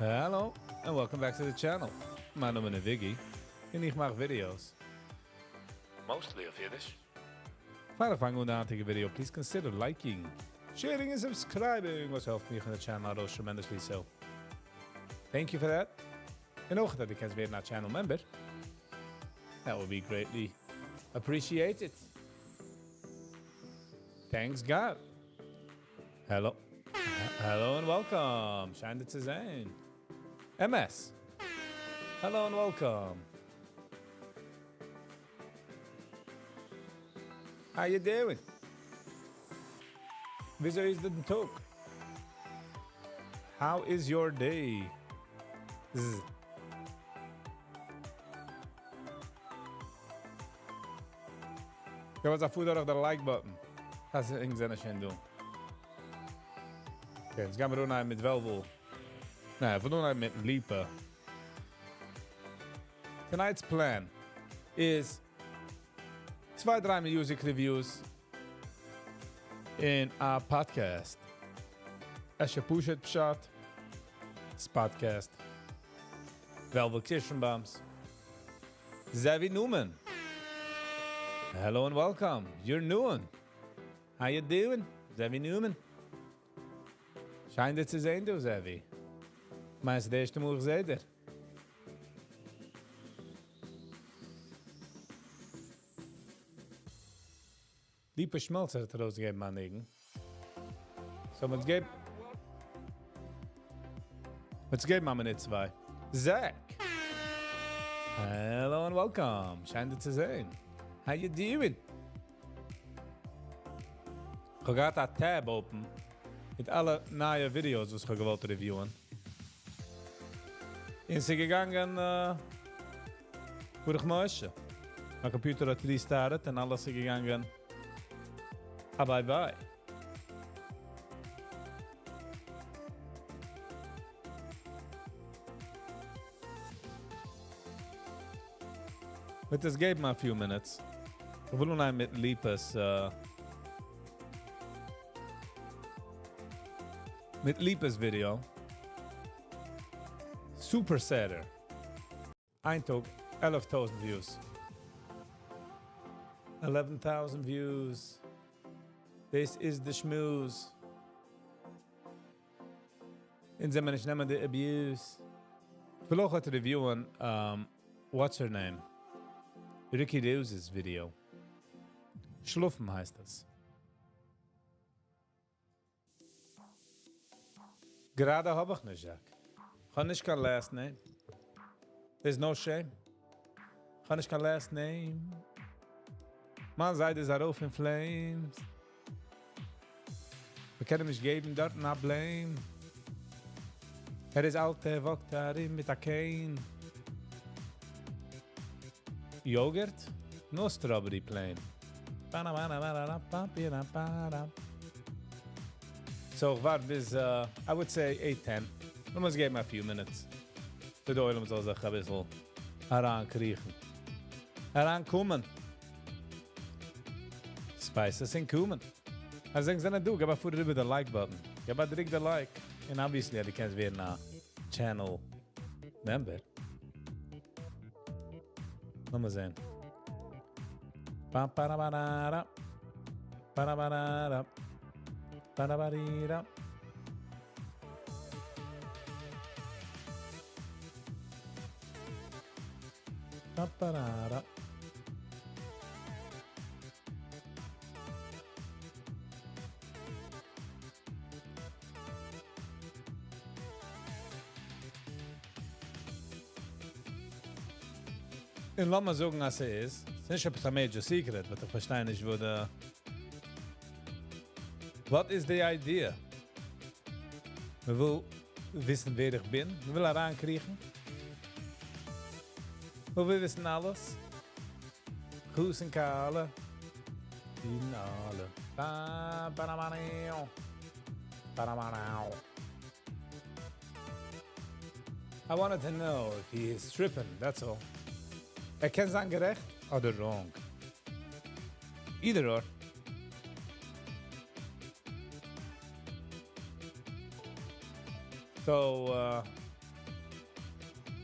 Hello and welcome back to the channel. מיין נאמען איז Viggy און איך מאך videos. Mostly אויף אידיש. פאר איך פאנג אן די היינטיגע video, please consider liking, sharing און subscribing, וואס העלפט מיך און די channel ארויס tremendously, so thank you for that. און אויך אז דו קענסט ווערן א channel member, that would be greatly appreciated. Thanks God. Hello. Hello and welcome. שיין דיר צו זען. MS. Hello and welcome. How you doing? וויאזוי איז דער טאג? How is your day? Z. געב אונז א פאר דורך די like button. דאס איז זענען שוין דא. Okay, יעצט גייען מיר אנהייבן מיט וועלוול. ניין, מיר אנהייבן מיט ליפא. Tonight's plan is צוויי, דריי music reviews און א podcast. אפשר פשוט פשט. דאס podcast. וועלוול קירשנבוים's. Zevi Newman. Hello and welcome. You're new one. How you doing? Zevi Newman. שיין דיר צו זען, דו, Zevi. מיינסט די ערשטע מאל איך זע דיר? ליפא שמעלצער האט ארויסגעגעבן א ניגון. So, מ'וועט געבן א מינוט צוויי. Zach! Hello and welcome. שיין דיר צו זען. How you doing? איך האב געהאט א tab open מיט אלע נייע videos, וואס איך האב געוואלט review ען. און ס'איז געגאנגען, ברוך משה. מיין computer האט restarted און אלעס איז געגאנגען. Ah, bye bye. מ'וועט עס געבן a few minutes. איך וויל אנהייבן מיט ליפא'ס, מיט ליפא'ס video. Super Setter. איין טאג, 11,000 views. 11,000 views. This is the schmooze. אונז זעמיר נישט נעמען די abuse. איך וויל אויך review ען, what's her name? Ricky Rose's video. שלאפן הייסט עס. גראדע האב איך נישט, Jack. איך האב נישט קיין last name. There's no shame. איך האב נישט קיין last name. מיין זיידע איז ארויף in flames. מיר קענען נישט געבן דארט א blame. ער איז אלט, ער walk ט ארום מיט א cane. Yogurt? No strawberry plain. So, איך ווארט ביז, I would say 8:10. מיר מוזן געבן a few minutes. דער עולם זאל זיך א ביסל אריינקריכן. אריינקומען. Spices און cumin. אז ענק זענען דא, געב א פאר איבער די like button. געב א דריק די like. And obviously, דו קענסט ווערן א channel member. לאמיר זען. Pa, pa, ra, ba, ra, ra. Pa, ra, ba, ra, ra. Pa, ra, ba, ri, ra. Pa, pa, ra, ra. און לאמיר זאגן, אז ס'איז. ס'איז נישט עפעס א major secret, but איך פארשטיי נישט, וואו די. What is the idea? מען וויל וויסן, ווער איך בין. מען וויל אריינקריכן. מען וויל וויסן אלעס. גרוס און קאלע. אין אלע. Ba, ba, da, ba, da, ba, da, ba, da. I wanted to know if he is tripping, that's all. ער קען זיין גערעכט אדער wrong. Either or. So,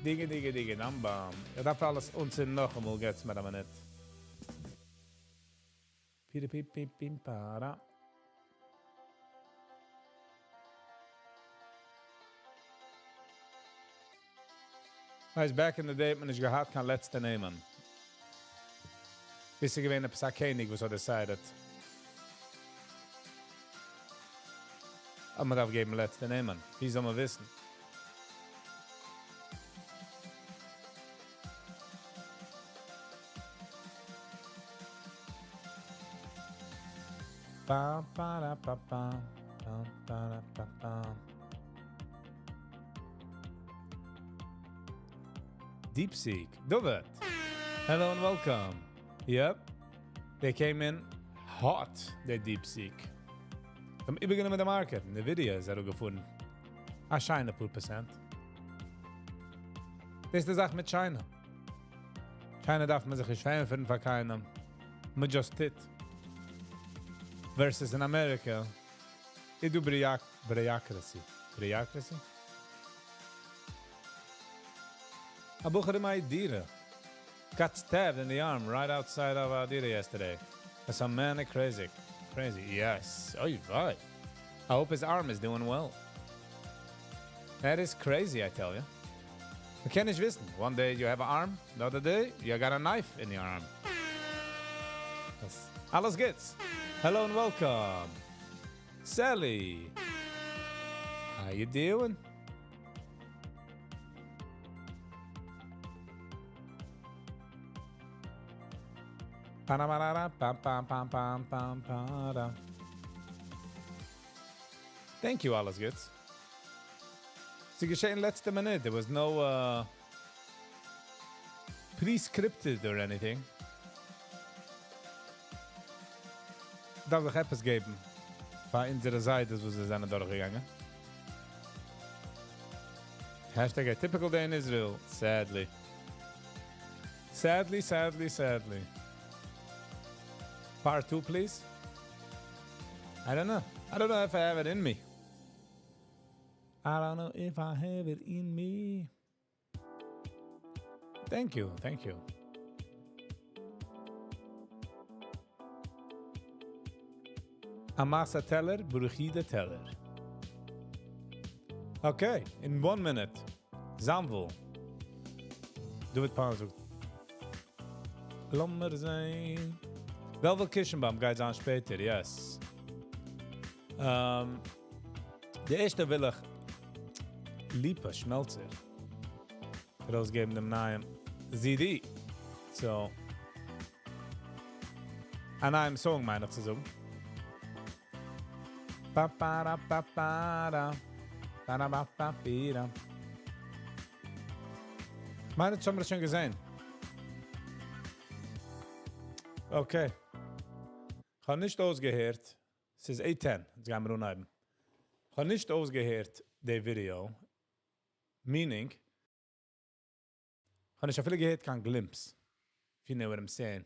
דיגע דיגע דיגע דאם באם. איך דארף אלעס אנצינדן נאכאמאל, געטס מיר א מינוט. פירע פי פי פים פארא. ווייסט back in the day האט מען נישט געהאט קיין לעצטע נעמען. ביז ס'איז געווען עפעס א קעניג וואס האט decided אז מ'דארף געבן לעצטע נעמען. ווי זאל מען וויסן? פאם פארא פא פאם פאם פארא פא פאם. DeepSeek. David. Hello and welcome. Yep. They came in hot, the DeepSeek. האבן איבערגענומען די market. Nvidia איז אראפגעפארן. א שיינע פאר פראצענט. דאס איז די זאך מיט China. China דארף מען זיך נישט פארענטפערן פאר קיינעם. מען just טוט. Versus in America. איז דא bureaucracy. Bureaucracy? א בחור אין מיין דירה got stabbed in the arm right outside of our דירה yesterday. That's a man crazy. Crazy, yes. Oy vey. I hope his arm is doing well. That is crazy, I tell you. מ'קען נישט וויסן. One day you have an arm, the other day you got a knife in your arm. דאס אלעס גוטס. Hello and welcome. Sally. How you doing? Pa-na-ma-na-na, pam, pam, pam, pam, pam, pa-da. Thank you, אלעס גוטס. ס'איז געשען לעצטע מינוט. There was no pre-scripted or anything. דארף איך עפעס געבן. פאר אונזערע זיידעס, וואס זיי זענען דורכגעגאנגען. Hashtag a typical day in Israel. Sadly. Sadly, sadly, sadly. Part 2, please. I don't know. I don't know if I have it in me. I don't know if I have it in me. Thank you, thank you. א מעשה טעלער, ברוכידע טעלער. Okay, in 1 minute. Zamvel. David Pan זאגט. לאמיר זען. Velvel Kirschenbaum גייט זיין שפעטער, yes. די ערשטע וויל איך Lipa Schmelzer ארויסגעבן דעם נייעם CD. So, א נייעם song מיין איך צו זאגן. Pa, pa, ra, pa, pa, ra. Pa, ra, ba, pa, pi, ra. מיין, דאס האבן מיר שוין געזען. Okay. איך האב נישט אויסגעהערט. ס'איז 8:10. יעצט גייען מיר אנהייבן. איך האב נישט אויסגעהערט די video. Meaning, איך האב נישט אפילו געהערט קיין glimpse. If you know what I'm saying.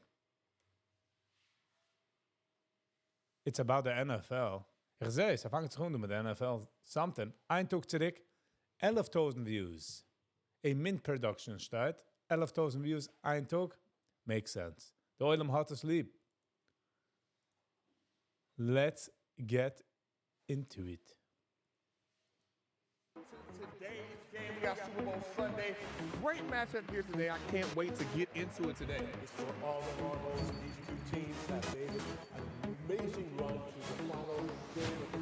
It's about the NFL. איך זע, עס פאנגט זיך אן מיט די NFL. Something. איין טאג צוריק, 11,000 views. A mint production שטייט. 11,000 views, איין טאג. Makes sense. דער עולם האט עס ליב. Let's get into it. Today's game, we got Super Bowl Sunday. Great matchup here today. I can't wait to get into it today. It's for all the marbles. These two teams have made an amazing run to the final game of the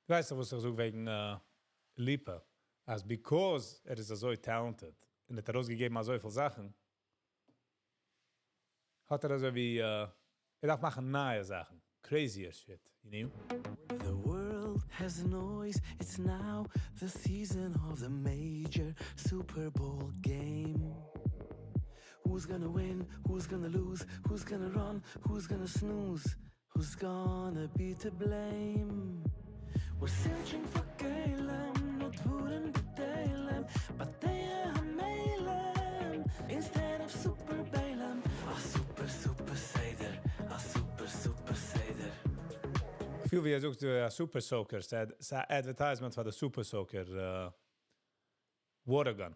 ווייסטו, וואס איך זאג וועגן Lipa? אז because ער איז אזוי talented און האט ארויסגעגעבן אזוי פיל זאכן, האט ער אזוי ווי, ער דארף מאכן נייע זאכן. Crazier shit, you know? The world has noise. It's now the season of the major Super Bowl game. Who's gonna win? Who's gonna lose? Who's gonna run? Who's gonna snooze? Who's gonna be to blame? We're searching for Caleb, not Vuren B'Talem, but they are Malem instead of Super Balaam. A super, super Seder, a super, super Seder. פיל ווי ער זאגט א super soaker, ס'איז א advertisement פאר די super soaker water gun.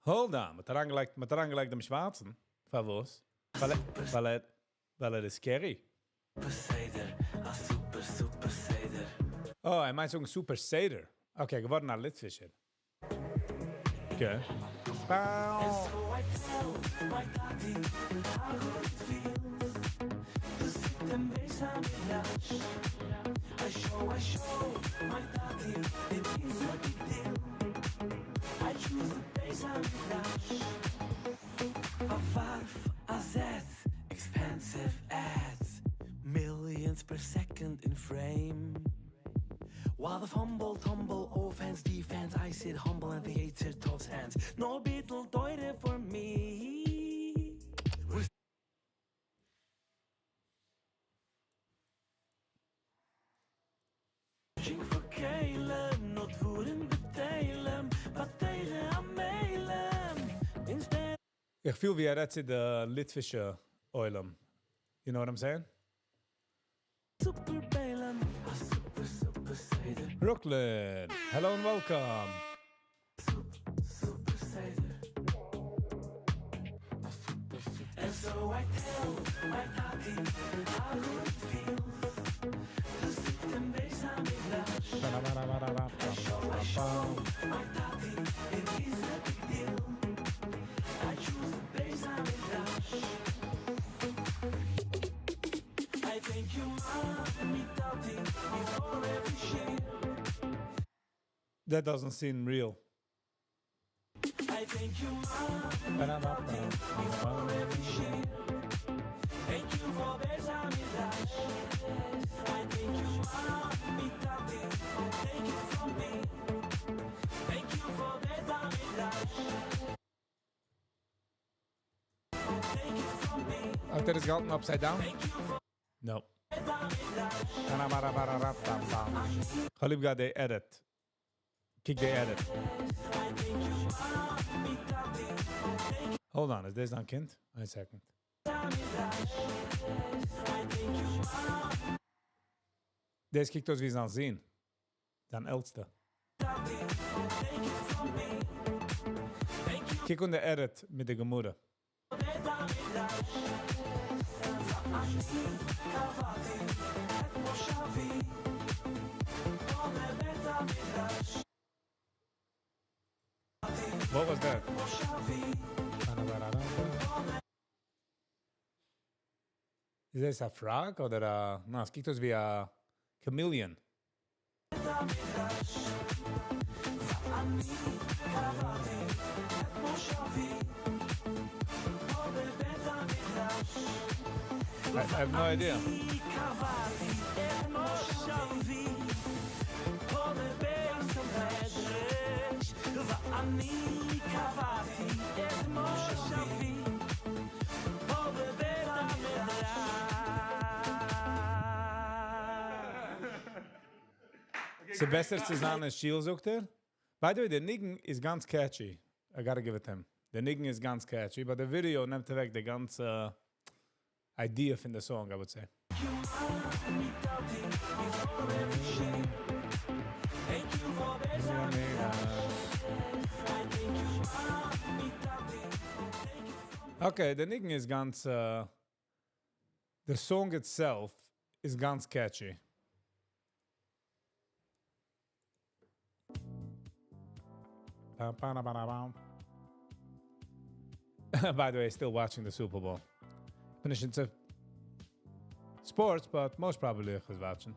Hold on, מ'האט אריינגעלייגט, מ'האט אריינגעלייגט דעם שווארצן, פארוואס? ווייל ווייל ער ווייל ער איז scary. Oh, ער מיינט זאגן super seder. Okay, געווארן א ליטווישער. Okay. איך פיל ווי ער רעדט צו די ליטווישע עולם. You know what I'm saying? Brooklyn, hello and welcome. That doesn't seem real. האט ער עס געהאלטן upside down? No. כ'האב ליב געהאט די edit. קוק די edit. Hold on, איז דאס זיין קינד? איין second. דאס קוקט אויס ווי זיין זון. זיין עלטסטע. קוק אן די edit מיט די גמרא. What was that? איז דאס א frog אדער א... נא, עס קוקט אויס ווי א chameleon. I have no idea. ס'איז בעסער צו זיין אין שול, זאגט ער. By the way, דער ניגון איז גאנץ catchy. I gotta give it to him. דער ניגון איז גאנץ catchy, but the video נעמט אוועק די גאנצע idea פון די song, I would say. Okay, דער ניגון איז גאנץ... The song itself איז גאנץ catchy. By the way, still watching the Super Bowl. בין נישט into sports, but most probably איך watching.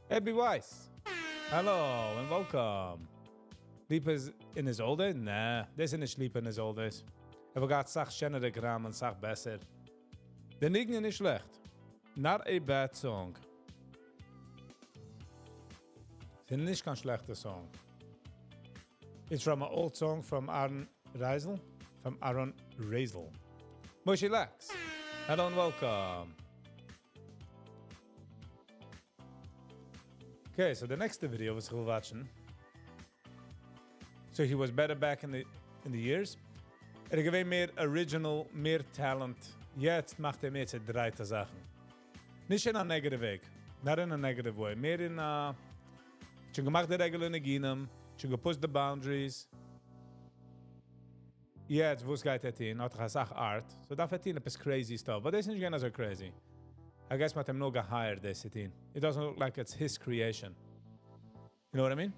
Abby Weiss. Hello and welcome. Lipa is in his old days? Nah, דאס איז נישט Lipa in his old days. ער האט געהאט א סאך שענערע גראמען און סאך בעסער. דער ניגון איז נישט שלעכט. Not a bad song. ס'איז נישט קיין שלעכטע song. It's from an old song from Aaron Reisel. From Aaron Razel. Moshe Lax. Hello and welcome. Okay, so the next video וואס איך וויל watchen. So he was better back in the years. ער איז געווען מער original, מער talent. יעצט מאכט ער מער צעדרייטע זאכן. נישט אין א negative וועג. Not in a negative way. מער אין א... שוין געמאכט די regular ניגונים, שוין גע push ט the boundaries. יעצט, וואס גייט ער טון? האט ער א סאך art. So דארף ער טון עפעס crazy stuff. But דאס איז נישט געווען אזוי crazy. I guess מ'האט אים נאר גע hired דאס צו טון. It doesn't look like it's his creation. You know what I mean?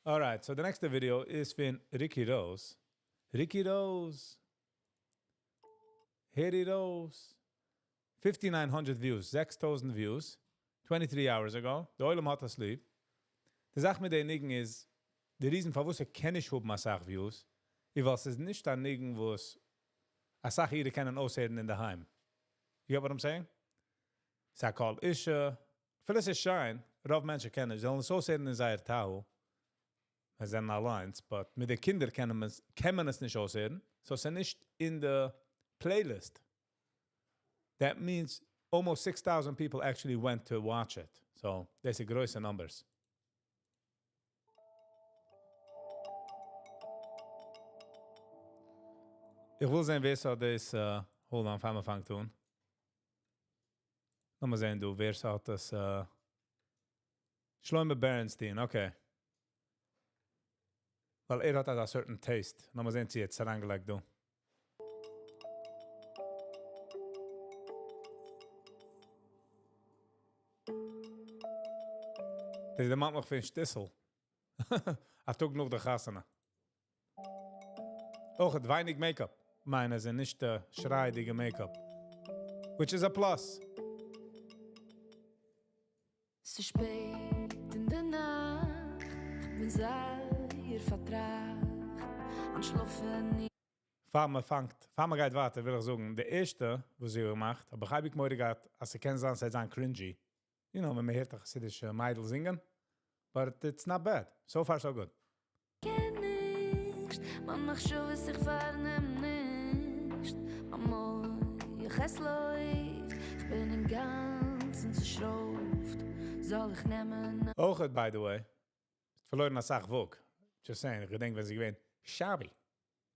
Alright, so the next video איז פון Ricky Rose. Ricky Rose. Harry Rose. 5900 views, 6000 views. 23 hours ago. דער עולם האט עס ליב. די זאך מיט די ניגון איז, די reason פארוואס ער קען נישט האבן א סאך views, איז ווייל ס'איז נישט א ניגון וואס א סאך אידן קענען אויסהערן אין דער היים. You get what I'm saying? ס'איז א קול אשה, אפילו ס'איז שיין, רוב מענטשן קענען נישט, זיי זאלן עס אויסהערן אין זייער טאג. זיי זענען אליין, but מיט די קינדער קען מען עס נישט אויסהערן. So ס'איז נישט אין די playlist. That means almost 6,000 people actually went to watch it. So, דאס איז גרויסע numbers. איך וויל זען, ווער ס'האט דאס, hold on, פאר מ'פאנגט אן. לאמיר זען, דא, ווער ס'האט דאס, Shloime Bernstein, okay. ווייל ער האט א certain taste. לאמיר זען, צי ער האט עס אריינגעלייגט דא. דאס איז דער מאן נאך פון שטיסל. א טאג נאך די חתונה. אויך האט ווייניג makeup. מיינע זענען נישט שרייעדיגע makeup. Which is a plus. ס'איז שפעט אין דער נאכט, איך בין זייער פארטראכט, אנטשלאפן פאר מען פאנגט, פאר מען גייט ווייטער, וויל איך זאגן, די ערשטע, וואס זי האט געמאכט, אבער איך האב מורא געהאט, אז ס'קען זיין, ס'וועט זיין cringy. ווען מען הערט א חסידישע מיידל זינגען. But it's not bad. So far, so good. קען נישט, מיין מחשבות זיך פארנעם נישט. מיין מוח עס לויפט, איך בין אינגאנצן צעשרויפט. זאל איך נעמען אויך, by the way, פארלוירן א סאך וואג. Just saying, איך געדענק, ווען זי געווען shabby.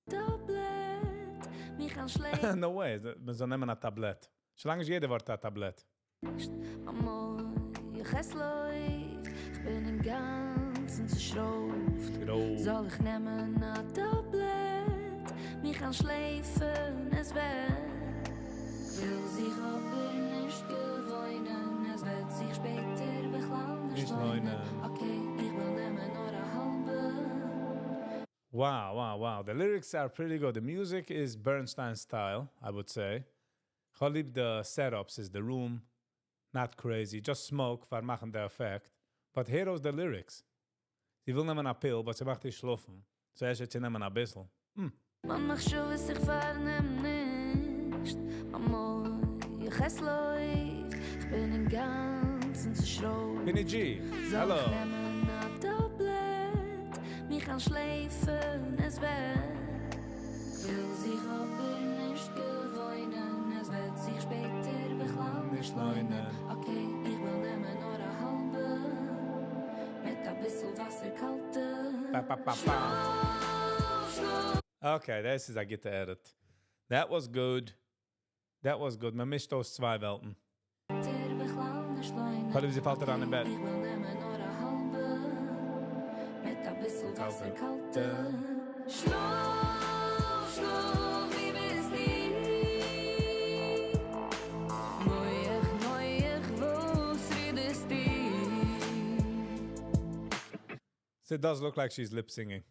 טאבלעט, מיך אנשלעפט. No way, מען זאל נעמען א טאבלעט. שוין לאנג נישט יעדער ווארט א טאבלעט. מיין מוח עס לויפט, איך בין אינגאנצן צעשרויפט. זאל איך נעמען א טאבלעט, מיך אנשלעפן, עס וועט. וויל זיך אבער נישט געוואוינען, עס וועט זיך שפעטער בכלל נישט לוינען. Okay, איך וויל נעמען נאר א האלבע. Wow. The lyrics are pretty good. The music is Bernstein style, I would say. כ'האב ליב the setups is the room, not crazy, just smoke פאר מאכן the effect. But here are the lyrics. זי וויל נעמען א pill, but זי מאכט איר שלאפן. So ער זאל נעמען א ביסל. מיין מחשבות זיך פארנעם נישט. מיין מוח עס לויפט, איך בין אינגאנצן צעשרויפט. Vinny G, זאל איך hello. נעמען א טאבלעט, מיך אנשלעפן, עס וועט. וויל זיך אבער נישט געוואוינען, עס וועט זיך שפעטער בכלל נישט לוינען. Okay, איך וויל נעמען נאר א האלבע, מיט א ביסל וואסער קאלטע. Pa, pa, pa, pa. שלאף, שלאף. Okay, דאס איז א גוטע edit. That was good. That was good. מען מישט אויס צוויי וועלטן. ווייל זי פאלט אריין אין בעט. איך וויל נעמען נאר א האלבע, מיט א ביסל וואסער קאלטע. שלאף, שלאף, ווי ביסטו? מוח, מוח, וואס רעדסטו? So it does look like she's lip singing.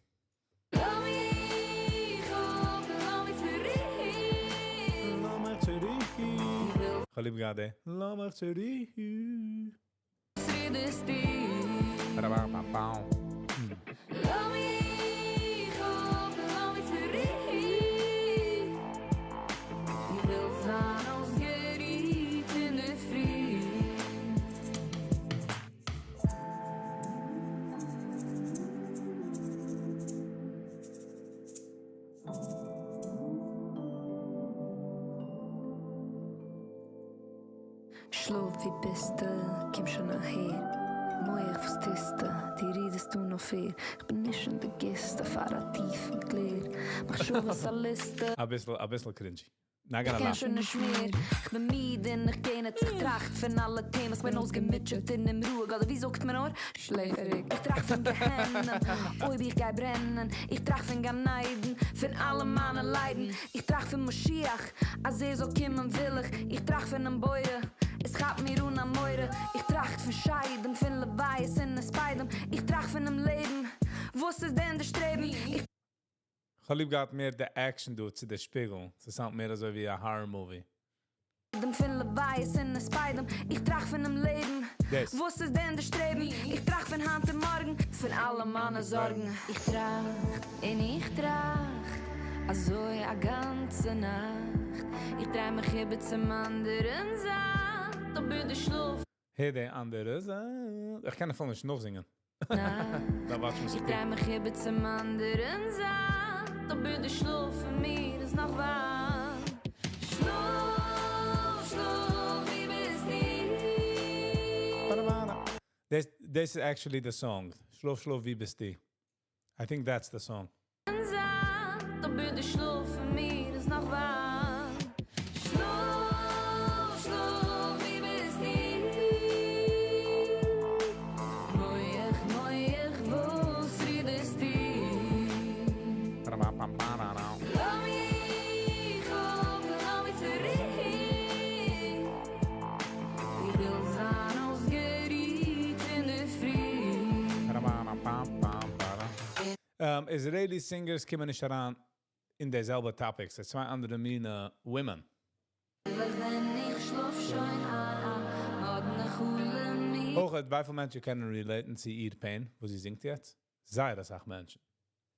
לאז מיך אפ, לאז מיך צוריק. לאז מיך צוריק. כ'האב ליב געהאט, לאז מיך צוריק. וואס רעדסטו? Ba-da-ba-ba-ba. לאז מיך אפ, לאז מיך צוריק. איך וויל זיין אויסגערוהט אין דער פרי. שלאף, ווי ביסטו? קום שוין אהער. מוח וואס טוסטו? דו רעדסט אן אויפהער. איך בין נישט אין די גיסטע פאר א טיפן קלער. מחשבות א ליסטע. אביסל, אביסל cringy. Not איך gonna קען lie. שוין נישט מער. איך בין מיד און איך קען איך טראכט פון אלע טעמעס. איך בין אויסגעמוטשעט און אומרואיג. אדער ווי זאגט מען נאר? שלעפעריג. איך טראכט פון גיהנום. אויב איך גיי ברענען. איך טראכט פון גן עדן. פון אלע מיינע ליידן. איך טראכט פון משיח. אז ער זאל קומען וויל איך. איך טראכט פונעם בורא. עס כאפט מיר אן א מורא. איך טראכט פון שדים, פון לוויות און הספדים. איך טראכט פונעם לעבן. וואס איז דען דער שטרעבן? איך איך האב ליב געהאט מער די action דא צו די שפיגל. עס sound מער אזוי ווי א horror movie. דעם פון לוויות און הספדים. איך טראכט פונעם לעבן. דאס. וואס איז דען דער שטרעבן? איך טראכט פון היינט און מארגן. פון אלע מיינע זארגן. איך טראכט און איך טראכט. אזוי א גאנצע נאכט. איך דריי מיך איבער צום אנדערן זייט. אבער דער שלאף. הער די אנדערע זייט. איך קען אפילו נישט נאכזינגען. נאכט. דא ווארט איך איך דריי מיך איבער צום אנדערן זייט. אבער דער שלאף פון מיר איז נאך ווייט. שלאף, שלאף, ווי ביסטו? This is actually the song. שלאף, שלאף, ווי ביסטו? I think that's the song. זייט, אבער דער שלאף פון מיר איז נאך ווייט. שלאף, שלאף, ווי ביסטו? מוח, מוח, וואס רעדסטו? לאז מיך אפ, לאז מיך צוריק. איך וויל זיין אויסגערוט אין דער פרי. Israeli singers קומען נישט אריין אין די זעלבע topics. עס צוויי אנדערע מינע women. ווען איך שלאף שוין איין, מאדנע חלום מיר. אויך וויפיל מענטשן קענען relate צו איר pain, וואו זי זינגט יעצט? זייער א סאך מענטשן.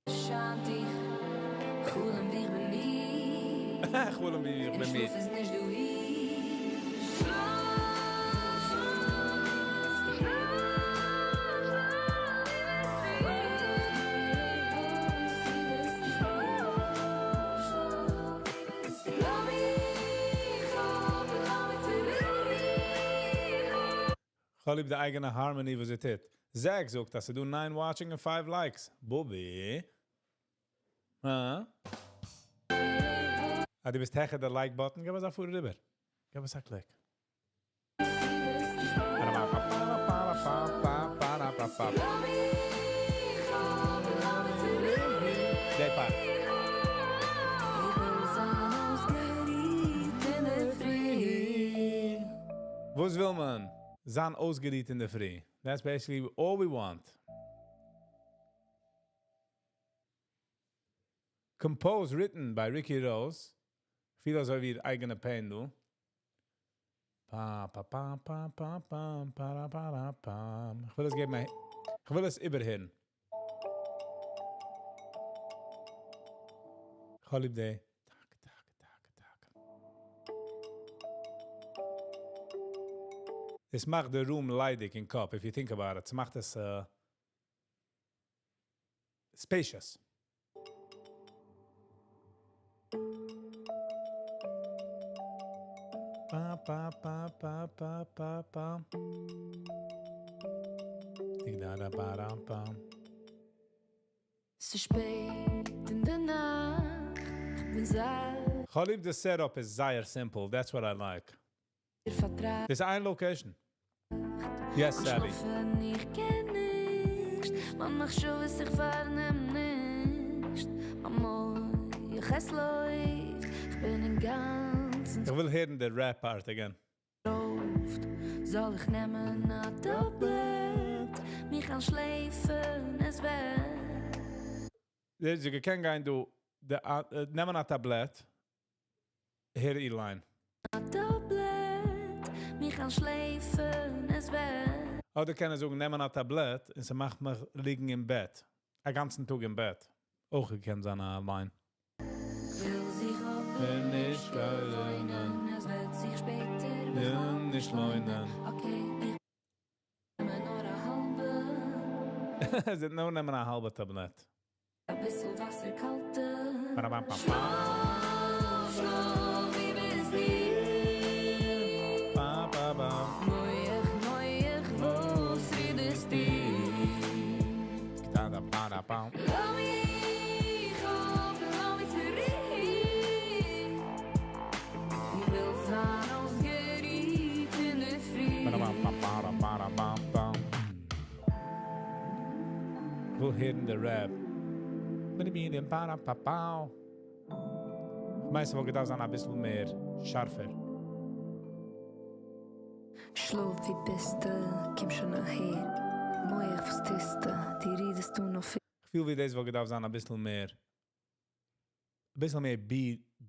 שיינט איך, חלום ווי איך בין מיד. חלום ווי איך בין מיד. שלאף איז נישט דא היר. שלאף, שלאף, שלאף, לאז מיך אפ, לאז מיך צוריק. איך ליב די אייגענע harmony, וואס זי טוט. Zach זאגט, אז ס'דא 9 watching and 5 likes. Bobby. הא? אה, דו ביסט העכער די like button. גיב אונז א פאר אריבער. גיב אונז א click. לאז מיך אפ, לאז מיך צוריק. די part. איך וויל זיין אויסגערוט אין דער פרי. וואס וויל מען? זיין אויסגערוט אין דער פרי. That's basically all we want. Composed, written by Ricky Rose. פיל אזוי ווי איר אייגענע pain, דו. Pa, pa, pa, pa, pa, pa, pa, pa, pa, pa. איך וויל עס געבן, איך וויל עס איבערהערן. איך האב ליב די. טאק, טאק, טאק, טאק. עס מאכט די room ליידיג אין קאפ, if you think about it. עס מאכט עס spacious. Pa, pa, pa, pa, pa, pa, pa. Tig da da ba da pa. ס'איז שפעט אין דער נאכט, איך בין זייער איך ליב, the setup איז זייער simple. That's what I like. פארטראכט. There's איין location. Yes, Sally. שלאפן איך קען נישט, מיין מחשבות איך פארנעם נישט. מיין מוח עס לויפט, איך בין אין גאנצן איך וויל הערן די rap part again. זאל איך נעמען א טאבלעט, מיך איינשלעפן, עס וועט. דו קענסט גיין, דו, די, נעמען א טאבלעט. הער די line. א טאבלעט, מיך איינשלעפן, עס וועט. אדער קען ער זאגן, נעמען א טאבלעט, און ס'מאכט מיך ליגן אין בעט. א גאנצן טאג אין בעט. אויך קען זיין א line. וויל זיך אבער ווען נישט נישט געוואוינען. געוואוינען, עס וועט זיך שפעטער Ja, בכלל נישט לוינען. Okay, איך נעם נאר א האלבע. עס איז נאר נעמען א האלבע טאבלעט. א ביסל וואסער קאלטע. Ba-da-ba-ba-ba. שלאף, שלאף, ווי ביסטו? Ba, ba, ba. מוח, מוח, וואס רעדסטו? וויל הערן די rap. איך מיין, ס'וואלט געדארפט זיין א ביסל מער שארפער. שלאף, וואו ביסטו? קום שוין אהער. מוח, וואס טוסטו? דו רעדסט דא נאך איך פיל ווי דאס וואלט געדארפט זיין א ביסל מער. א ביסל מער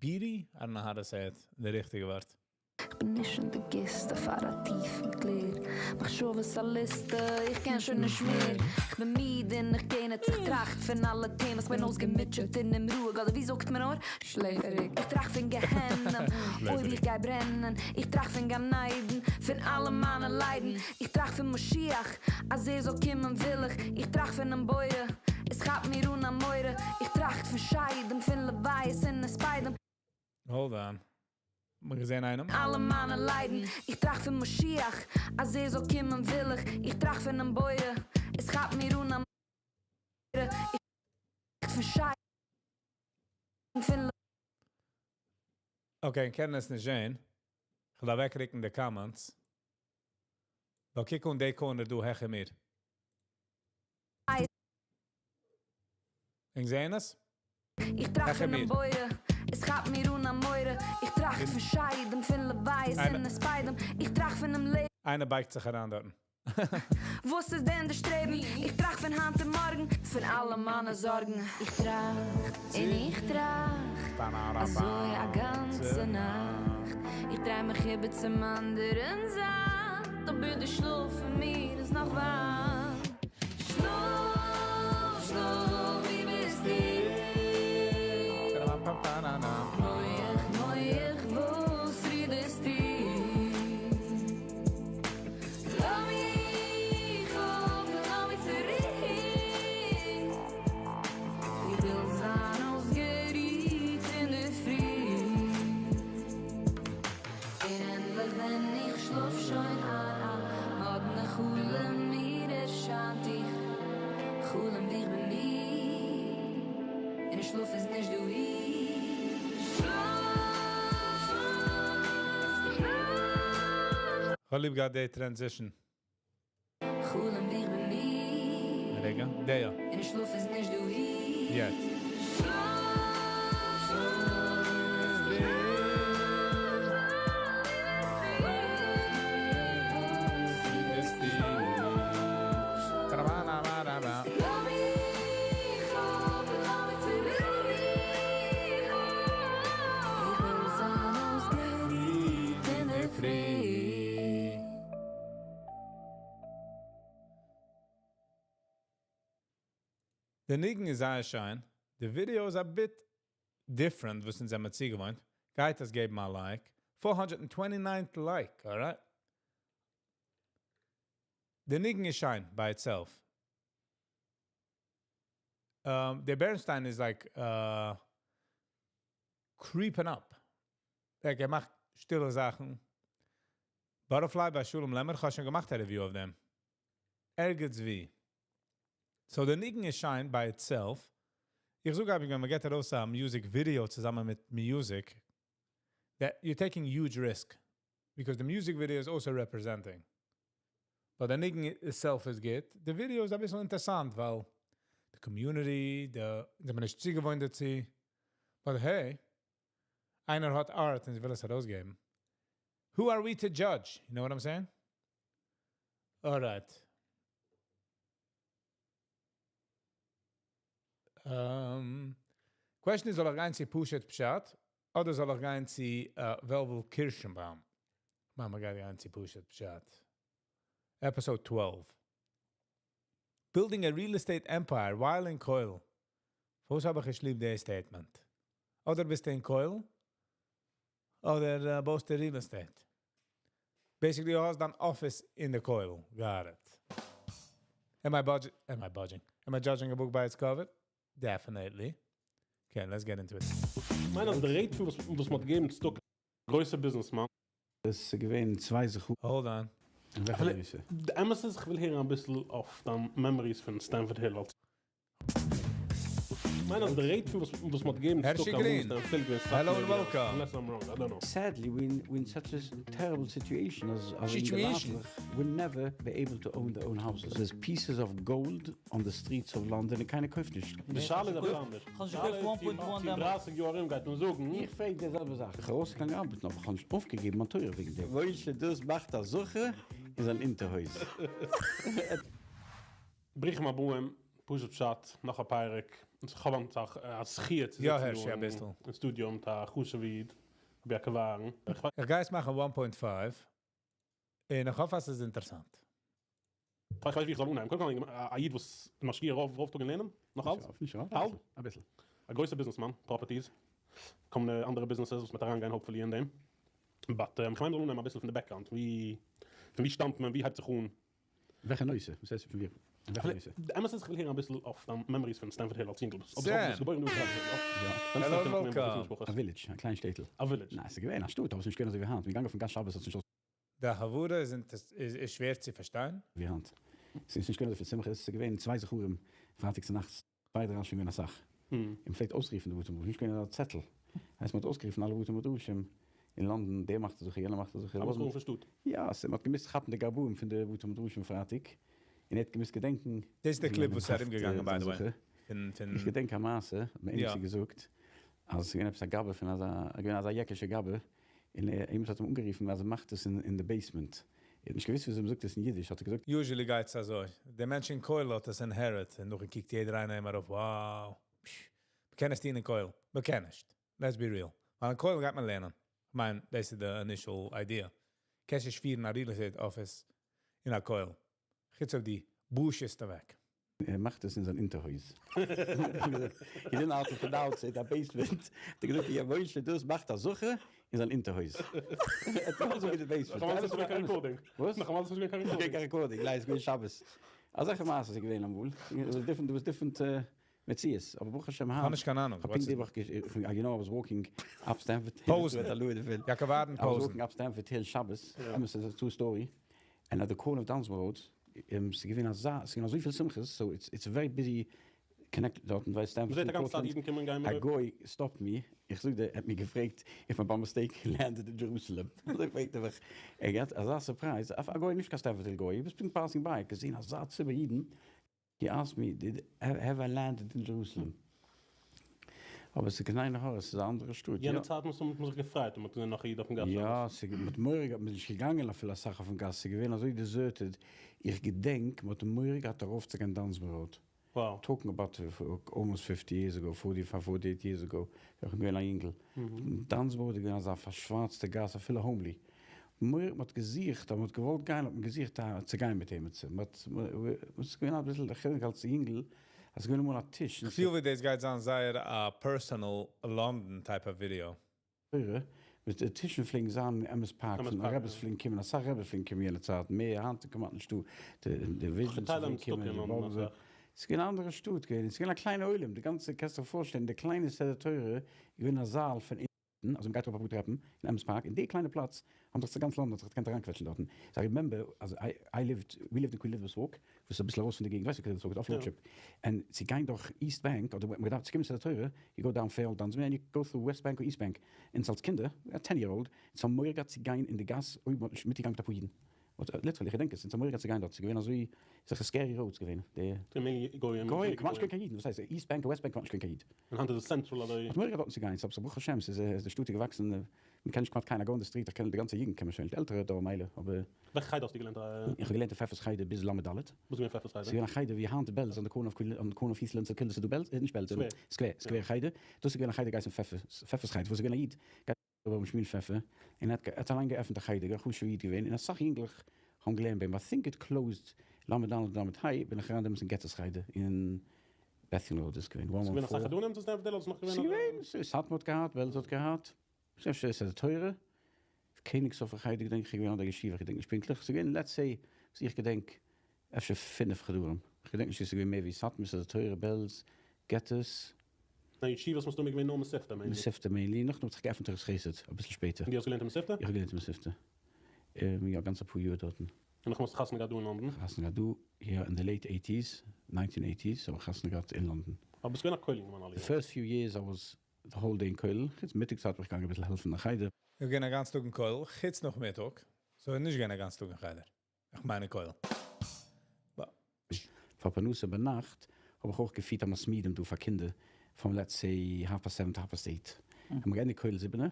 beaty? I don't know how to say it. די ריכטיגע ווארט. איך בין נישט אין די גיסטע פאר א טיפן קלער. מחשבות א ליסטע, איך קען שוין נישט מער. איך בין מיד און איך גיי נישט. איך טראכט פון אלע טעמעס, איך בין אויסגעמוטשעט און אומרואיג. אדער ווי זאגט מען נאר? שלעפעריג. איך טראכט פון גיהנום, אוי איך גיי ברענען. איך טראכט פון גן עדן, פון אלע מיינע ליידן. איך טראכט פון משיח, אז ער זאל קומען וויל איך. איך טראכט פונעם בורא, עס כאפט מיר אן א מורא. איך טראכט פון שדים, פון לוויות און הספדים. Hold on. מיר געזען איינעם. אלע מיינע ליידן. איך טראכט פון משיח, אז ער זאל קומען וויל איך. איך טראכט פונעם בורא, עס כאפט מיר אן א מורא. איך פון שדים, פון Okay, איך קען עס נישט זען. איך וועל אוועקרוקן די comments. אבער קוק אין די corner דא העכער מיר. ענק זעען עס? איך טראכט העכער פון מיר. דעם בורא, עס כאפט מיר אן א מורא. איך טראכט פון שדים, פון לוויות און הספדים. איך טראכט פון דעם לעבן. איינער בייגט זיך אריין דארט. וואס איז דען דער שטרעבן? איך טראכט פון היינט און מארגן, פון אלע מיינע זארגן. איך טראכט און איך טראכט, אזוי א גאנצע נאכט. איך דריי מיך איבער צום אנדערן זייט, אבער דער שלאף פון מיר איז נאך ווייט. שלאף, שלאף, וואו ביסטו? מוח, מוח, וואס רעדסטו? לאז מיך אפ, לאז מיך צוריק. איך וויל זיין אויסגערוהט אין דער פרי. און ענדליך ווען איך שלאף שוין איין, א מאדנע חלום מיר ערשיינט. איך חלום ווי איך בין מיד, און שלאף איז נישט דא שלאף, שלאף. איך האב ליב געהאט די transition. חלום ווי איך בין מיד, רגע, דער. און שלאף איז נישט דא יעצט. שלאף, שלאף. לאז מיך אפ, לאז מיך צוריק. איך וויל זיין אויסגערוהט אין דער פרי. דער ניגון איז זייער שיין. The video is a bit different, וואס אונז זעמיר צוגעוואוינט. גייט עס געבן א like. 429th like, alright? דער ניגון איז שיין by itself. דער Bernstein is like creeping up. Like, ער מאכט שטילע זאכן. Butterfly ביי Shulem Lemmer, איך האב שוין געמאכט א review אויף דעם. ערגעץ וואו. So דער ניגון איז שיין by itself. איך זאג אייביג, ווען מען געט ארויס א music video צוזאמען מיט music, that you're taking huge risk. Because the music video is also representing. But the ניגון itself is good. The video איז א ביסל אינטערעסאנט, ווייל the community, the, די מען איז צוגעוואוינט דערצו. But hey, איינער האט art און זי וויל עס ארויסגעבן. Who are we to judge? You know what I'm saying? Alright. Question איז, זאל איך גיין צו פשוט פשט אדער זאל איך גיין צו Velvel Kirschenbaum? מאמע גייט גיין צו פשוט פשט. Episode 12. Building a real estate empire while in כולל. וואס האב איך ליב די statement? אדער ביסטו אין כולל, אדער בויסטו real estate. Basically, דו האסט דיין office אין די כולל. Got it. Am I budget? Am I budging? Am I judging a book by its cover? Definitely. Okay, let's get into it. מיין אז דער rate פון וואס וואס מ'האט געגעבן צדקה גרויסע businessman. דאס איז געווען צוויי זאכן. Hold on. וועלכע וויל- נושא? דער אמת איז, איך וויל הערן א ביסל אויף דיין memories פון Stamford Hill. מיין אז די rate פון וואס וואס מ'האט געגעבן Hershey Green. Hello and welcome. Unless I'm wrong, I don't know. Sadly, we're in such a terrible situation as Situation. We'll never be able to own their own houses. There's pieces of gold on the streets of London און קיינער קויפט נישט. די שאלה איז אבער אנדערש. קענסט נישט קויפן 1.1 דעמאלטס. 30 יאר ארום גייט מען זאגן. איך פרעג די זעלבע זאך. איך האב אויסגעגאנגען ארבעטן, אבער איך האב נישט אויפגעגעבן מיין תורה וועגן דעם. משה, דאס מאכט א זכר אין זיין אונטערהויז. ברוכים הבאים, פשוט פשט, נאך א פרק. און איך האב א זכיה צו יא, זיצן הערשי, דא א ביסל. אין סטודיו מיט א חשוב'ע איד, רבי יעקב אהרן. איך איך גיי עס מאכן 1.5. און איך האף, אז עס איז אינטערעסאנט. איך ווייס ווי איך זאל אנהייבן. קודם כל, א איד וואס משקיע רוב רוב טאג אין לערנען, נאך אלץ? נישט רוב, האלב? א ביסל. א גרויסער businessman, properties. קומען אנדערע businesses, וואס מ'וועט אריינגיין hopefully אין דעם. But איך מיין, מ'זאל אנהייבן א ביסל פון די background. ווי, פון ווי שטאמט מען, ווי הייבט זיך אן? וועלכע נושא? וואס הייסט פון ווי? וועלכע נושא? די אמת איז, איך וויל הערן א ביסל אויף דיין memories פון Stamford Hill אלס יונגל. Sam. ביסט געבוירן דא אין Stamford Hill, יא. יא? Hello and welcome. א village, א קליין שטעטל. א village. ניין, עס איז געווען א שטאט, אבער עס איז נישט געווען אזוי ווי היינט. מיר געגאנגען אויפן גאס שבת, האט נישט די הברה איז, איז, איז שווער צו פארשטיין. ווי היינט. עס איז נישט געווען אזוי פיל שמחות, עס איז געווען צוויי זכרים, פרייטאג צו נאכטס, צוויי דריי שוין געווען א סאך. און מ'פלעגט אויסרופן די בתי מדרשים, נישט געווען אזא צעטל. הייסט מ'האט אויסגערופן אלע בתי מדרשים אין לאנדאן, דער מאכט זכר, יענער מאכט זכר. אלע זכרים פון שטאט. יא, עס מ'האט געמוזט כאפן די גבאים פון די בתי מדרשים פרייטאג. און ער האט געמוזט געדענקען. דאס איז דער clip וואס איז ארומגעגאנגען, by the way. זכר. פון, פון, איך געדענק א מעשה, האט מיר יא. איינער געזאגט, אז עס איז געווען עפעס א גבאי פון אזא, געווען אזא יעקישע גבאי, און ער, איינער האט אים אנגערופן, אז ער מאכט עס אין the basement. ער האט נישט געוואוסט, ווי מ'זאגט עס אין אידיש, האט ער געזאגט, Usually גייט עס אזוי. דער מענטש אין כולל האט עס inherit. און נאכדעם קוקט יעדער איינער אימער אויף, wow. פש, מ'קען עס טון אין כולל. מ'קען נישט. Let's be real. ווייל אין כולל גייט מען לערנען. איך מיין, דאס איז the initial idea. קענסט נישט פירן א real estate office אין א כולל. חוץ אויב די בושות אוועק. ער מאכט עס אין זיין אונטערהויז. He didn't know how to pronounce it, a basement. האט ער געזאגט, יא, משה, דאס מאכט א זכר אין זיין אונטערהויז. ער האט אזוי מיט די basement. נאך אמאל איז עס קיין recording. וואס? נאך אמאל איז עס קיין Okay, recording. קיין recording, ניין, עס איז געווען שבת. אזעלכע מעשיות איז געווען אמאל. It was different, it was different מציאות. אבער ברוך השם, איך האב נישט קיין אהנונג. איך האב פונקט די וואך, you know, I was walking up Stamford Hill. Posen. מיט א Louis יעקב אהרן I was Posen. walking up Stamford Hill Shabbos. Yeah. It's a true story. And at the corner of Dunsmore Road, ס'איז געווען אזא, ס'איז געווען אזוי פיל שמחות, so it's a very busy connect דארט, ווייל Stamford מ'זעט די גאנצע צייט Portland. אידן קומען גיין א מיט גוי stopped me. איך זאג דיר, ער האט מיר געפרעגט if I by mistake landed in Jerusalem. אזוי פרעגט ער מיך. ער האט אזא surprise. א גוי נישט קיין Stamford Hill גוי. איך בין passing by, געזען אזא ציבור אידן. He asked me, have I landed in Jerusalem? אבער עס איז קיין עין הרע, עס איז אן אנדערע שטאט. יענע צייט מוז מען זיך געפרייט, און מ'האט געזען נאך א איד אויפן גאס. יא, ס'איז מיט מורא געהאט, מ'איז נישט געגאנגען אפילו א סאך אויפן גאס, ס'איז געווען אזוי deserted. איך געדענק, מ'האט מורא געהאט ארויפצוגיין Dunsmore Road. Wow. Talking about almost 50 years ago, 45, 48 years ago, איך בין געווען א יונגל. Dunsmore Road איז געווען אזא פארשווארצטע גאס, אפילו homely. מורא, מ'האט געזוכט, מ'האט געוואלט גיין, האט מען געזוכט, דא צו גיין מיט אים. מ'האט, ס'איז געווען א ביסל, איך געדענק אלס יונגל, עס איז געווען אמאל א טיש. איך feel ווי דאס גייט זיין זייער א personal London type of video. מיט די טישן פלעגן זיין אין Emmis Park, Emmis פון Park, רביס יא. פלעגן קומען, א סאך רביס פלעגן קומען יענע צייט, מער היינט קומט נישט דא, די Visions טייל האבן פלעגן קומען, צדקה די אין לאנדאן, באבעווע. אסאך. עס איז געווען אן אנדערע שטאט געווען, עס איז געווען א קליינע עולם, די גאנצע, קענסט דיך פארשטעלן, די קליינע ספר תורה, געווען א זאל פון אונטן, אז מ'גייט ארויף א פאר טרעפן, אין Emmis Park, אין די קליינע פלאץ, האבן זיך גאנץ לאנדאן האט זיך געקענט אריינקוועטשן דארטן. So I remember, אז I lived, we lived in Queen Elizabeth Walk, וואס איז א ביסל ארויס פון די געגנט, ווייסט דו Queen Elizabeth Walk, אויף יא. Lordship. און צו גיין דורך East Bank, אדער מ'דארף צו קומען צו דער תורה, you go down Fairfield, Dunsmore, and you go through West Bank or East Bank. און אלס קינדער, א 10 year old, אונז האבן מורא געהאט צו גיין אין די גאס, אויב מ'האט נישט מיטגעגאנגען מיט א פאר אידן. Literally, איך געדענק עס, אונז האבן מורא געהאט צו גיין דארט, ס'איז געווען אזוי, ס'איז א scary roads געווען. די די many גויים. גויים, כמעט נישט קיין אידן, וואס הייסט, East Bank, West Bank, כמעט נישט קיין איד. און היינט איז עס central אדער האט מורא געהאט דארטן צו גיין, ס'איז ברוך השם, ס'איז די שטאט איז געוואקסן, מ'קען נישט כמעט קיינער go in the street, איך קען די גאנצע יוגנט קען מען שוין, די עלטערע דא מילא, אבער וועלכע חדר האסטו געלערנט? איך האב געלערנט אין פעפערס חדר ביז למד ד'. וואס איז געווען פעפערס חדר? ס'איז געווען א חדר ווי היינט בעלז, on the corner of Queen, on the corner of Heath Lane, ס'איז דא בעלז, נישט בעלז, Square. Square, Square חדר. דאס איז געווען א חדר געהייסן פעפער, פעפערס חדר, וואס איז געווען א איד, רבי שמואל פעפער, און ער האט אליין געעפנט א חדר, א חשוב'ער איד געווען, און א סאך יונגלעך האבן געלערנט ביי אים. I think it closed למד ד' למד ה', בין איך אריין דעמאלטס אין געטערס חדר אין Bethune Road איז געווען, איז געווען א סאך 114. חדרים צו Stamford Hill, אדער איז נאך געווען ס'איז געווען, ס'איז סאטמאר האט געהאט, בעלז האט געהאט, ס'איז אפשר די תורה, קעניגסהאפער חדר געדענק איך, געווען אן דער ישיבה, איך געדענק נישט פונקטליך, ס'איז געווען, let's say, וואס איך געדענק, אפשר פינף חדרים. איך געדענק נישט, ס'איז געווען מער ווי סאטמאר, ס'איז די תורה, בעלז, געטערס. ניין, ישיבות מוזט דו געווען נאר מתיבתא, mainly. מתיבתא mainly, נאך האט זיך געעפנט תורת חסד, א ביסל שפעטער. און דו האסט געלערנט אין מתיבתא? איך האב געלערנט אין מתיבתא. יא, גאנץ א פאר יאר דארטן. און נאך האסטו חתונה געהאט דא אין לאנדאן? חתונה געהאט דא, here in the late 80s, 1980s, האב איך חתונה געהאט אין לאנדאן. אבער ביסט געווען א כולל יונגערמאן אלע The יארן. first few years I was the whole day in כולל, חוץ מיטאג צייט בין איך געגאנגען אביסל העלפן אין חדר. איך גיי א גאנצן טאג אין כולל, חוץ נאכמיטאג. So נישט גיין א גאנצן טאג אין חדר. איך מיין אין כולל. פאר פרנסה ביינאכט האב איך אויך געפירט א מתמידים דא פאר קינדער from let's say half past seven to half past eight. האבן מיר געענדיגט כולל זיבענע, און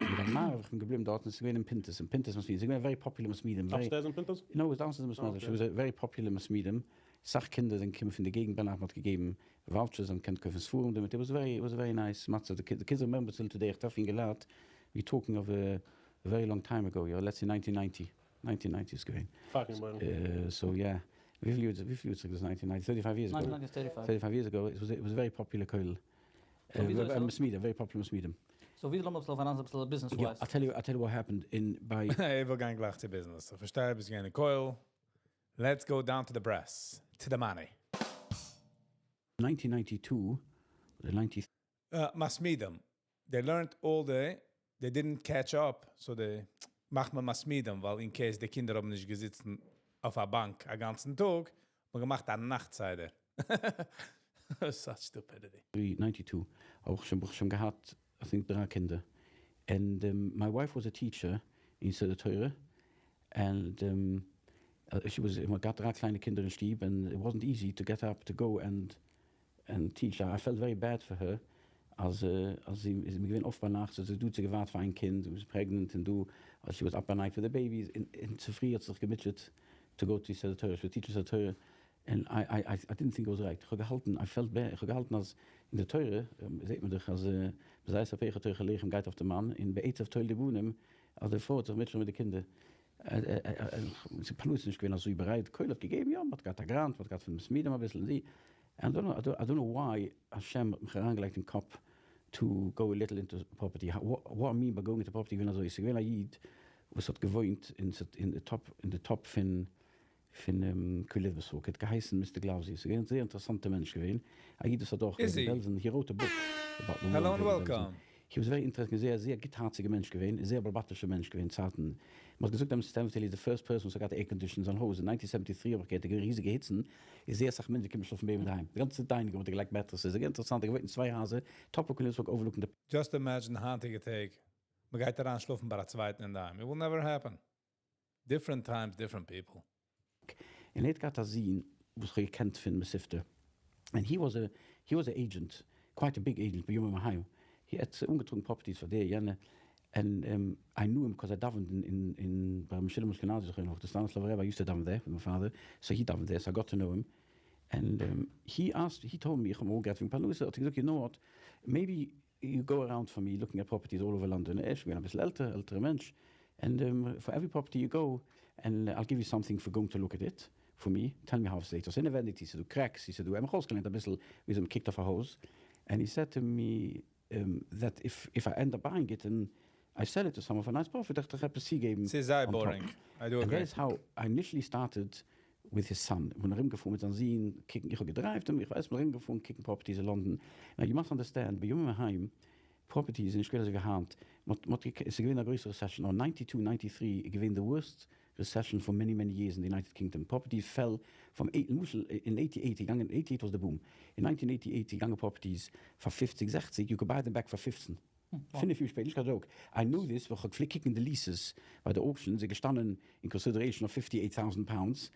געגאנגען מעריב, איך בין געבליבן דארט און עס איז געווען אין פינטעס, אין פינטעס מתמידים, עס איז געווען א very popular מתמידים, very. Upstairs אין פינטעס? No, it was downstairs אין בית מדרש, it was a very popular מתמידים, סאך קינדער זענען געקומען פון די געגנט ביינאכט, מען האט געגעבן vouchers, זיי האבן געקענט קויפן ספרים דערמיט, it was very, it was a very nice מצב, די kids remember till today, איך טרעף אינגעלייט, we talking of a very long time ago, יא, let's say nineteen ninety. Nineteen ninety איז געווען. Fucking boring. So yeah, וויפיל יאר וויפיל יאר צוריק איז nineteen ninety? Thirty five years ago. Nineteen ninety איז thirty five. Thirty five years ago, it was it was very popular כולל. מתמידים, very popular מתמידים. So ווי לאמיר אביסל אריין אביסל business wise. I tell you, I tell you what happened אין ביי. איך וויל גיין גלייך צו business. איך פארשטיי ביסט געווען אין כולל. Let's go down to the brass, to the money. Nineteen ninety two אדער ninety. מתמידים, they learned all day, they didn't catch up, so they מאכט מען מתמידים, ווייל in case די קינדער האבן נישט געזיצן אויף א באנק א גאנצן טאג, האט מען געמאכט א נאכט סדר. Such stupidity. Ninety two האב איך שוין ברוך השם געהאט I think דריי קינדער, and my wife was a teacher אין יסודי תורה, and she was, מ'האט געהאט דריי קליינע קינדער אין שטוב, and it wasn't easy to get up to go and and teach, I felt very bad for her אז אז זי איז געווען אויף ביינאכט, זי האט דא צו געווארט פאר איין קינד, זי was pregnant און דא אז she was up by night with the babies, און צופרי האט זי זיך געמוטשעט to go to יסודי תורה, she was teaching יסודי תורה, און I I I didn't think it was right, איך האב געהאלטן, I felt bad, איך האב געהאלטן אז אין די תורה זעט מען דאך אז בזעת אפיך תאכל לחם גייט אויף די מאן, און בעצב תלדי בנים אז די פרוי האט זיך מוטשען מיט די קינדער. ס'איז פלוס נישט געווען אזוי ברייט, כולל האט געגעבן יא, מ'האט געהאט א grant, מ'האט געהאט פון מתמידים אביסל און די, I don't know why השם האט מיך אריינגעלייגט אין קאפ to go a little into property, what I mean by going into property געווען אזוי, ס'איז געווען א איד וואס האט געוואוינט אין די top אין די top פון פון קוליווערסבורג, האט געהייסן Mister גלאוזי, ס'איז געווען א זייער אינטערעסאנטע מענטש געווען, א איד וואס האט דורך געלעבט אין בעלזען, he wrote a book about the war in בעלזען. He was very interesting, זייער זייער גוטהארציגע מענטש געווען, זייער באלבאטישע מענטש געווען צייטן, מען האט געזאגט דעם סטענפארד היל איז די first person וואס האט געהאט air condition אין זיין הויז, אין nineteen seventy three האב איך געהערט די ריזיגע היצן, איז זייער אסאך מענטשן געקומען שלאפן ביי אים אינדערהיים, די גאנצע dining room האט ער געלייגט mattresses, זייער אינטערעסאנט, ער געוואוינט אין צוויי הייזער, top of קוליווערסבורג overlooking די. Just imagine היינטיגע טעג, מען גייט אריין שלאפן ביי א צווייטן אינדערהיים, it will never happen. Different times different people. און ער האט געהאט א זון וואס כ'האב געקענט פון מתיבתא, and he was a he was a agent, quite a big agent בימים ההם, he האט אנגעטראגן properties פאר די יענע, and I knew him because ער דאווענט אין אין ביי ר' משולם אשכנזי זכרונו לברכה, די סטאניסלאווער רבי, I used to daven there with my father, so he דאווענט there, so I got to know him, and he asked, he told me, איך האב אים אנגערעדט וועגן פרנסה, האט ער געזאגט you know what, maybe you go around for me looking at properties all over London, ער איז שוין געווען אביסל עלטער, עלטערע מענטש, and for every property you go, and I'll give you something for going to look at it for me, tell me how ס'זעהט אויס אינעווענדיג, צו ס'איז דא cracks, צו ס'איז דא, ער האט מיך אויסגעלערנט אביסל וויאזוי מ'קוקט אויף א הויז, and he said to me that if if I end up buying it and I sell it to someone for nice profit, וועל איך דיך עפעס צוגעבן ס'איז זייער on top. Boring, I do And agree. that is how I initially started with his son, כ'בין ארומגעפארן מיט זיין זון קוקן, איך האב געדרייווט אים, איך ווייס, כ'בין ארומגעפארן קוקן properties אין לאנדאן, now you must understand, בימים ההם, properties איז נישט געווען אזוי ווי היינט, מ'האט מ'האט געקע עס איז געווען א גרויסע recession, נאר ninety two ninety three איז געווען די worst recession for many many years אין די United Kingdom, properties fell from eight, למשל אין eighty eight איז געגאנגען, eighty eight was די boom, אין nineteen eighty eight איז געגאנגען properties פאר פופציג זעכציג, you could buy them back פאר פופצן. פינף יאר שפעטער, נישט קיין joke, I knew this, ווייל כ'האב געפלעגט קוקן די leases ביי די auction, ס'איז געשטאנען אין consideration אויף fifty eight thousand pounds,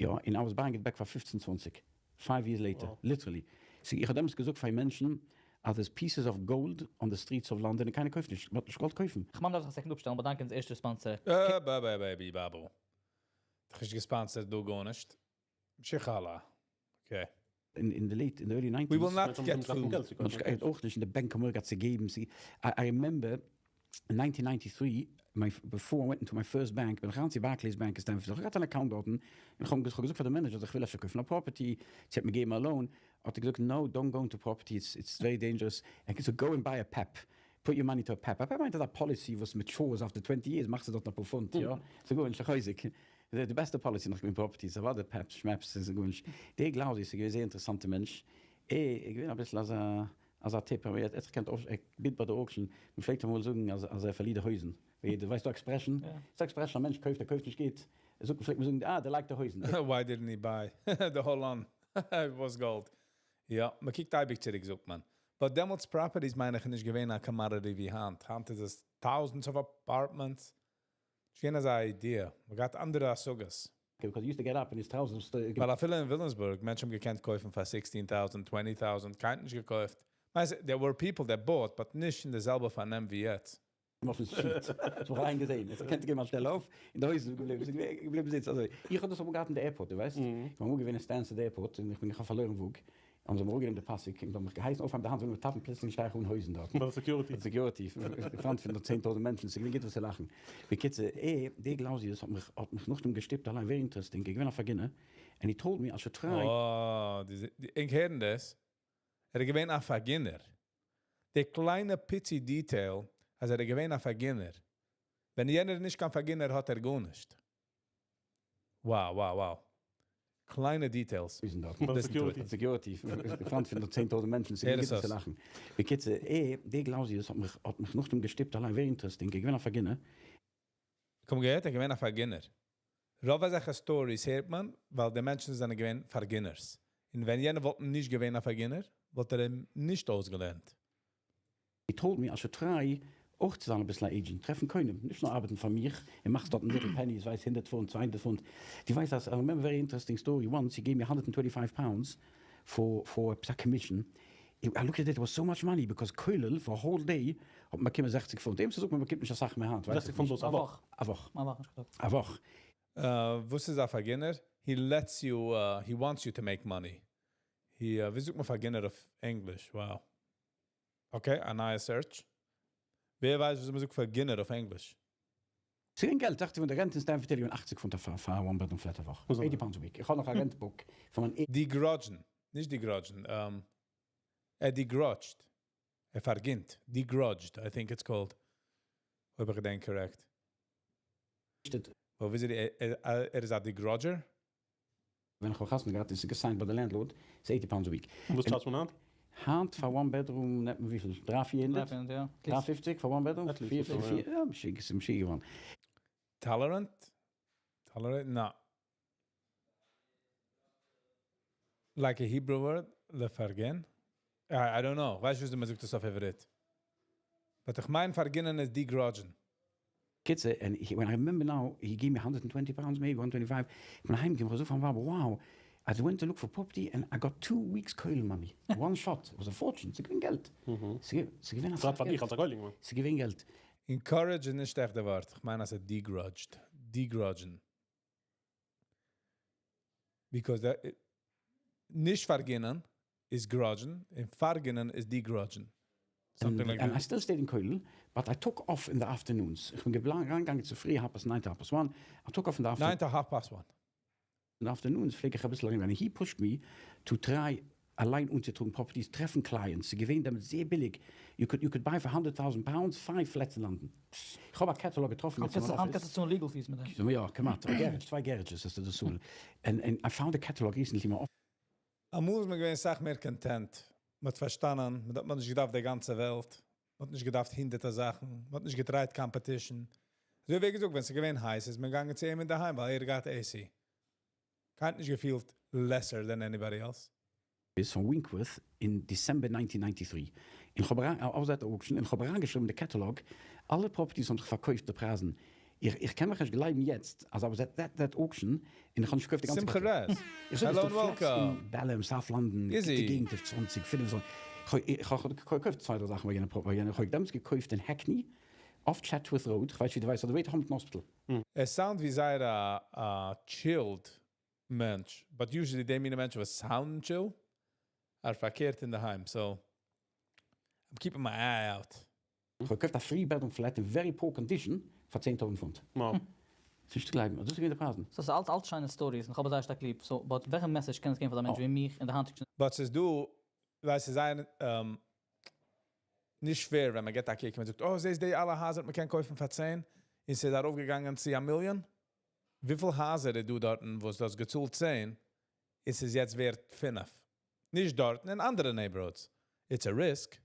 יא, און I was buying it back פאר פופצן צוואנציג, five years later, literally. סאו איך האב דעמאלטס געזאגט פאר מענטשן אז there's pieces of gold on the streets of London און קיינער קויפט נישט, מ'האט נישט געוואלט קויפן. כ'מיין מ'דארף זיך א second אפשטעלן באדאנקען אונזער ערשטער sponsor. אה, בא בא בא בי באבו. דיך נישט געספאנסערט דא גארנישט. המשיך הלאה. Okay. אין די late, אין די early We nineties. will not get food. מ'האט אויך נישט אין די בענק אמאל געהאט צו געבן, I remember אין nineteen ninety three, my before I went into my first bank, בין איך אריין צו Barclays Bank אין Stamford, איך האב געהאט אן account דארטן, און איך האב געזאגט פאר די manager אז איך וויל אפשר קויפן א property, זי האט מיר געגעבן א loan, האט ער געזאגט no, don't go into property, it's very dangerous, ער האט געזאגט go and buy a PEP, put your money to a PEP, א PEP מיינט אזא policy וואס matures after twenty years מאכסטו דארטן אפאר פונט, יא, ס'איז גארנישט א חוזק. די בעסטע policy נאך געווען properties, אוודאי PEPs שמעפס איז גארנישט. דער גלאוזי איז געווען זייער אינטערעסאנטע מענטש, ער איז געווען אביסל אזא אזא טיפ, אבער ער האט זיך געקענט אויף ער bid ביי די auction, מען פלעגט אמאל זאגן אז אז ער פארלירט די הויזן, ווי יעדער ווייסט דא expression, ס'איז א expression א מענטש קויפט ער קויפט נישט גוט, זאגט פלעגט מען זאגן אה דער לייגט די הויזן. Why didn't he buy the whole on? It was gold. יא, מען קוקט אייביג צוריק, זאגט מען. But דעמאלטס properties מיין איך נישט געווען א commodity ווי היינט. היינט איז עס thousands of apartments. נישט געווען אזא idea. מען האט אנדערע השגות. Because he used to get up in his trousers. ווייל אפילו אין וויליאמסבורג, מענטשן האבן געקענט קויפן פאר 16,000, 20,000, קיינער נישט געקויפט. ווייסט, there were people that bought, but נישט אין די זעלבע פארנעם ווי יעצט. אויפן seat. דאס האב איך איינגעזען. עס קענט געבן א שטעל אויף, אין די הויזן געבליבן, געבליבן זיצן. אזוי, איך האב דאס אמאל געהאט אין די airport, דו ווייסט? איך בין אמאל געווען אין Stansted Airport און איך בין איך האב פארלוירן וואג. האבן זיי מיר אראפגענומען די פאסיק און האבן מיך געהייסן אויפהייבן די האנט, ווען מיר טאפן פלוצלינג שטיי איך אן הויזן דארט. ביי די security. Security, אין front פון די 10,000 מענטשן, ס'איז געווען גוט וואס צו לאכן. בקיצור, ער, דער גלאוזיוס האט מיך, האט מיך נאכדעם געשטופט אליין, very interesting, ער איז געווען א פארגינער, and he told me I should try. Oh, די, ענק הערן דאס? ער איז געווען א פארגינער. די קליינע פיצי detail, אז ער איז געווען א פארגינער. ווען יענער נישט קיין פארגינער, האט ער גארנישט. Wow. קליינע details. הויזן דארט. ביי די Listen to security. it. Security, אין front פון די 10,000 מענטשן, ס'איז הער געווען עס גוט וואס צו אויס. לאכן. בקיצור, ער, דער גלאוזיוס האט מיך, האט מיך נאכדעם געשטופט אליין, very interesting, ער איז געווען א פארגינער. קום געהערט, ער איז געווען א פארגינער. רוב אזעלכע stories הערט מען, ווייל די מענטשן זענען געווען פארגינערס. און ווען יענער וואלט נישט געווען א פארגינער, וואלט ער אים נישט אויסגעלערנט. He told me I should try אויך צו זיין א ביסל agent, טרעפן קונים, נישט נאר ארבעטן פאר מיך, ער מאכט דארט little pennies, ווייסט 100 פונט, 200 פונט. דו ווייסט, אז I remember a very interesting story. Once he gave me 125 pounds for a commission. I looked at it, it was so much money, because כולל for a whole day האט מען באקומען 60 פונט. דעם זאגט מען, באקומט נישט א סאך מער היינט, ווייסט 60 פונט וואס? א וואך? א וואך. א וואך, נישט געזאגט. א וואך. וואס איז א פארגינער? He lets you, he wants you to make money. He, ווי זאגט מען פארגינער אויף English? Wow. Okay, א נייע search. ווער ווייסט, וואס מען זאגט פארגינער אויף English? ס'איז געווען געלט, דאכט זיך, ווען די rent אין Stamford Hill 80 פונט פאר one bedroom flat א וואך. וואס 80 pounds a week. איך האב נאך א rent book פון מיין Degrudgen. נישט degrudgen. ער degrudged. ער פארגינט. Degrudged, I think it's called. אויב איך געדענק correct. Well, ווי ער, ער איז א degrudger? ווען איך האב חתונה געהאט, איז עס גע signed ביי די landlord, ס'איז 80 pounds a week. וואס צאלט מען היינט? היינט פאר one bedroom, נעמט מען וויפיל? 300, 400? 300, יא. 350 פאר one bedroom? At least, 4, so, 4, ja. יא, משוגע, ס'איז משוגע געווארן. Tolerant? Tolerant? No. Like a Hebrew word? לפרגן? I don't know. ווייסט וואס מען זאגט דאס אויף עברית? But איך מיין פארגינען איז degrudgen. קיצור, and he, when I remember now, he gave me 120 pounds, maybe 125. ווען אהיימגעקומען, איך האב געזאגט פארן ווייב, wow, I went to look for property and I got 2 weeks כולל money. One shot. It was a fortune. ס'איז געווען געלט. ס'איז געווען א פרט פאר געלט. דיך אלס א כולל, מאן. ס'איז געווען געלט. Encourage איז נישט עכט דער ווארט. איך מיין, אז ער degrudged. Degrudgen. Because that, נישט פארגינען איז grudgen, און פארגינען איז degrudgen. Something And, like and I that. still stayed in כולל, but I took off in the afternoons. איך בין אריינגעגאנגען צו פרי, half past nine to half past one. I took off in the afternoon. 9 to half past 1. In the afternoons פלעג איך א ביסל ארומגיין. And he pushed me to try אליין אנצוטראגן properties, טרעפן clients. ס'איז געווען דעמאלט זייער ביליג. You could buy for 100,000 pounds five flats in London. איך האב א catalog געטראפן היינט יעצט אין מיין היינט office. קענסטו צאלן legal fees מיט דעם. So, יא, כמעט. א garage, צוויי garages, האסטו דאס צאלן. And I found a catalog recently in my office. אמאל איז מען געווען א סאך מער content. מען האט פארשטאנען, מען האט נישט געדארפט די גאנצע וועלט. מען האט נישט געדארפט הונדערטער זאכן. מען האט נישט גע try ט competition. אזוי ווי געזאגט, ווען ס'איז געווען הייס, איז מען געגאנגען צו אים אין דער היים, ווייל ער האט AC. קיינער האט נישט געפילט lesser than anybody else. איז פון Winkworth אין December 1993. און איך האב אריין, אויף auction, און איך האב אריינגעשריבן אין די catalog, אלע properties האבן זיך פארקויפט, די פרייזן. איך קען מיך נישט גלייבן יעצט, אז I was at that auction, און איך האב נישט געקויפט די גאנצע Simcha catalog. Rez. איך זאג, Hello עס and דא flats welcome. אין Balham, South London, Izzy. די געגנט אויף 20, 25. איך האב געקויפט צוויי, דריי זאכן ביי יענע property. איך האב דעמאלטס געקויפט אין Hackney, אויף Chatsworth Road, איך ווייס נישט ווי דו ווייסט, אדער וועיט, Homerton Hospital. עס sound ווי זייער א chilled מענטש. But usually די מינע מענטשן וואס sound chill, are פארקערט אין דער היים. So, I'm keeping my eye out. איך האב געקויפט א three-bedroom flat in very poor condition פאר 10,000 פונט. ס'איז נישט צו גלייבן, דאס זענען די פרייזן. So, ס'איז אלץ, אלץ שיינע stories, און איך האב זייער שטארק ליב. So, but וועלכע message קען עס געבן פאר די מענטשן ווי מיך אין די האנט? But ס'איז דא, ווייסט, ס'איז איין, נישט fair, ווען מען גייט דא קוקן, מען זאגט, oh, זעסט די אלע הייזער, מען קען קויפן פאר 10, און ס'איז ארויפגעגאנגען צו א מיליאן. וויפיל הייזער איז דא דארטן, וואס דו האסט געצאלט 10, איז עס יעצט ווערט 5. נישט דארטן, אין אנדערע neighborhoods. It's a risk.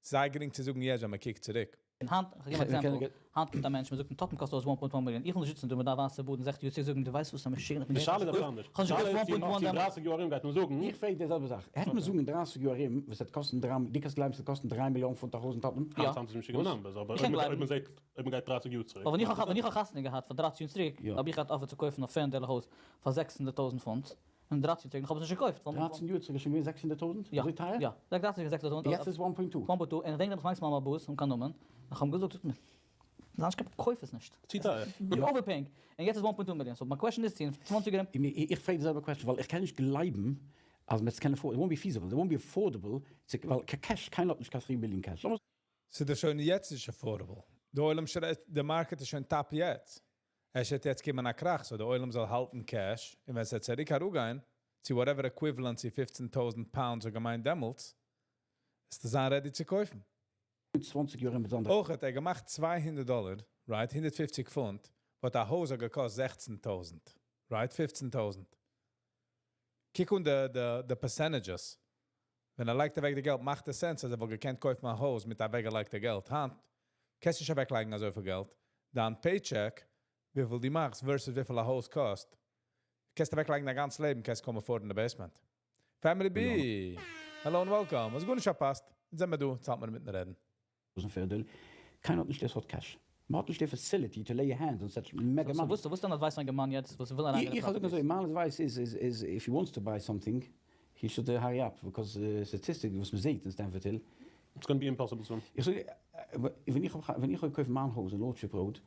ס'איז גרינג צו זאגן, יעצט, ווען מען קוקט צוריק. און היינט, איך געב אן example, היינט קומט א מענטש, מען זאגט אים טאטן קאסט אויס one point one מיליאן, איך וויל נישט זיצן דא מיט דיין ווייסע בארד און זעכציג יאר צוריק זאגן דו ווייסט וואס א משוגענער איך בין די שאלה איז עפעס געווען, אנדערש. כ'האב נישט די שאלה געקויפט איז one point צו one צו דעמאלטס. דרייסיג יאר ארום גייט מען זאגן. איך פרעג די זעלבע זאך. העט מען זאגן אין דרייסיג יאר ארום וואס וועט קאסטן דריי, דו קענסט גלייבן ס'וועט קאסטן דריי מיליאן פונט א הויז אין טאטנהאם? יא. היינט זענען עס משוגענע numbers, אבער איך קען אויב גלייבן. מען זעט אויב מען גייט דרייסיג יאר צוריק. אבער ווען איך האב ווען איך האב חתונה געהאט פאר דרייצן יאר צוריק, האב איך געהאט offer צו קויפן א פערנדעלע הויז פאר 600,000 פונט, און דרייצן יאר צוריק, און איך האב עס נישט געקויפט, ווייל. דרייצן יאר צוריק איז שוין געווען 600,000? יא. אזוי טייער? יא. דרייצן יאר 600,000. יעצט איז one point two. One point two, און איך דענק דעמאלטס מיין מאמע באס, אן קיין נאמען, איך האב אים געזאגט, זאגט מיר, זיי נישט קיין קויף עס נישט. צו טייער. You're overpaying. און יעצט איז one point two מיליאן. So מיין question איז צו אין צוואנציג יאר ארום. איך פרעג די זעלבע question, ווייל איך קען נישט גלייבן אז מ'וועט עס קענען afford, it won't be feasible, it won't be affordable, צו, ווייל קיין cash, קיינער האט נישט קיין three מיליאן cash. לאמיר ס'איז דאך שוין יעצט נישט affordable. די עולם שרייט, די market איז שוין top יעצט. עס וועט יעצט קומען א קראך, so די עולם זאל האלטן cash, און ווען עס וועט צוריק אראפגיין, צו whatever equivalent צו 15,000 pounds האט געמיינט דעמאלטס, איז דאס זיין ready צו קויפן. 20 יאר מיט זאנדער. אויך האט ער געמאכט 200 דאלער, right, 150 פונט, וואס א הויז האט געקאסט 16,000, right, 15,000. קוק אן די percentages. ווען ער לייגט אוועק די געלט, מאכט עס sense, אז ער וואלט געקענט קויפן א הויז מיט אוועקגעלייגטע געלט. היינט, קענסט נישט אוועקלייגן אזוי פיל געלט. דיין paycheck, וויפיל דו מאכסט versus וויפיל א הויז קאסט. קענסט אוועקלייגן דיין גאנץ לעבן, קענסט קוים afford ן די basement. Family B, hello and welcome. וואס גארנישט פארפאסט. זענען מיר דא, צייט מיר מיטן רעדן. קיינער האט נישט דאס האט cash. מען האט נישט די facility to lay your hands on such mega So money. וואס וואס דיין advice פאר א מאן יעצט וואס וויל אריינגיין אין איך האב געזאגט אזוי, properties? מיין advice איז, איז, איז, if he wants to buy something, he should hurry up, because statistic, וואס מען זעט אין Stamford Hill, It's gonna be impossible soon. איך זאג, ווען איך האב, ווען איך האב געקויפט מיין הויז אין Lordship Road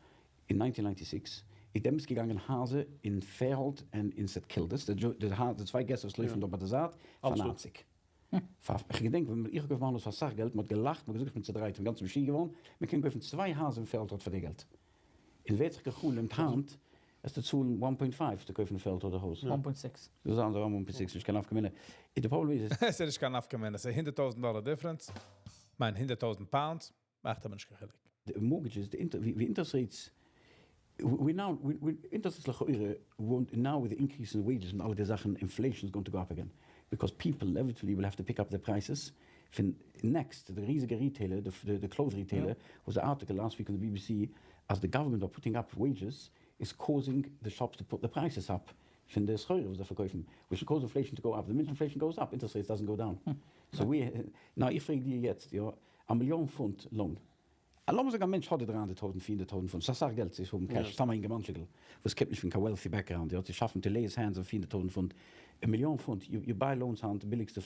אין 1996, איז דעמאלטס געגאנגען הייזער אין Fairholt און אין St Kilda, די, די, די צוויי געסער וואס לויפן דארט ביי די זייט, פאר Absolut. 90. פאר, איך געדענק, ווען איך האב געקויפט מיין הויז פאר סאך געלט, מען האט געלאכט, מען האט געזאגט, איך בין צעדרייט, איך בין גאנץ משוגע געווארן, מען קען קויפן צוויי הייזער אין Fairholt Road פאר די געלט. און ווער האט זיך געחלומט היינט, עס צו צאלן 1.5 צו קויפן Fairholt Road הויז. 1.6. דאס איז אנדערע 1.6, נישט קיין נפקא מינה. די פראבלעם איז, עס איז נישט קיין נפקא מינה, עס איז 100,000 דאלער difference. מיין 100,000 pounds, מאכט אבער נישט קיין חילוק. די mortgages, די inter, ווי, ווי interest rates, we now, we, we, interest rates לכאורה won't, now with the increase in wages און אלע די זאכן, inflation is going to go up again. Because people inevitably will have to pick up their prices. פון Next, די ריזיגע retailer, the, the, the clothes retailer, was an article last week on the BBC, as the government are putting up wages, is causing the shops to put the prices up. פון די סחורה וואס זיי פארקויפן, which will cause inflation to go up. The minute inflation goes up, interest rates doesn't go down. So we, now איך פרעג דיר יעצט, יא, א מיליאן פונט loan. לאמיר זאגן, א מענטש האט 300.000, 400.000 פונט, ס'איז א סאך געלט, צו האבן cash, סתם א אינגערמאנטשיקל, וואס קומט נישט פון קיין wealthy background, יא, צו שאפן to lay his hands on 400.000 פונט, א מיליאן פונט, you, you buy loans היינט, ביליגסטע 5%.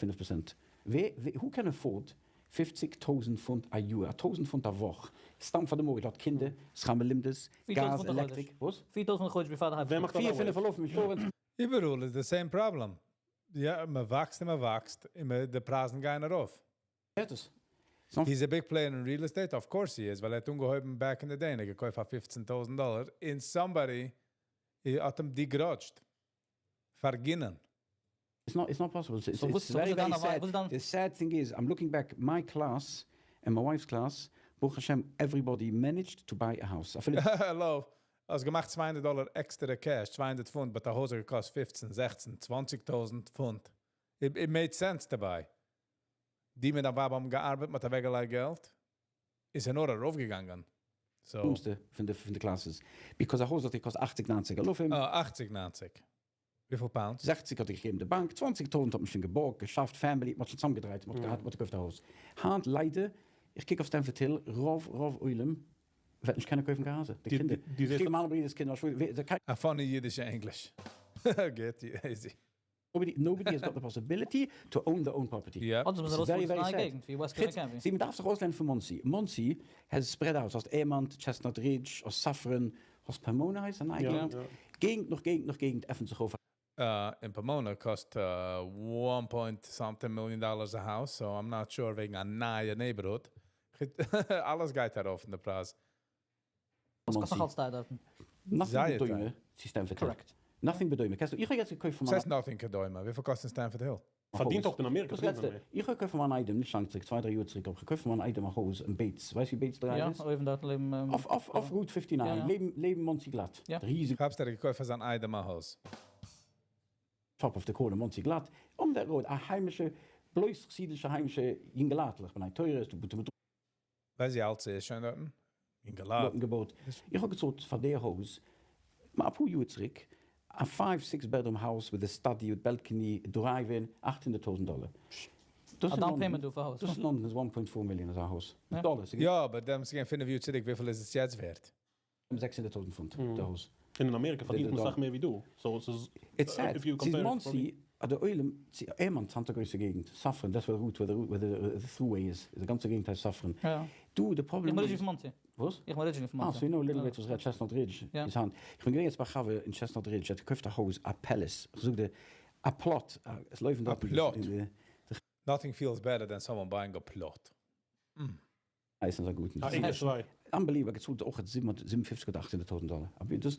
ווער, ווער, who can afford 50.000 פונט א יאר, 1.000 פונט א וואך, סתם פאר די mortgage, האט קינדער, שכר לימוד, 4.000 גאז, פונט א חודש. electric, וואס? 4.000 פונט א חודש before די ווער מאכט 4, דאס 5 פארלויפן insurance. איבעראל איז the same problem. יא, מען וואקסט און מען וואקסט, אימער די פרייזן גייען ארויף. דאס. Some He's a big player in real estate, of course he is, ווייל ער האט אנגעהויבן back in the day, און ער געקויפט פאר 15.000 דאלער, און somebody האט אים דעגראדזשט. פארגינען. It's not, it's not possible. It's, So it's what's- so very, what's very the sad. what's the The sad thing is, I'm looking back, my class and my wife's class, ברוך השם, everybody managed to buy a house. אפילו Hello. האסט געמאכט 200 דאלער extra cash, 200 פונט, but די הויז האט געקאסט 15, 16, 20.000 פונט. It, it made sense to buy. די מיט דיין ווייב האבן געארבעט, מ'האט אוועקגעלייגט געלט, איז ער נאר ארויפגעגאנגען. So, פון די, פון די classes. Because א הויז האט געקאסט 80, 90 אלפים. oh, 80, 90. וויפיל pounds? 60 האט געגעבן די באנק, 20.000 האט מען שוין געבארגט, געשאפט, family, מען האט שוין צוזאמגעדרייט, מען האט געהאט, מען האט געקויפט א הויז. היינט ליידער, איך קוק אויף Stamford Hill, רוב, רוב עולם, וועט נישט קענען קויפן קיין הייזער. די די- קינדער. די- די איך קוק מיינע ברידערס קינדער, ווער- די- A funny Yiddish English. Get easy. Nobody, nobody has got the possibility to own their own property. Yeah. אדער It's very, very sad. געגנט, ווי West חוץ- County. זי, מען דארף זיך אויסלערנען פון Monsey. Monsey has spread out. האסט Airmont, Chestnut Ridge, האסט Suffern, האסט Pomona הייסט א נייע יא, געגנט. יא. געגנט נאך געגנט נאך געגנט עפנט זיך אויף. In Pomona cost 1 point something million dollars a house, so I'm not sure וועגן א נייע neighborhood. אלעס גייט ארויף אין די פרייז. וואס קאסט Monsey. נאך אלץ טייער דארטן? Nothing זייער בדומה טייער. צו Stamford Hill. Correct. Nothing בדומה. קענסט דו, איך האב יעצט געקויפט פון וואס הייסט nothing בדומה? וויפיל קאסט אין Stamford Hill? פארדינט אויך אין אמעריקע. דאס פארדינט לעצטע. מען מער. איך האב געקויפט פון מיין איידעם, נישט לאנג צוריק, צוויי, דריי יאר צוריק, האב איך געקויפט פון מיין איידעם א הויז אין Bates. ווייסט ווי Bates Drive יא, איז? אויבן דארט לעבן... אויף, אויף, אויף Route 59, יא, יא. לעבן, לעבן Monsey גלאט. יא. ריזיג האסט ער געקויפט פאר זיין איידעם א הויז. Top of the corner, Monsey גלאט. On that road, א היימישע, בלויז חסידישע היימישע יונגעלייטלעך. בני תורה, דו, דו, דו, ווייסט ווי אלט ס'איז שוין דארטן? אינגעלייט. דארטן געבויט. איך האב געצאלט פאר די הויז אפאר יאר צוריק א five six bedroom house with a study with balcony drive in 800 טויזנט דאלער. דאס א אין down לאנדאן payment דא פאר הויז. דאס אין לאנדאן איז 1.4 מיליאן אזא הויז. דאלער. ס'איז יא, אבער דעמאלטס איז געווען 5 יאר צוריק, וויפיל איז עס יעצט ווערט? 600 טויזנט פונט די הויז. און אין אמעריקע פארדינט מען אסאך מער ווי דא. So ס'איז It's sad. if you ס'איז compare it, מאנסי, אז דער עולם, צו ערמאנט האט א גרויסע געגנט, Suffern, that's where the route, where the route, where the throughway איז, די גאנצע געגנט הייסט Suffern. יא. דא, די פראבלעם איך בין איז originally פון מאנסי. וואס? איך בין originally פון אה, מאנסי. so you know a little bit וואס רעדט Chestnut Ridge יא. איז היינט. איך בין געווען יעצט ביי א חבר אין Chestnut Ridge, ער האט געקויפט א הויז, א palace, איך זאג דיר, א plot, עס לויפן א דארט plot. אין די Nothing feels better than someone buying a plot. הייסן זיי גוט. א ענגע שריי. Unbelievable, געצאלט אויך 57 אדער 800 טויזנט דאלער. אבער דאס,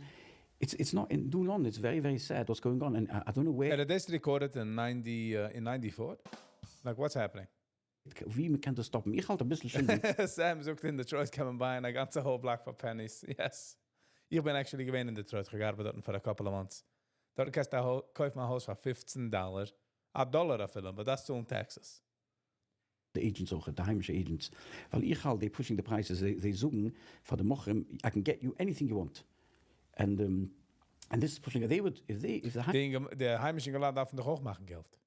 it's, it's not, in דא לאנדאן, it's very, very sad what's going on, and I, I don't know where, ער האט דאס recorded in 90, in 94? Like, what's happening? ווי מען קען דאס stop ן. איך האלט אביסל שולדיג. Sam זאגט אין Detroit קען מען buy ען א גאנצע whole block for pennies. Yes. איך בין actually געווען אין Detroit, איך האב געארבעט דארט for a couple of months. דארט קענסטו קויפן א הויז פאר 15 דאלער. א דאלער אפילו, אבער דאס צאלן taxes. די agents אויך, די היימישע agents. ווייל איך האלט, they pushing the prices, they, they זאגן פאר די מוכרים, I can get you anything you want. And, and this is pushing, they would, if they, if the די, אינגע- די היימישע אינגעלייט דארפן דאך אויך מאכן געלט.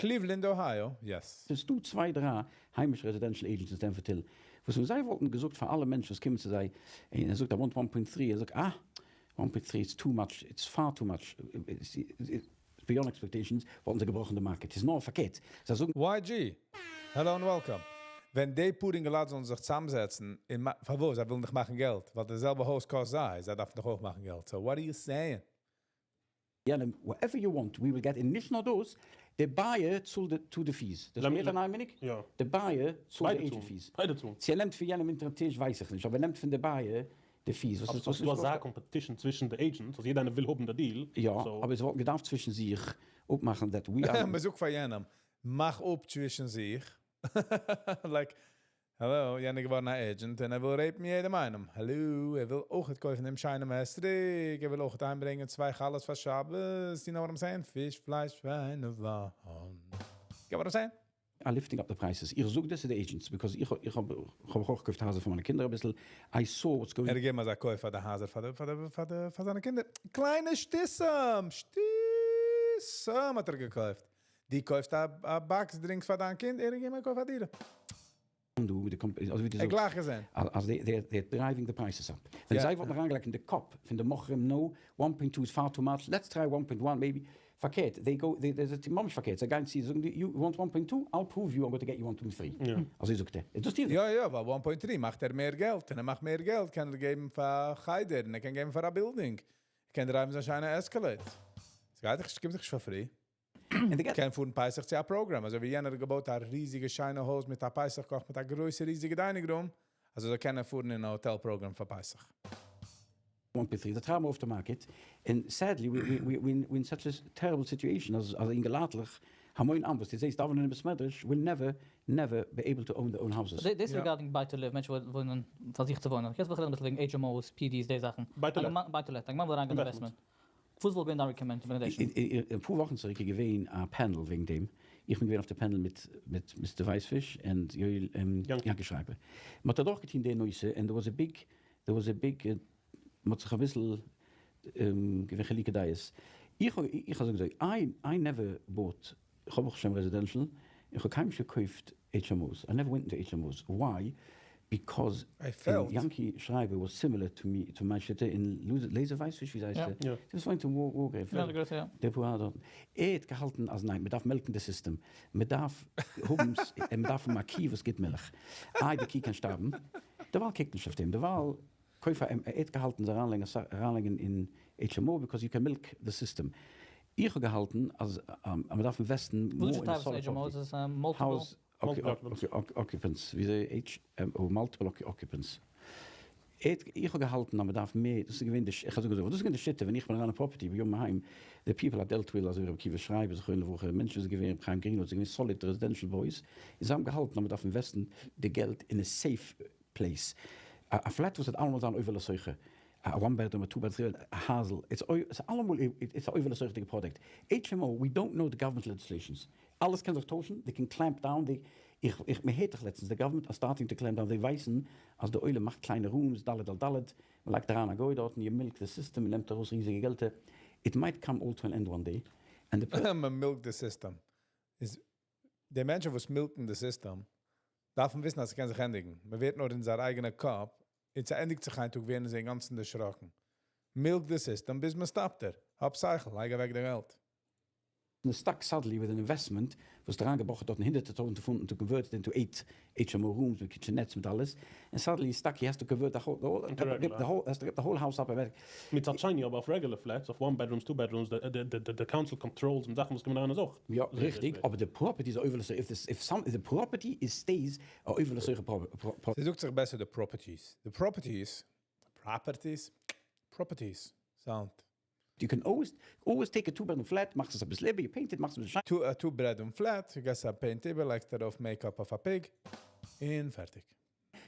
Cleveland, Ohio, yes. ס'איז דא צוויי, דריי היימישע residential agents אין Stamford Hill, וואס ווען זיי וואלטן געזאגט פאר אלע מענטשן, וואס קומען צו זיי, און ער זאגט, I want 1.3, ער זאגט, ah, 1.3 is too much, it's far too much, it's beyond expectations, וואלטן זיי געבראכן די market. ס'איז נאר פארקערט. זיי זאגן, YG, hello and welcome. ווען די פאר אינגעלייט זאלן זיך צוזאמזעצן, אין מא- פארוואס? זיי ווילן דאך מאכן געלט, ווייל דער זעלבע הויז קאסט זיי, זיי דארפן דאך אויך מאכן געלט. So what are you saying? יענעם, whatever you want, we will get in נישט נאר דאס, the buyer צאלט the, to the fees. דאס לאמיר- מיינט איין מינוט? יא. The buyer צאלט ביידע די צאלן. agent fees. ביידע צאלן. צו ער נעמט פון יענעם אונטערן טיש, ווייס איך נישט, אבער ער נעמט פון די buyer די fees. וואס איז אבער ס'איז דא אזא competition צווישן די agents, אז יעדער איינער וויל האבן די deal. יא, So- אבער עס וואלט געדארפט צווישן זיך אפמאכן, that we are מען זאגט פאר יענעם, מאך אפ צווישן זיך. Like, hello, יענער געווארן א agent און ער וויל rape ן יעדעם איינעם. Hello, ער וויל אויך קויפן דעם שיינעם אתרוג, ער וויל אויך אהיימברענגען צוויי חלות פאר שבת. You know what I'm saying? פיש, פלייש, וויין, וויין. Get what I'm saying? are lifting up the prices. איך זאג דאס צו די agents, because איך, איך האב, איך האב אויך געקויפט הייזער פאר מיינע קינדער א ביסל. I saw what's going ער געבט מיר אזא קויף פאר די הייזער, פאר די, פאר די, פאר די, פאר זיינע קינדער. קליינע שטותים, שטותים האט ער געקויפט. דו קויפסט א, א box drinks פאר דיין קינד, ער געבט מיר קויף א דירה. on דא מיט די company, אזוי ווי דו איך זאגסט. גלייך געזען. אז they, they, they're driving the prices up. ווען זיי וואלטן אריינגעלייגט אין די קאפ פון די מוכרים, no, 1.2 is far too much, let's try 1.1 maybe. פארקערט, they go, they, there's a ממש פארקערט, זיי גייען צו, זאגן די, you want 1.2, I'll prove you I'm going to get you 1.3. יא. אזוי זאגט ער. דאס די יא, יא, ווייל 1.3 מאכט ער מער געלט. און ער מאכט מער געלט, קען ער געבן פאר חדר, און ער קען געבן פאר א building. ער קען drive ן זיין שיינע Escalade. עס גייט דאך, עס קומט דאך נישט for free. And they get קען פארן פסח צו א program. אזוי ווי יענער האט געבויט א ריזיגע שיינע הויז מיט א פסח קאך, מיט א גרויסע ריזיגע dining room. אזוי זאל קענען פארן אין א hotel program פאר פסח. 1.3, the treiben off the market. And sadly, we, we, we, we're in such a terrible situation אז, אז אינגעלייטלעך, המון עם, וואס דו זעסט דאווענען אין בית מדרש, will never, never be able to own their own houses. דאס regarding buy to live, מענטשן וואוינען פאר זיך צו וואוינען. יעצט וויל איך רעדן א ביסל וועגן HMOs, PDs, די זאכן. Buy to let. Buy to let. מאן וויל אריינגיין Investment. Investment. וואס וואלט געווען דיין recommendation? אין א פאר וואכן צוריק איז געווען א panel וועגן דעם. איך בין געווען אויף דער panel מיט, מיט Mr. Weissfisch און יואל, Janke. Janke Schreiber. מען האט דורכגעטון די נושא, and there was a big, there was a big, מען האט זיך א ביסל, געווען חילוקי דעות. איך, איך האב געזאגט, I, I never bought, איך האב אויך שוין residential, איך האב קיינמאל נישט געקויפט HMOs. I never went into HMOs. Why? Because I felt. Yanki Schreiber was similar to me, to my שיטה אין Laser Weissfisch, ווי הייסט יא. ער? יא. דאס וואוינט אין Wargrave. יא, דער גרויסער, יא. דער פוהא דארט. ער האט געהאלטן, אז ניין, מען דארף melk ן די system. מען דארף האבן, מען דארף האבן א קי, וואס גיט מילך. איי, די קי קען שטארבן. דערווייל קוקט נישט אויף דעם. דערווייל, קויפער, ער האט געהאלטן, זיי אריינלייגן, אריינלייגן אין HMO, because you can milk the system. איך האב געהאלטן, אז מען דארף invest ן וואס more איז in די types solid of HMOs? property. איז עס multiple? House Multiple occupants, ווי די HMO, multiple occupants. איך האב געהאלטן, אז מען דארף מער, דאס איז געווען די, איך האב געזאגט, דאס איז געווען די שיטה, ווען איך בין אריין אין property, ביום היים, the people I dealt with, אזוי ווי רבי עקיבא שרייבער, זיך אין וואך, מענטשן זענען געווען, רבי חיים גרינוואלד, זענען געווען solid residential boys, זיי האבן געהאלטן, אז מען דארף invest ן די געלט in a safe place. א flat וואס האט אלעמאל זיין עובר לסוחר. א one bedroom, a two bedroom, א הייזל. It's it's אלעמאל, it's א עובר לסוחר'דיגע product. HMO, we don't know the government legislations. אלעס קען זיך טוישן, they can clamp down, they, איך, איך, מען הערט דאך לעצטנס, די government are starting to clamp down, זיי ווייסן אז די עולם מאכט קליינע rooms, ד' על ד', מען לייגט אריין א גוי דארטן, you milk the system, מען נעמט ארויס ריזיגע געלטער, it might come all to an end one day, and the מען milk ט די system. איז די מענטשן וואס milk ן די system, דארפן וויסן, אז עס קען זיך ענדיגן. מען ווערט נאר אין זייער אייגענע קאפ, און ס'ענדיגט זיך איין טאג, ווערן זיי אינגאנצן דערשראקן. Milk the system, ביז מען stop ט ער. האב שכל, לייג אוועק די געלט. is stuck suddenly with an investment, וואס דער אנגעבראכן דארט הונדערטער טויזנט פונט to convert it into eight HMO rooms מיט kitchenettes מיט אלעס, and suddenly he's stuck, he has to convert the whole, the whole, Into regular. the whole, has to get the whole house up and back. מצד שני, אבער אויף regular flats, אויף one bedrooms, two bedrooms, the council controls און זאכן וואס קומען אריין איז אויך. יא, זייער ריכטיג, שווער. אבער די property איז אויבער, if this, if some, if the property is stays, אויבער pro, זי זאגט זיך בעסער the properties. The properties, properties, properties, sound. You can always, always take a two-bedroom flat, מאכסט עס א ביסל איבער, you paint it, מאכסט עס א ביסל שיין. Two, a two bedroom flat, דו גייסט א paint איבער, לייגסט דערויף makeup אויף א pig, און פארטיג.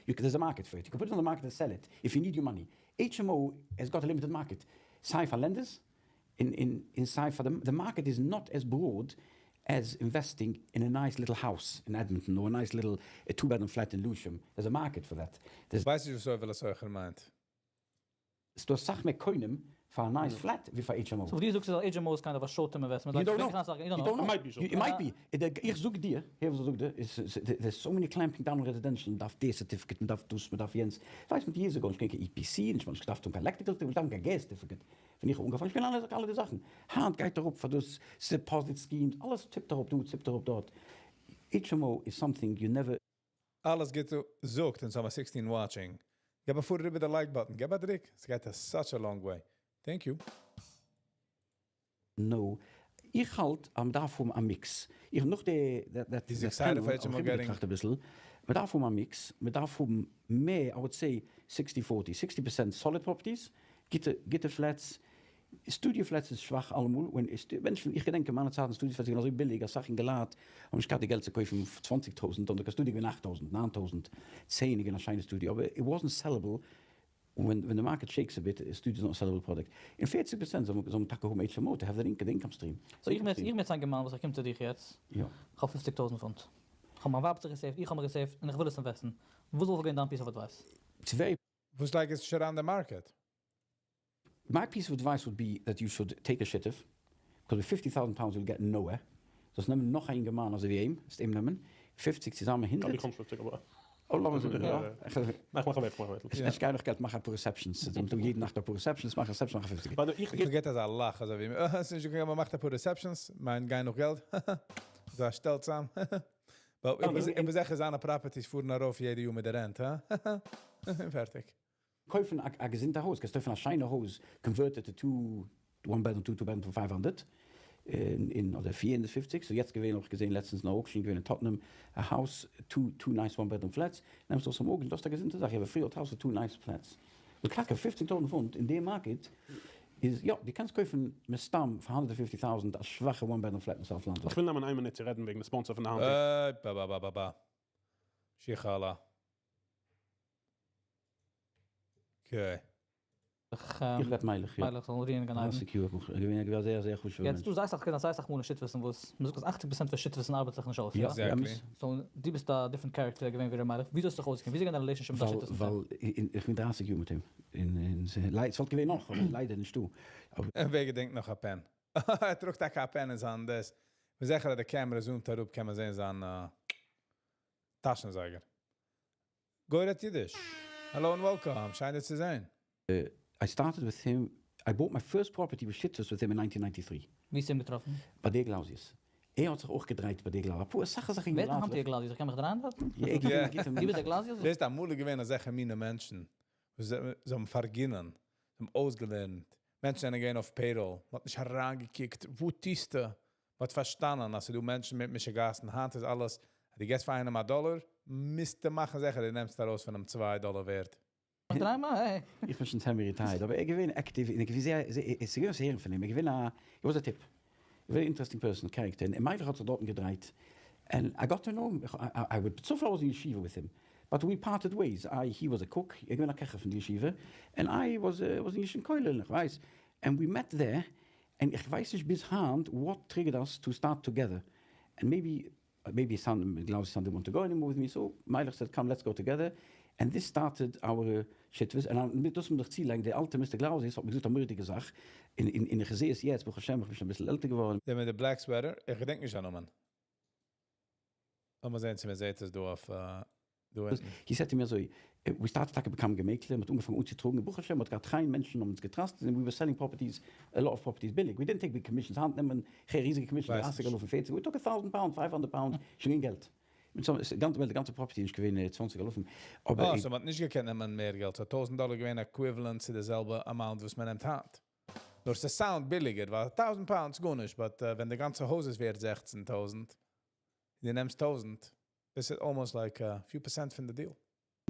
You can, there's a market for it. You can put it on the market and sell it if you need your money. HMO has got a limited market. סיי פאר lenders, in סיי פאר the, the market is not as broad as investing in a nice little house in Edmonton or a nice little a two-bedroom flat in Lewisham. There's a market for that. There's ווייס איך, וואס אויב אזוי מיינט. ס'דא אסאך מער קונים פאר a nice flat ווי פאר HMO. So דו זאגסט, HMO is kind of a short-term investment. You Like, don't know. איך זאג, you don't You know. don't know. It might be short. You, it might be. איך זאג דיר, הער וואס איך זאג דיר, there's so many clamping down on residential, מען דארף די certificate, מען דארף דאס, מען דארף יענץ. ווייסט, מיט years ago, איך קען קיין EPC, נישט, מען דארף קיין electrical, מען דארף קיין gas certificate. ווען איך אנגעפאנגען, איך קען אלע, אלע די זאכן. היינט גייט אראפ פאר דאס deposit schemes, אלעס טיפט אראפ דא, טיפט אראפ דארט. HMO is something you never אלעס גייט זאגט אין summer 16 watching. גיב א פאר איבער די like button. גיב א דריק. עס גייט such a long way. Thank you. No. איך האלט, אז מ'דארף האבן א mix. איך נאך די, that, that, He's that excited panel, for HMO האב איך getting- געטראכט א ביסל. מ'דארף האבן א mix, מ'דארף האבן מער, I would say 60-40, 60% solid properties, גוטע, גוטע flats, Studio flats איז שוואך אלעמאל, ווען איז, מענטשן, איך געדענק אין מיינע צייטן, Studio flats זענען אזוי ביליג, אסאך אינגעלייט, האבן נישט געהאט די געלט צו קויפן 20.000, און די studio געווען 8.000, 9.000, 10 געווען א שיינע studio, אבער it wasn't sellable when the market shakes a bit, a studio is not a sellable product. אין 40% זאל מען, זאל מען טאקע האבן HMO to have the income, the income stream. So איך מיט, איך מיט זיין געמאן, וואס איך קום צו דיר יעצט. יא. איך האב 50.000 פונט. איך האב מיין ווייב זיך גע save ט, איך האב מיר גע save ט, און איך וויל עס invest ן. וואו זאל גיין דיין piece of advice? It's very וואס like איז שוין on the market? My piece of advice would be that you should take a שותף, because with 50,000 pounds you'll get nowhere. דאס נעמען נאך איין יונגערמאן, אזוי ווי אים, איז אים נעמען, 50 צוזאמען אבער 100. איך קום 50, אבער. Oh, לאמיר זאגן, יא. יא. מאך מאך אוועק, מאך אוועק. עס גייט נאך געלט, מאך א פאר receptions. דו דו יעדע נאכט א פאר receptions, מאך receptions, מאך 50. ווייל איך איך געט אזא לאך, אזוי ווי, אה, עס איז נישט געגאנגען, מען מאכט א פאר receptions, מיין גיין נאך געלט. אזא שטעלט צוזאם. But איך בין זיכער זיינע properties פארן ארויף יעדע יאר מיט די rent, הא? פארטיג. קויפן א, א געזונטע הויז, קענסט קויפן א שיינע הויז, converted to two, one bedroom, two, two bedroom for 500. אין, אדער 450, so יעצט געווען, האב איך געזען, לעצטנס אן auction געווען אין Tottenham, a house, two, two nice one bedroom flats, נעמסט דאס אמאל, דאס איז א געזונטע זאך, איך האב א freehold house with two nice flats. און קלאקע, 50.000 פונט אין דעם market, איז, יא, דו קענסט קויפן מסתם פאר 150.000 א שוואכע one bedroom flat אין South London. איך וויל נעמען איין מינוט צו רעדן וועגן די sponsor פון די היינט. אה, ba ba ba ba ba. שיחלה. Okay. איך, איך רעד מיילעך, יא. מיילעך זאל רוען אין גן עדן. Secure, איך בין געווען זייער, זייער חשובער יעצט, מענטש. דו זאגסט, איך קען אסאך מאל שותפות'ן, וואס, מען זאגט, אז 80% פון שותפות'ן ארבעט זיך נישט אויס, יא? Ja, Exactly. So, דו ביסט א different character געווען ווי דער מיילעך. ווי זאלסט דו אויסקומען? ווי איז דיין relationship מיט ווייל, שותפות'ן? ווייל אין, איך בין 30 יאר מיט אים. אין, אין, עס וואלט געווען נאך, אבער ליידער נישט דא. אבער ווער געדענקט נאך א pen? ער טראגט א pen אין זיין דעס. מיר זיכער, די camera zoom ט אראפ, קען מען זען זיין טאשנזייגער. גוי אידיש. Hello and welcome. שיין דיך צו זען. I started with him, I bought my first property with שותפות with him in 1993. ווי האסטו אים געטראפן? ביי די Clausius. ער האט זיך אויך געדרייט ביי די Clausius. א פאר זאכן זיך ווער האט די Clausius? איך קען מיך דרייען דארט? יא, איך גיב אים דו ביסט דער Clausius? דאס איז אמאל געווען אזעלכע מינע מענטשן, וואס זיי זיי האבן פארגינען, זיי האבן אויסגעלערנט. מענטשן זענען געווען אויף payroll. מען האט נישט אריינגעקוקט, וואו טוסטו? מען האט פארשטאנען, אז דו מענטשן מיט משוגעת'ן, היינט איז אלעס, דו געבסט פאר איינעם א דאלאר, מוזטו מאכן זיכער, דו נעמסט ארויס פון אים 2 דאלאר ווערט. דריי מאל, hey. איך בין שוין semi-retired, אבער ער געווען active, איך ווייס זייער, עס איז געווען זייער פון אים, ער געווען א, he was a type. A very interesting person, character. און מיילעך האט זיך דארטן געדרייט. And I got to know him. I, I would, so far I was in yeshiva with him. But we parted ways. I, he was a cook, איך בין א קעכער פון די ישיבה. And I was in ישיבה כולל, איך ווייס. And we met there, and איך ווייס נישט ביז היינט what triggered us to start together. And maybe maybe son, Glau's son didn't want to go anymore with me, so מיילעך said come let's go together, and this started our שותפות, און מיט דאס מוז איך צולייגן, דער אלטער Mister גלאוזיס האט מיר געזאגט א מורא'דיגע זאך, און און איך זע עס יעצט, ברוך השם איך בין שוין אביסל עלטער געווארן. דער מיט די black sweater, איך געדענק נישט זיין נאמען. לאמיר זען צו מען זעט עס דא אויף דא אונטן. He said to me אזוי, we started טאקע become געמעקלער, מ'האט אנגעפאנגען אנצוטראגן, ברוך השם מ'האט געהאט חיין מענטשן האבן אונז געטראסט, און we were selling properties, a lot of properties ביליג, we didn't take big commissions, היינט נעמט מען כ'הער ריזיגע commissions, ווייס דרייסיג נישט. אלפים, פערציג, we took a thousand pound, five hundred pound, שוין געווען געלט. מיט סאו גאנצע וועלט די גאנצע property איז נישט געווען צוואנציג אלפים, אבער. אה, so מ'האט נישט געקענט נעמען מער געלט, so טויזנט דאלער געווען equivalent צו די זעלבע amount וואס מען נעמט היינט. נאר ס' sound ביליגער, ווייל טויזנט pounds איז גארנישט, but ווען די גאנצע הויז איז ווערט זעכצן טויזנט, דו נעמסט טויזנט, דאס איז almost like a few percent פון די deal.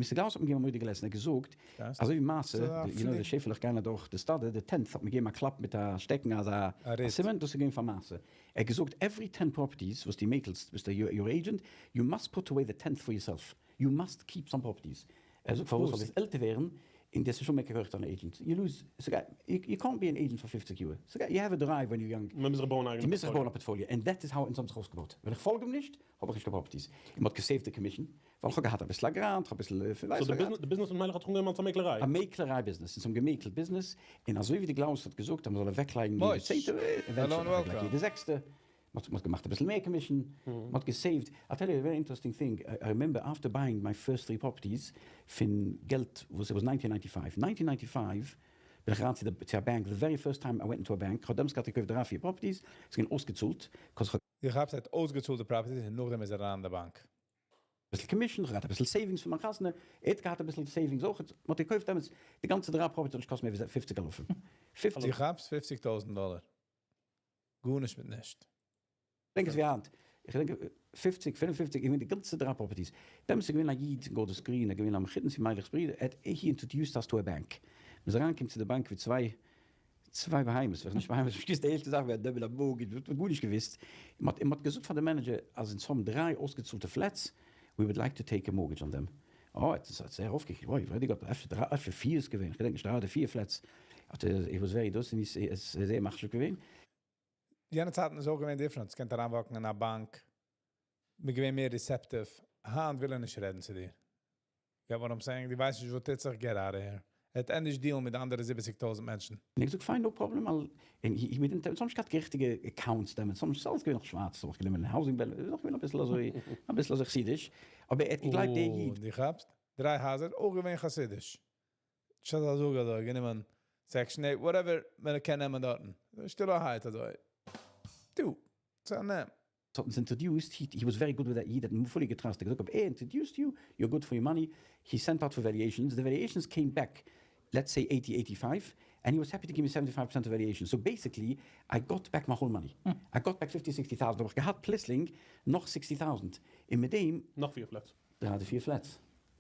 Mister גלאוז האט מיר געגעבן א מורא'דיגע lesson, ער האט געזאגט, אזוי ווי מעשה, you know די שעפעלעך גייען אדורך די סטאדע, די tenth האט מען געגעבן א קלאפ מיט א שטעקן אזא סימן, דאס איז געווען פאר מעשה. ער האט געזאגט, every ten properties וואס דו מעקלסט, ביסט your agent, you must put away the tenth for yourself, you must keep some properties. ער זאגט פארוואס, ווייל וועסט עלטער ווערן, און דו האסט נישט מער קיין כח צו זיין א agent, you lose, you קאנט בי אן עידזשענט פאר פופציג יאר, ס'גייט, you have a drive when you young. מען מוז זיך בויען א אייגענע דו מוזט זיך בויען פארטפאליע. א פארטפאליע, and that is how אונז האבן זיך אויסגעבויט. ווען איך פאלג אים נישט, האב איך נישט קיין properties. און מ'האט געסעיווט די commission, ווייל כ'האב געהאט אביסל א grant, כ'האב אביסל פון ווייס so וואס געהאט. די ביזנעס מיט מיילעך האט זיך אנגעהויבן אלס א מעקלעריי? א מעקלעריי ביזנעס, אונז האבן געמעקלט ביזנעס, און אזוי ווי די גלאוז האט געזאגט אז מ'זאל אוועקלייגן יעדע צענטע, eventually האט מען אוועקגעלייגט יעדע זעקסטע, מ'האט געמאכט אביסל מער commission, מ'האט געסעיווט, I'll tell you a very interesting thing, I remember after buying my first three properties פון געלט וואס it was nineteen ninety five, nineteen ninety five בין איך אריין צו די צו א באנק, the very first time I went into a bank, כ'האב דעמאלטס געהאט געקויפט דריי פיר properties, ס'איז געווען אויסגעצאלט, 'cause כ'האב. איך האב ס'האט אויסגעצאלט די properties און נאכדעם איז ער אריין אין די באנק. אביסל commission, כ'האב געהאט אביסל savings פון מיין חתונה, ער האט געהאט אביסל savings אויך, מ'האט געקויפט דעמאלטס די גאנצע דריי properties האט נישט געקאסט מער ווי פופציג אלפים. פופציג. דו כאפסט? פופציג טויזנט דאלער. גארנישט מיט נישט. געדענק עס ווי היינט, איך געדענק פופציג, פינף און פופציג, איך מיין די גאנצע דריי properties, דעמאלטס איז געווען א איד אין גאלדערס גרין, ער איז געווען א מחותן צו מיילעך'ס ברודער, ער האט he introduced us to a bank, מ'איז אריינגעקומען צו די באנק ווי צוויי צוויי בהמות, וועלכע נישט בהמות, נישט געוואוסט די ערשטע זאך ווער דער בן הבוג איז, מ'האט גארנישט געוואוסט, מ'האט און מ'האט געזאגט פאר די manager אז אונז האבן דריי אויסגעצאלטע flats, we would like to take a mortgage on them, אה, האט ער זייער אויפגעקוקט, וואוי, ווער די גאט, אפשר דריי, אפשר פיר איז געווען, כ'געדענק נישט, דריי אדער פיר flats, האט ער, he was very דאס, און איז זייער מחשיב געווען. יענע צייטן איז אויך געווען different, קענסט אריינוואקן אין א באנק, מ'איז געווען מער receptive, היינט וויל ער נישט רעדן צו דיר. Get what I'm saying? דו ווייסט נישט וואס טוט זיך, get out of here. ער האט ענדערש דיעלן מיט די אנדערע זיבעציג טויזנט מענטשן. און איך זאג fine no problem, און איך מיט אונז האבן נישט געהאט קיין ריכטיגע accounts דעמאלטס, ס'איז אלעס געווען נאך שווארץ, ס'האב איך גענומען housing benefit, איז נאך געווען אביסל אזוי, אביסל אזוי חסידיש, אבער ער האט געגלייבט דער איד. דו כאפסט? דריי הייזער, אויך געווען חסידיש. שטעל א זאג אזוי, גענומען section eight, whatever מען קען נעמען דארטן. שטילערהייט אזוי. דו, צו נעם. האט אונז introduced, he was very good with that איד, האט אים fully געטראסט, ער האט געזאגט אויב ער introduced you, you're good for your money, he sent out for valuations, די valuations came back let's say eighty eighty five, and he was happy to give me seventy five percent of valuation, so basically I got back my whole money, I got back fifty sixty thousand, האב איך געהאט פלוצלינג נאך sixty thousand, און מיט דעם. נאך פיר flats. דריי אדער פיר flats.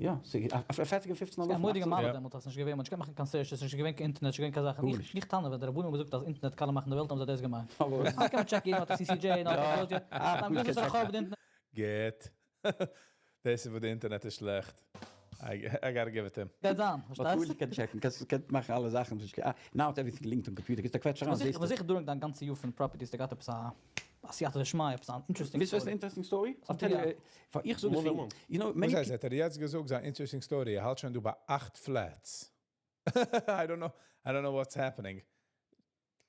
יא, ס'איז א פערטיגע פופצן אלפים. ס'איז א מורא'דיגע מעלה דעמאלט אז ס'נישט געווען, מ'האט נישט געקענט מאכן קיין searches, ס'נישט געווען קיין אינטערנעט, נישט געווען קיין זאכן. גארנישט. איך טענה ווען די רבנים האבן געזאגט אז אינטערנעט קאלע מאכן די וועלט האבן זיי דאס געמיינט. פארוואס? היינט קען מען טשעקן יעדער האט א CCJ און אלע טעכנאלאגיע. אה, זיי האבן געוואוסט וואס פאר א חורבן די אינטערנעט. גוט. דאס איז וואס די אינטערנעט איז שלעכט. I gotta give it to him. גייט זיין, פארשטייסט? מ'האט גארנישט געקענט טשעקן, קענסט געקענט מאכן אלע זאכן, now האט everything linked און computer, גיבסט א קוועטש אריין זעסטו. כ'בין זיכער during דיין גאנצע יאר פון properties האסטו געהאט עפעס א א סייעתא דשמיא, עפעס אן interesting ווילסט וויסן story. Interesting story? פאר איך זאג עס וועגן, you know, וואס הייסט, האט ער יעצט געזאגט זיין interesting story, ער האלט שוין דא ביי אכט flats. I don't know, I don't know what's happening.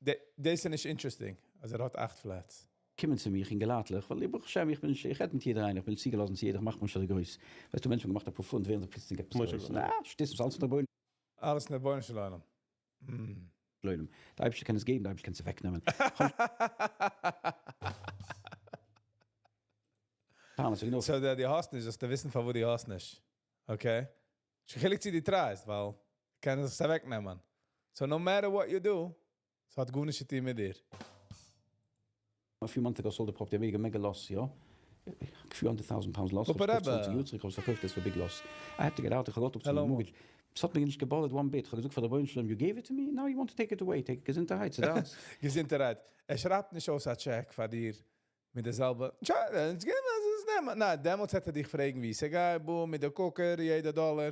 דאס איז נישט interesting אז ער האט אכט flats. קומען צו מיך אינגעלייטלעך, ווייל ברוך השם איך בין נישט, איך רעד מיט יעדער איינער, איך בין נישט צוגעלאזן צו יעדער, איך מאך מיך נישט אזוי גרויס. ווייסטו מענטשן האבן געמאכט אפאר פונט ווערן זיי פלוצלינג עפעס גרויס. נא, שטות, ס'איז אלעס פון רבונו. אלעס פון רבונו של עולם. של עולם. דער אייבערשטער קען עס געבן, דער אייבערשטער קען עס אוועקנעמען. So דו האסט נישט, זאלסטו וויסן פארוואס דו האסט נישט. Okay? נישט קיין חילוק צו דו טרייסט, ווייל קען עס אוועקנעמען. So no matter what you do, ס'האט גארנישט צו טון מיט דיר. A few months ago sold a property, mega mega loss, יא. A few hundred thousand pounds loss, כ'האב עס געקויפט צוואנציג יאר צוריק, כ'האב עס פארקויפט עס פאר big loss. I had to get out, איך האב געוואלט אפצאלן די mortgage. ס'האט מיר נישט געבאדערט one bit, כ'האב געזאגט פאר די רבונו של עולם, you gave it to me, now you want to take it away, take it געזונטערהייט, ס'דיינס. געזונטערהייט. ער שרייבט נישט אויס א טשעק פאר דיר מיט די זעלבע, ניין, דעמאלטס וועט ער דיך פרעגן ווי ס'גייט, boom, מיט די קוקער, יעדע דאלער,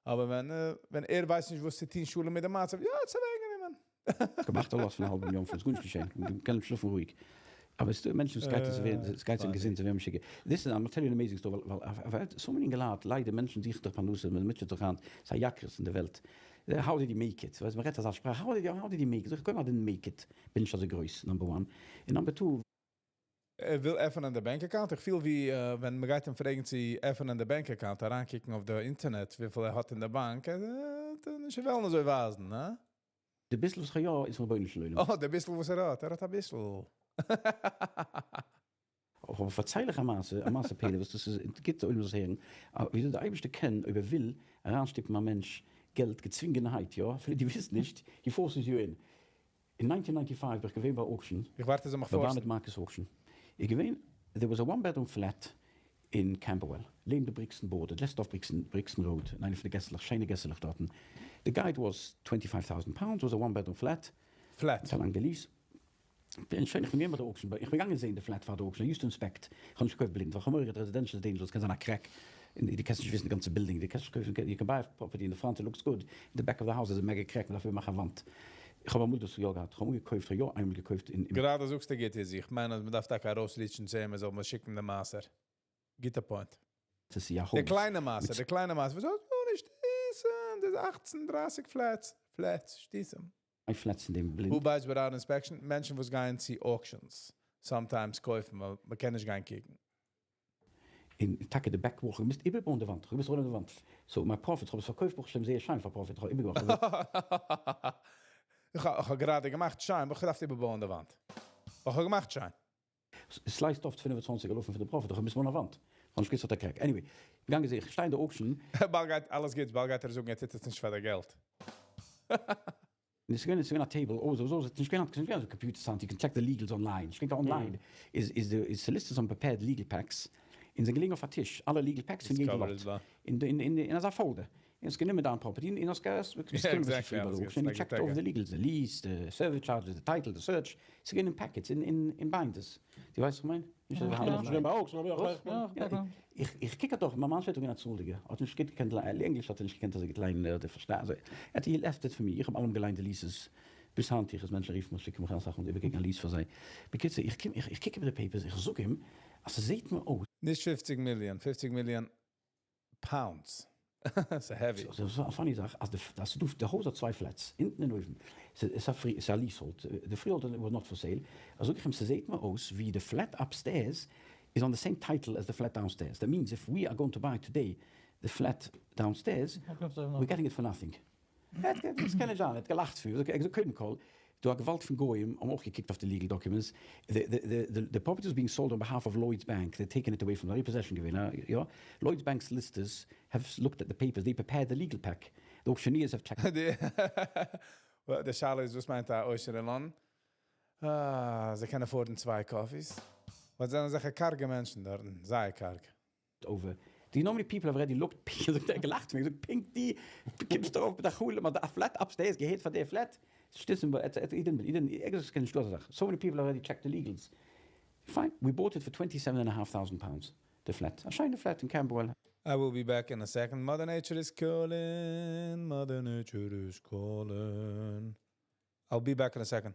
אבער ווען ווען ער ווייסט נישט וואס צו טון שלום מיט די מצב, יא, האט עס אוועקגענומען. געמאכט א loss פון א האלבע מיליאן פונט, ס'איז גארנישט געשען, מ'קען שלאפן רואיג. אבער ס'דא מענטשן וואס גייט עס ווערן, עס גייט זיי געזונט, זיי ווערן משוגע. ליסען, איים טעל יו אן עמעזינג סטארי, ווייל סאו מעני אינגעלייט, ליידער מענטשן זוכן דאך פרנסה, מען מוטשעט זיך היינט, ס'איז א יקרות אין די וועלט. האו דיד יו מעיק איט? ווייסט, מען רעדט אזא שפראך, האו דיד יו מעיק איט? זאג איך, קודם איי דידנט מעיק איט, בין נישט אזוי גרויס, נאמבער וואן, און נאמבער טו, ער וויל עפענען די bank account? איך פיל ווי ווען מ'גייט אים פרעגן צו עפענען די bank account, אריינקוקן אויף די אינטערנעט וויפיל ער האט אין די באנק, ער וועט נישט וועלן אזוי ווייזן, הא? די ביסל וואס כ'האב יא איז פון רבונו של עולם. אה, די ביסל וואס ער האט, ער האט אביסל. אבער פארצייל איך א מעשה, א מעשה פלא וואס דאס איז גוט די עולם זאל עס הערן, וויאזוי די אייבערשטער קען אויב ער וויל אריינשטופן א מענטש געלט געצווינגענערהייט, יא, אפילו דו ווילסט נישט, he forces you in. אין nineteen ninety five בין איך געווען ביי auction, איך ווארט ער זאל מיך ביי force ן. בארנעט מארקוס auction, איז געווען, there was a one bedroom flat אין קעמפערוועל, לעבן די בריקסטאן border, just אויף בריקסטאן road, אין איינע פון די געסעלעך, שיינע געסעלעך דארטן, די guide was twenty five thousand pounds, was a one bedroom flat, flat. מיט א לאנגע lease, בין שוין, איך בין געווען ביי די auction, איך בין געגאנגען זעהן די flat פאר די auction, I used to inspect, איך האב נישט געקויפט בלינד, ווייל כ'האב מורא געהאט residential איז dangerous, קען זיין א crack, און דו קענסט נישט וויסן די גאנצע בילדינג, דו קענסט נישט קויפן, you can buy א property אין די front, it looks good, אין די back of the house איז א mega crack, מ'דארף איבערמאכן א וואנט. איך האב אמאל דאס יא געהאט, איך האב אנגעקויפט, איך האב יא איינמאל געקויפט אין. גראדע זאגסטו גוט איז, איך מיין אז מ'דארף טאקע ארויסריטשן צו אים ער זאל מיר שיקן די מעשר. גוטע point. ס'איז א די הויז קליינע מעשר, מיט די קליינע מעשר, וואס האט גארנישט, שטיסען, דאס איז אכצן דרייסיג flats, flats, שטיסען. צוויי flats אין דעם בלינד. Who buys without inspection? מענטשן וואס גייען צו auctions sometimes קויפן ווייל מ'קען נישט גיין קוקן. און טאקע די back wall, כ'האב געמוזט איבערבויען די וואנט, כ'האב געמוזט רוימען די וואנט, so my profit, כ'האב עס פארקויפט ברוך השם זייער שיין פאר profit, כ'האב איבערגעמאכט. איך האב גראדע געמאכט שיין, אבער כ'דארף איבערבויען די וואנט. אבער כ'האב געמאכט שיין. sliced off 25 אלפים פון די profit, איך האב געמוזט בויען א וואנט. כ'האב נישט געוואוסט ס'האט א crack. Anyway, געגאנגען זעה איך, איך שטיי אין די auction. באלד גייט אלעס גוט, באלד גייט ער זאגן ער טוט עס נישט פאר די געלט. און עס איז געווען, עס איז געווען א table, אוי אזוי אזוי, עס איז נישט געווען, עס איז נישט געווען אזוי computer science, you can check the legals online, נישט געווען קיין online, איז איז די איז solicitors האבן prepared legal packs, און זענען געלעגן אויף א טיש, אלע legal packs פון יעדע lot, אין אין אין אין אזא folder, און האסט גענומען דיין property און האסט געשריבן ביי די auction, און געטשעקט אויף די legals, די lease, די service charges, די title, די search, עס איז געווען אין packets, אין אין אין binders, דו ווייסט וואס איך מיין? נישט אזוי ווי היינט. נישט געווען ביי auction אבער יא איך ווייס. איך קוק אדורך, מיין מאן שליט א געווען א צאלדיגער, האט נישט גוט געקענט ליינען, ענגליש האט ער נישט געקענט אזוי גוט ליינען אדער פארשטיין, אזוי, ער האט he left it for me, איך האב אלעמאל געליינט די leases, ביז היינט איך אז מענטשן רופן מיך שיקן מיך אסאך מאל איבערקוקן א lease פאר זיי, בקיצור איך קום איך קוק איבער די papers איך זאג אים אז ס'זעהט מיר אויס. נישט פופציג מיליאן, פופציג מיליאן pounds. ס'איז heavy. ס'איז א funny זאך אז די אז ס'דא די הויז האט צוויי flats, אונטן און אויבן. ס'איז א free ס'איז א leasehold, די freehold was not for sale. זאג איך אים ס'זעהט מיר אויס ווי די flat upstairs איז on the same title as the flat downstairs, that means if we are going to buy today the flat downstairs, we're getting it for nothing. דאס קען נישט זיין, ער האט געלאכט פון מיר, ער האט געזאגט קודם כל, דא א געוואלד פון גוים האבן אויך געקוקט אויף די legal documents, די property was being sold on behalf of Lloyds Bank, they taken it away from, repossession געווען, יא, Lloyds Bank solicitors have looked at the papers, they prepared the legal pack, the auctioneers have checked. די שאלה איז וואס מיינט א עושר אין לאנדאן? אה, זיי קענען afford ן צוויי coffees. וואס זענען אזעלכע קארגע מענטשן דארטן, זייער קארג. Over. Do you know how many people have already looked פונקט געזאגט ער האט געלאכט פון מיר געזאגט פונקט די קומסט ארויף מיט א חלום אז א flat upstairs געהערט פאר די flat שטיסן אידן נישטא אזא זאך so many people already checked the legals fine we bought it for twenty seven and a half thousand pounds די flat א שיינע flat אין קעמפוועל. I will be back in a second, mother nature is calling, mother nature is calling, I'll be back in a second.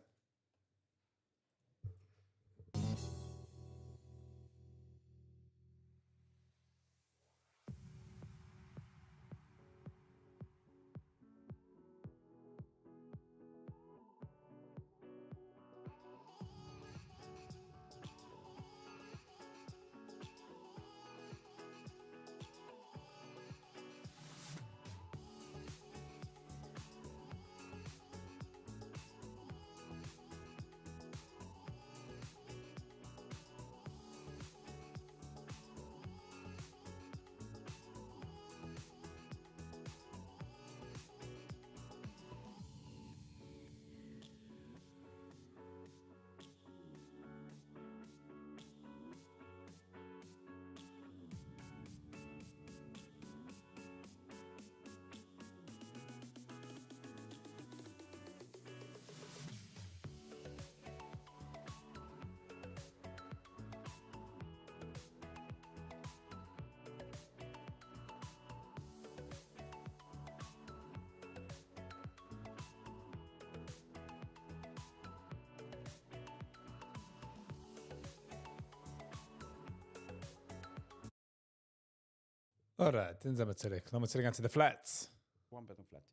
Alright, אונז זעמיר צוריק. לאמיר צוריק גיין צו די flats. One bedroom flat.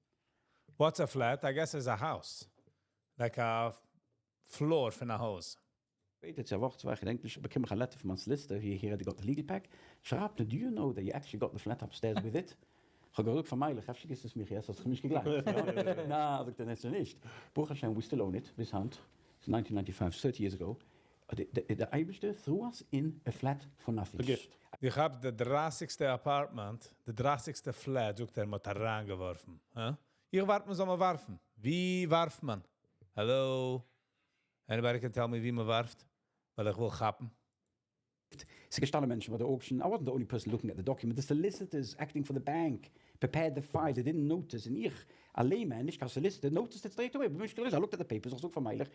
What's a flat? I guess it's a house. Like a floor פון א הויז. שפעטער, א וואך, צוויי, איך געדענק נישט, באקום איך א letter פון מיין solicitor, he already got the legal pack, שרייבט ער, do you know that you actually got the flat upstairs with it? איך האב געזאגט פאר מיילעך, אפשר גיבסט עס מיר יעצט, האסט דאך נישט געגלייבט. נא, זאגט ער, ניין, נישט. ברוך השם, we still own it, ביז היינט. It's 1995, 30 years ago. דער אייבערשטער threw us in a flat for nothing. A gift. איך האב די 30סטע apartment, די 30סטע flat, זאגט ער, מ'האט אריינגעווארפן. הא? איך ווארט, מען זאל מיר ווארפן. ווי ווארפט מען? Hello? Anybody can tell me ווי מען ווארפט? ווייל איך וויל כאפן. ס'איז געשטאנען מענטשן ביי די auction. I wasn't the only person looking at the document. The solicitors acting for the bank prepared the file. They didn't notice. און איך, a layman, נישט קיין solicitor, noticed it straight away. I looked at the papers. איך זאג פאר מיילעך,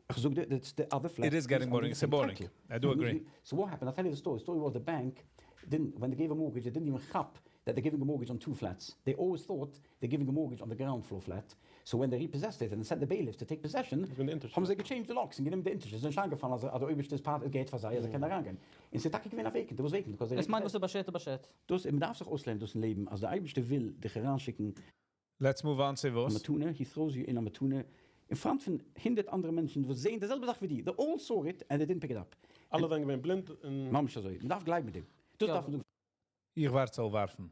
איך זאג, the other flat It is getting is boring. under It's the same boring. title. I do agree. So what happened? I'll tell you the story. The story was the bank didn't, when they gave a mortgage, they didn't even chap that they're giving a mortgage on two flats. They always thought they're giving a mortgage on the ground floor flat. So when they repossessed it and sent the bailiffs to take possession, ווען די interest. האבן זיי גע-changed the locks און גענומען די interest. און שוין געפאלן, אז דער אויבערשטער'ס part גייט פאר זיי, אז ער קען דא אריינגיין. און ס'איז טאקע געווען א vacant, it was vacant because they עס מיינט, וואס איז באשערט, איז באשערט. דאס, מען דארף זיך אויסלערנען, דאס אין לעבן, אז דער אייבערשטער וויל דיך אריינשיקן Let's move on צו וואס. מתנה, he throws you in a מתנה, in front פון 100 אנדערע מענטשן, וואס זעען די זעלבע זאך ווי דיר. They all saw it and they didn't pick it up. אלע זענען געווען בלינד. און ממש אזוי. מען דארף גלייבן מיט דעם. דאס יא. דארף מען טון. איך ווארט זאל ווארפן.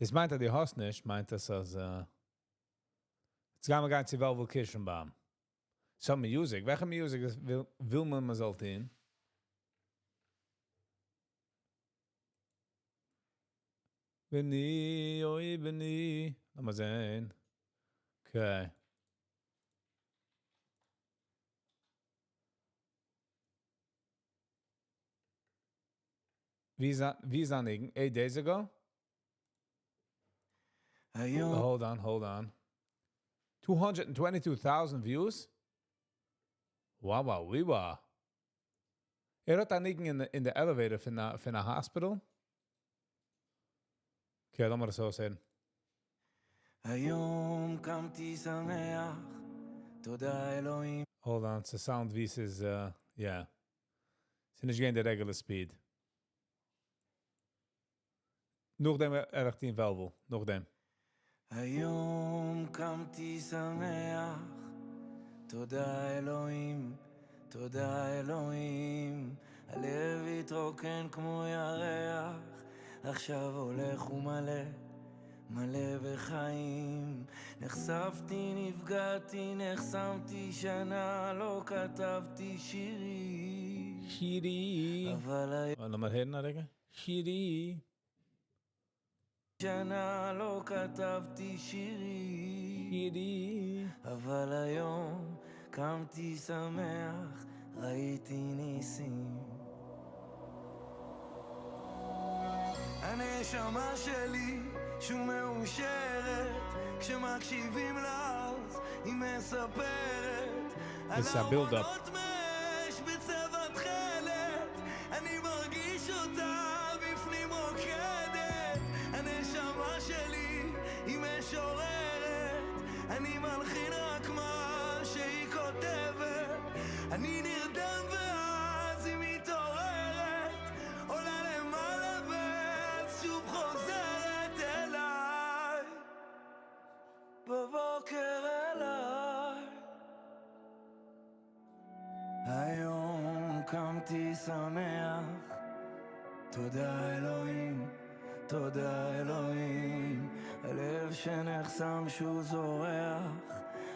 דאס מיינט, אז דו האסט נישט, מיינט דאס, אז יעצט גייען מיר גיין צו וועלוול קירשנבוים. Some music. וועלכע music דאס וויל מען, מען זאל טון? בני, אוי בני. לאמיר זען. Okay. ווי איז א ניגון? 8 days ago? היום Hold on, hold on. 222,000 views? Wow, wow, wee wow. ער האט א ניגון in the elevator פון א hospital. Okay, לאמיר דאס אויסהערן. היום קמתי שמח, תודה אלוהים. Hold on, the sound ווי ס'איז, yeah. ס'איז נישט גיין די regular speed. נאכדעם וועל איך טון וועלוול, נאכדעם. היום קמתי שמח, תודה אלוהים, תודה אלוהים. הלב התרוקן כמו ירח, עכשיו הולך ומלא, מלא בחיים. נחשפתי, נפגעתי, נחסמתי שנה, לא כתבתי שירים. שירי. אבל היום לאמיר הערן א רגע. שירי. שנה לא כתבתי שירים. שירי. אבל היום קמתי שמח, ראיתי ניסים. הנשמה שלי שוב מאושרת, כשמקשיבים לה אז היא מספרת על It's a build-up. ארונות מאש בצבע תכלת, אני מרגיש אותה בפנים רוקדת. הנשמה שלי היא משוררת, אני מלחין רק מה שהיא כותבת. אני נרדם ואז היא מתעוררת, עולה למעלה ואז שוב חוזרת אליי, בבוקר אליי. היום קמתי שמח, תודה אלוהים, תודה אלוהים. הלב שנחסם שוב זורח,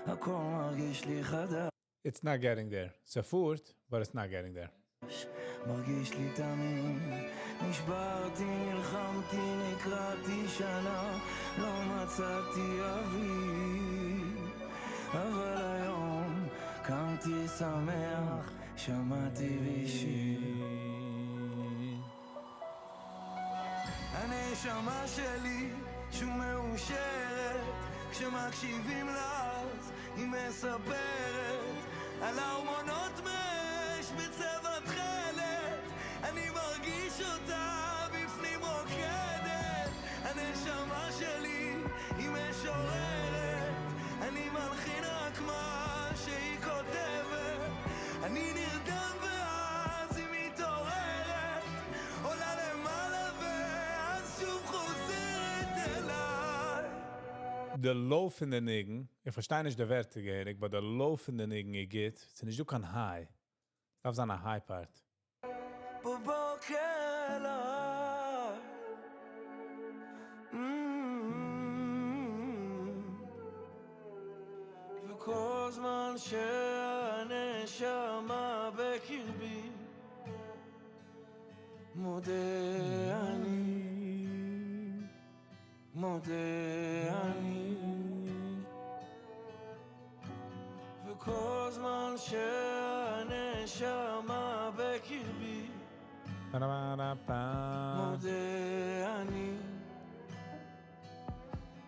הכל מרגיש לי חדש, It's not getting there. ס'פארט, but it's not getting there. מרגיש לי תמים. נשברתי, נלחמתי, נקרעתי שנה, לא מצאתי אוויר. אבל היום קמתי שמח, שמעתי בי שיר. הנשמה שלי שוב מאושרת, כשמקשיבים לה אז היא מספרת על ארמונות מאש בצבע תכלת, אני מרגיש אותה בפנים רוקדת. הנשמה שלי היא משוררת, אני מלחין רק מה שהיא כותבת. אני נרדם ואז היא מתעוררת, עולה למעלה ואז שוב חוזרת. די low פון די ניגון, איך פארשטיי נישט די ווערטער געהעריג, but די low פון די ניגון איז גוט, ס'איז נישט דא קיין high. דארף זיין א high part. בבוקר אליי. וכל זמן שהנשמה בקרבי מודה אני מודה אני וכל זמן שהנשמה בקרבי מודה אני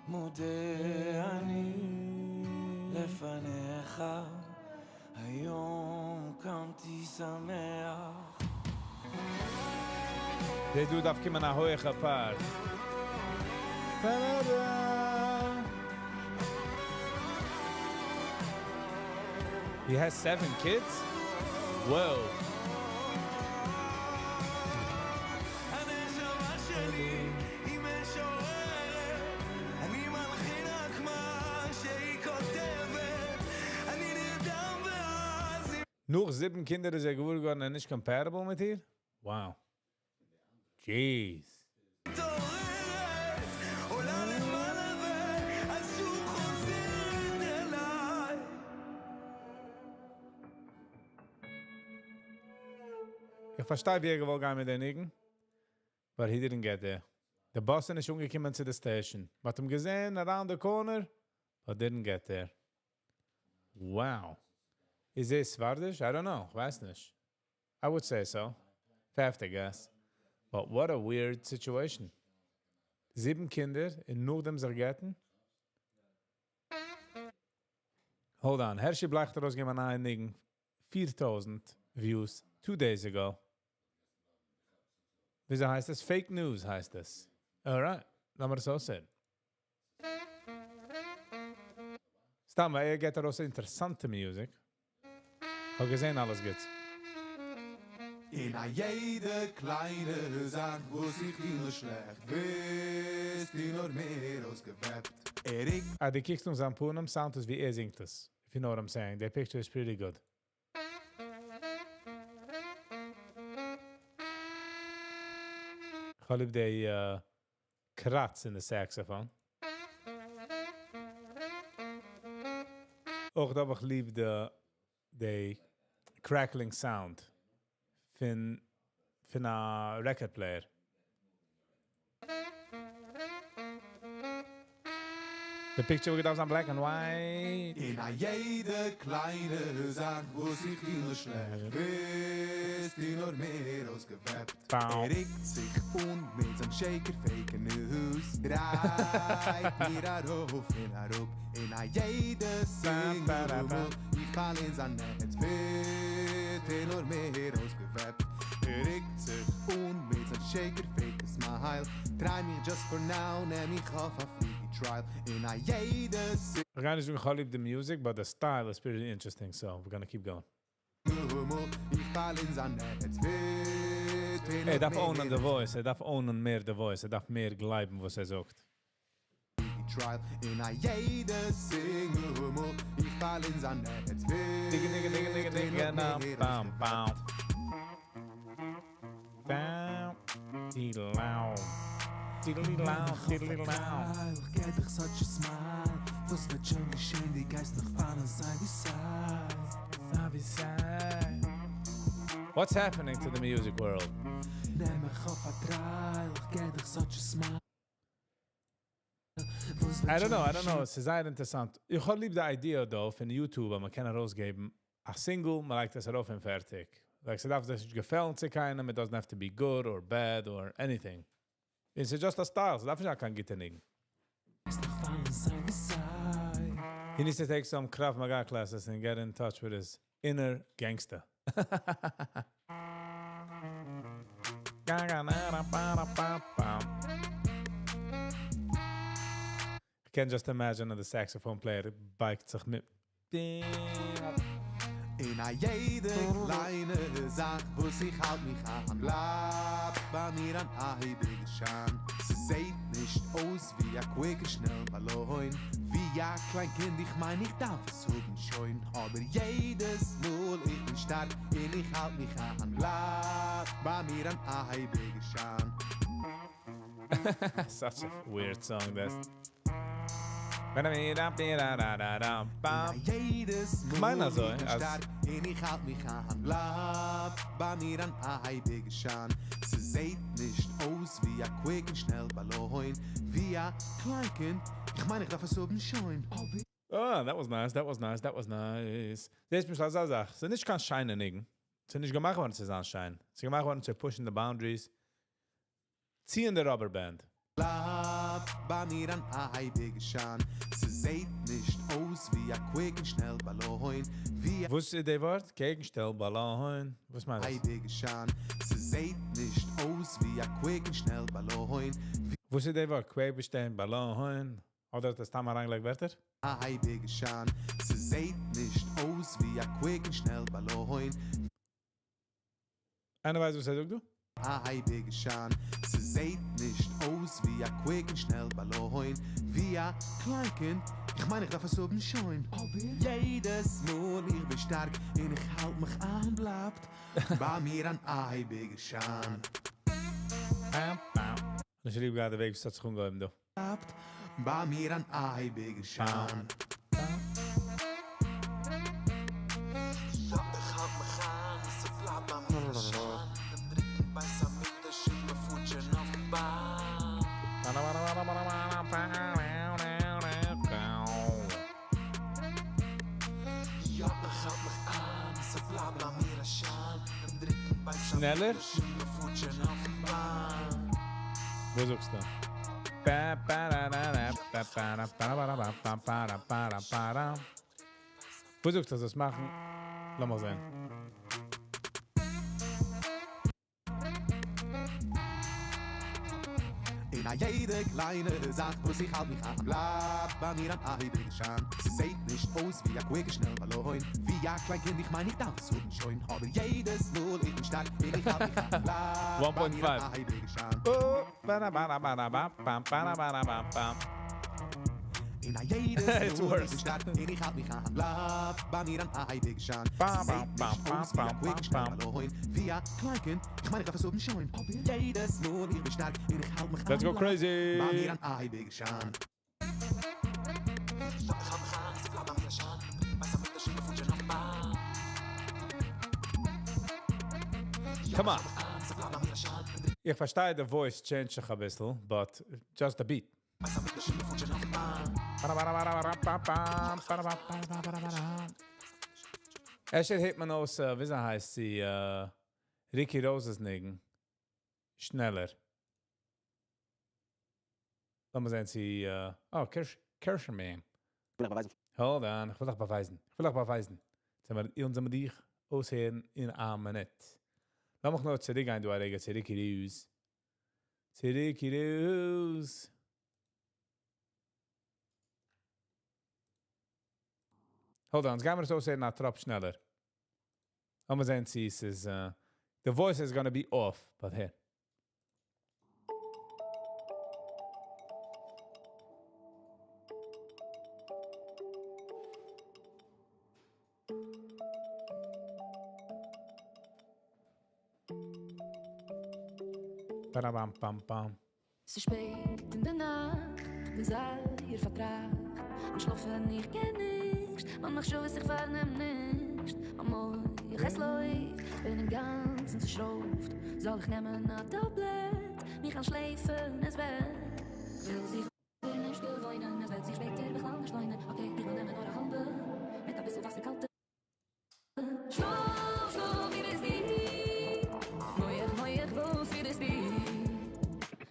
מודה אני לפניך היום קמתי שמח. דעי דא דארף קומען א הויעכע part. He has seven kids? Whoa. הנשמה שלי היא משוררת, אני מלחין רק מה שהיא כותבת, אני נרדם ואז היא נאך זיבן קינדער איז ער געוואר געווארן ער איז נישט compatible מיט איר? Wow. Jeez. מתעוררת, עולה למעלה ואז שוב חוזרת אליי. איך פארשטיי ווי ער געוואלט גיין מיט די ניגון, but he didn't get there. די באס איז נישט אנגעקומען צו די station. מ'האט אים געזען around the corner, but didn't get there. Wow. איז ער ספרדיש? I don't know. איך ווייס נישט. I would say so. If I have to guess. But what a weird situation. זיבן קינדער און נאכדעם זיך גט'ן? Hold on. Hershey Blach האט ארויסגעגעבן א נייע ניגון. 4000 views 2 days ago. וויאזוי הייסט עס? Fake news הייסט עס. Alright. לאמיר עס אויסהערן. סתם, ער געבט ארויס אינטערעסאנטע music. האב געזען אלעס גוט. אין א יעדע קליינע זאך וואס איך טו שלעכט, ביסטו נאר מער אויסגעוועפט. ער אה, דו קוקסט אויף זיין פנים, sound עס ווי ער זינגט עס. If you know what I'm saying. The picture is pretty good. איך האב ליב די קראץ אין די saxophone. אויך האב איך ליב די crackling sound פון א record player. The picture וואלט געדארפט זיין black and white. אין א יעדע קליינע זאך וואס איך טו שלעכט, ביסטו נאר מער אויסגעוועפט. Bow. ער רוקט זיך אן מיט זיין שקר fake news. דרייט מיר ארויף און אראפ אין א יעדע single מאל. איך פאל אין זיין נעץ, ווערט ער נאר מער אויסגעוועפט. ער רוקט זיך אן מיט זיין שקר fake smile. Try me just for now, נעם מיך אויף א free trial. אין א יעדע איך גיי נישט זאגן איך האב ליב די music, but the style is pretty interesting, so we're gonna keep going. מאל איך פאל אין זיין נעץ, ווערט ער ער דארף נאר ownen מער the voice, ער דארף ownen מער the voice, ער דארף מער גלייבן וואס ער זאגט. trial אין א יעדע single מאל איך פאל אין זיין נעץ, דיגע דיגע דיגע דיגע דיגע נאר נא, מער bam bam. אויסגעוועפט. Bam. Diddle-ow. Diddle-diddle-ow, diddle-diddle-ow. איך געב דיך such a smile. וואס וועט שוין געשען, דו גייסט נאך פאלן סיי ווי סיי. סיי ווי סיי. What's happening to the music world? נעם מיך אויף א trial, איך געב דיך such a smile. וואס וועט I don't know, I שוין don't know. עס איז זייער אינטערעסאנט. איך האב ליב די idea though פון YouTube, אז מען קען ארויסגעבן א single, מען לייגט עס ארויף און פארטיג. Like, ס'דארף נישט געפעלן צו קיינעם, it doesn't have to be good or bad or anything. It's just a style, ס'דארף נישט זיין קיין גוטע ניגון. גייסט נאך פאלן סיי ווי סיי. He needs to take some Krav Maga classes and get in touch with his inner gangster. I can just imagine the saxophone player בייגט זיך מיט. אין א יעדע קליינע זאך וואס איך האלט מיך אן, בלייבט ביי מיר אן אייביגע שיין. ס'זעט נישט אויס ווי א quick און שנעל באלוין, ווי א קליין קינד איך מיין איך דארף עס האבן שוין, אבער יעדעס מאל איך בין שטארק און איך האלט מיך איין, בלייבט ביי מיר אן אייביגע שיין. Such a weird song, this. יעדעס כ'מיין מאל אזוי, איך בין אז שטארק און איך האלט מיך איין, בלייבט ביי מיר אן אייביגע שיין. ס'זעט נישט אויס ווי א quick און שנעל באלוין, ווי א קליין קינד, איך מיין איך דארף עס האבן שוין. Oh, that was nice, that was nice, that was nice. דאס איז אזא זאך. ס'איז נישט קיין שיינע ניגון. ס'איז נישט געמאכט געווארן צו זיין שיין. ס'איז געמאכט געווארן צו push'ן the boundaries. ציען די rubber band. בלייבט ביי מיר אן אייביגע שיין. ס'זעט נישט אויס ווי א quick און שנעל באלוין, ווי א וואס איז די ווארט? קעגנשטעל באלוין. וואס מיינט דאס? אייביגע שיין. ס'זעט נישט אויס ווי א quick און שנעל באלוין, ווי וואס איז די ווארט? קוועבשטיין באלוין. אדער האט ער סתם אריינגעלייגט ווערטער? אייביגע שיין. ס'זעט נישט אויס ווי א quick און שנעל באלוין. איינער ווייסט וואס ער זאגט דא? אייביגע שיין. ס'זעט נישט אויס ווי א quick און שנעל באלוין, ווי א קליין קינד, איך מיין איך דארף עס האבן שוין. אבער יעדעס מאל איך בין שטארק און איך האלט מיך איין, בלייבט ביי מיר אן אייביגע שיין. נישט ליב געהאט די וועג וואס האט זיך אנגעהויבן דא. בלייבט ביי מיר אן אייביגע שיין. יא, איך האלט מיך איין, ס'בלייבט ביי מיר א שיין. דעם דריטן בית המקדש און מ'פארט שוין אויפן באן. יא, איך האלט מיך איין, ס'בלייבט ביי מיר א שיין. דעם דריטן בית שנעלער? המקדש און מ'פארט שוין אויפן באן. וואס זאגסטו? Ba, ba, da, da, da, ba, ba, da, ba, da, ba, ba, ba, da, ba, da, ba, da. וואס זאגסטו, דאס מאכן? לאמיר זען. אין א יעדע קליינע זאך וואס איך האלט מיך איין, בלייבט ביי מיר אן אייביגע שיין. ס'זעט נישט אויס ווי א quick שנעל באלוין, ווי א קליין קינד, איך מיין איך דארף עס האבן שוין. אבער יעדעס מאל איך בין שטארק און איך האלט מיך איין, בלייבט ביי מיר אן 1.5. אייביגע שיין. Oh, ba, da, ba, da, ba, da, ba, bam, ba, da, ba, da, bam, bam. אין א יעדעס It's מאל איך worse. בין שטארק און איך האלט מיך איין, בלייבט ביי מיר אן אייביגע שיין. Bam, ס'זעט bam, נישט bam, אויס ווי א bam, quick bam, שנעל bam. באלוין, ווי א קליין קינד, איך מיין איך דארף עס האבן שוין. אבער יעדעס מאל איך בין שטארק און איך האלט מיך Let's איין, go בלייבט crazy. ביי מיר אן אייביגע שיין. יא, איך האלט מיך איין, ס'בלייבט ביי מיר א שיין. בית המקדש און מ'פארט שוין אויפן באן. יא, Come איך on. האלט מיך איין, ס'בלייבט ביי מיר א שיין. איך פארשטיי, the voice change זיך א ביסל, but just a beat. בית המקדש און מ'פארט שוין אויפן באן. אפשר הערט מען אויס, ווי אזוי הייסט זי, Ricky Rose's ניגון. שנעלער. לאמיר זען, זי, oh, Kirsch, Kirschenman. Hold on, איך וויל אייך באווייזן. איך וויל אייך באווייזן. זענען מיר, אונז זענען מיר דיך אויסהערן אין א מינוט. לאמיך נאר צוריקגיין, דא א רגע, צו Ricky Rose. צו Ricky Rose. Hold on, יעצט גייען מיר עס אויסהערן א טראפ שנעלער. לאמיר זען, צי עס איז, the voice is gonna be off, but here. Ba-da-bam, bam, bam. ס'איז שפעט אין דער נאכט, בין זייער פארטראכט. און שלאפן איך קען נישט, מיין מחשבות זיך פארנעם נישט. מיין מוח עס לויפט, איך בין אינגאנצן צעשרויפט. זאל איך נעמען א טאבלעט, מיך איינשלעפן, עס וועט. וויל זיך נישט געוואוינען, עס וועט זיך שפעטער בכלל נישט לוינען. Okay, איך וועל נעמען נאר א האלבע, מיט א ביסל וואסער קאלטע. שלאף, שלאף, ווי ביסטו? מוח, מוח, וואס ווי ביסטו?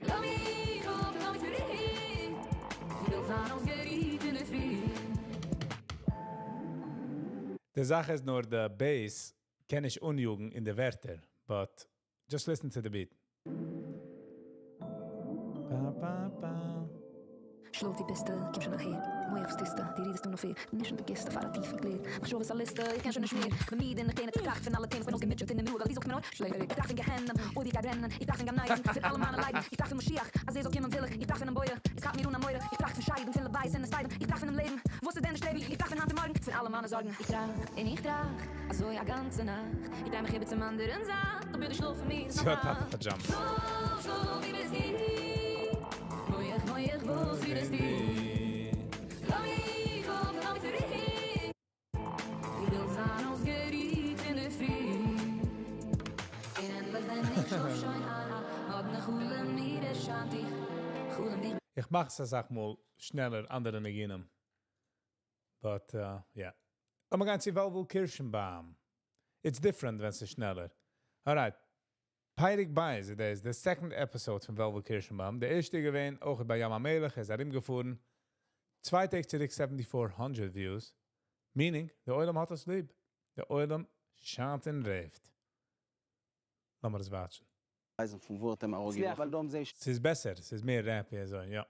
לאז מיך אפ, לאז מיך צורו. איך וויל זיין אויסגערוהט אין דער פרי. די זאך איז נאר, the bass קען איך אניאגן אין די ווערטער, but just listen to the beat. Ba, ba, ba. שלאף ווי ביסטו, קום שוין אהער. מח וואס טוסטו, דו רעדסט אן אויפהער. נישט אין די גיסטע פאר א טיפן קלער. מחשבות א ליסטע, איך קען שוין נישט מער. כ'בין מיד און איך טענה, טראכט פון אלע טעמעס, כ'בין אויסגעמוטשעט און אומרואיג, ווייל דו זאגסט מיר נאר שלעפעריג. איך טראכט פון גיהנום, אוי ווי איך גיי ברענען. איך טראכט פון גן עדן, פון אלע מיינע ליידן. איך טראכט פון משיח, אז ער זאל קומען וויל איך. איך טראכט פונעם בורא, עס כאפט מיר אן א מורא. איך טראכט פון שדים, פון לוויות און הספדים. איך טראכט פונעם לעבן, וואס איז דען די שטרעבן? איך טראכט פון היינט און מארגן, פון אלע מיינע זארגן. איך טראכט און איך טראכט, אזוי א גאנצע נאכט. איך דריי מיך איבער צום אנדערן זייט, אבער די שלאף פון מיר איז זי האט נאך טאטע ווייט. פאדזשאמעס. שלאף, שלאף, ווי ביסטו? מח, מח, וואס פירסטו? לאז מיך אפ, לאז מיך צורו. איך וויל זיין אויסגערוהט אינדערפרי. און ענדליך ווען איך שלאף שוין איין, א מאדנע חלום מיר ערשיינט איך חלום דיך. איך מאך עס אסאך מאל שנעלער אנדערע ניגונים. But, yeah. לאמיר גיין צו וועלוול קירשנבוים. It's different ווען ס'איז שנעלער. Alright. פרק בית, דאס איז the second episode פון וועלוול קירשנבוים. דער ערשטער געווען אויך ביי ים המלח, ער איז ארומגעפארן. 2 טעג צוריק 7400 views. Meaning, דער עולם האט עס ליב. דער עולם שיינט און רעיווט. לאמיר עס watch ן. ווייזן פון וואו האט ער אראפגעווארפן. ס'איז בעסער, ס'איז מער rappy אזוי, יא.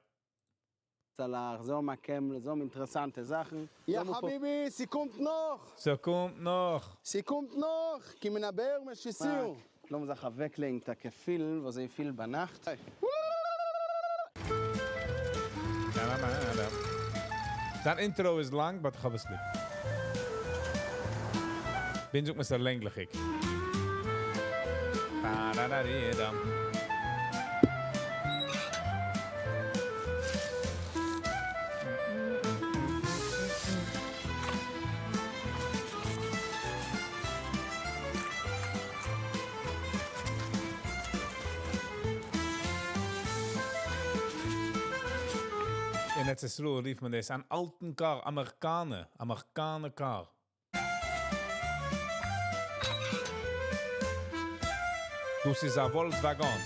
צלח, זאל מען קעמל, זאל מען אינטערעסאנטע זאכן. יא חביבי, ס'קומט נאך! ס'קומט נאך! ס'קומט נאך! כי מן הבאר משיסיו! לאמיר זיך אוועקלייגן טאקע פילן וואס זיי פילן ביינאכט. זיין intro איז לאנג, but איך האב עס ליב. בין זאגט מען ס'איז לענגליכיג. Ba-da-da-dee-dum. אין ארץ ישראל רופט מען דאס אן אלטן car, אמעריקאנער, אמעריקאנער car. דאס איז א Volkswagen.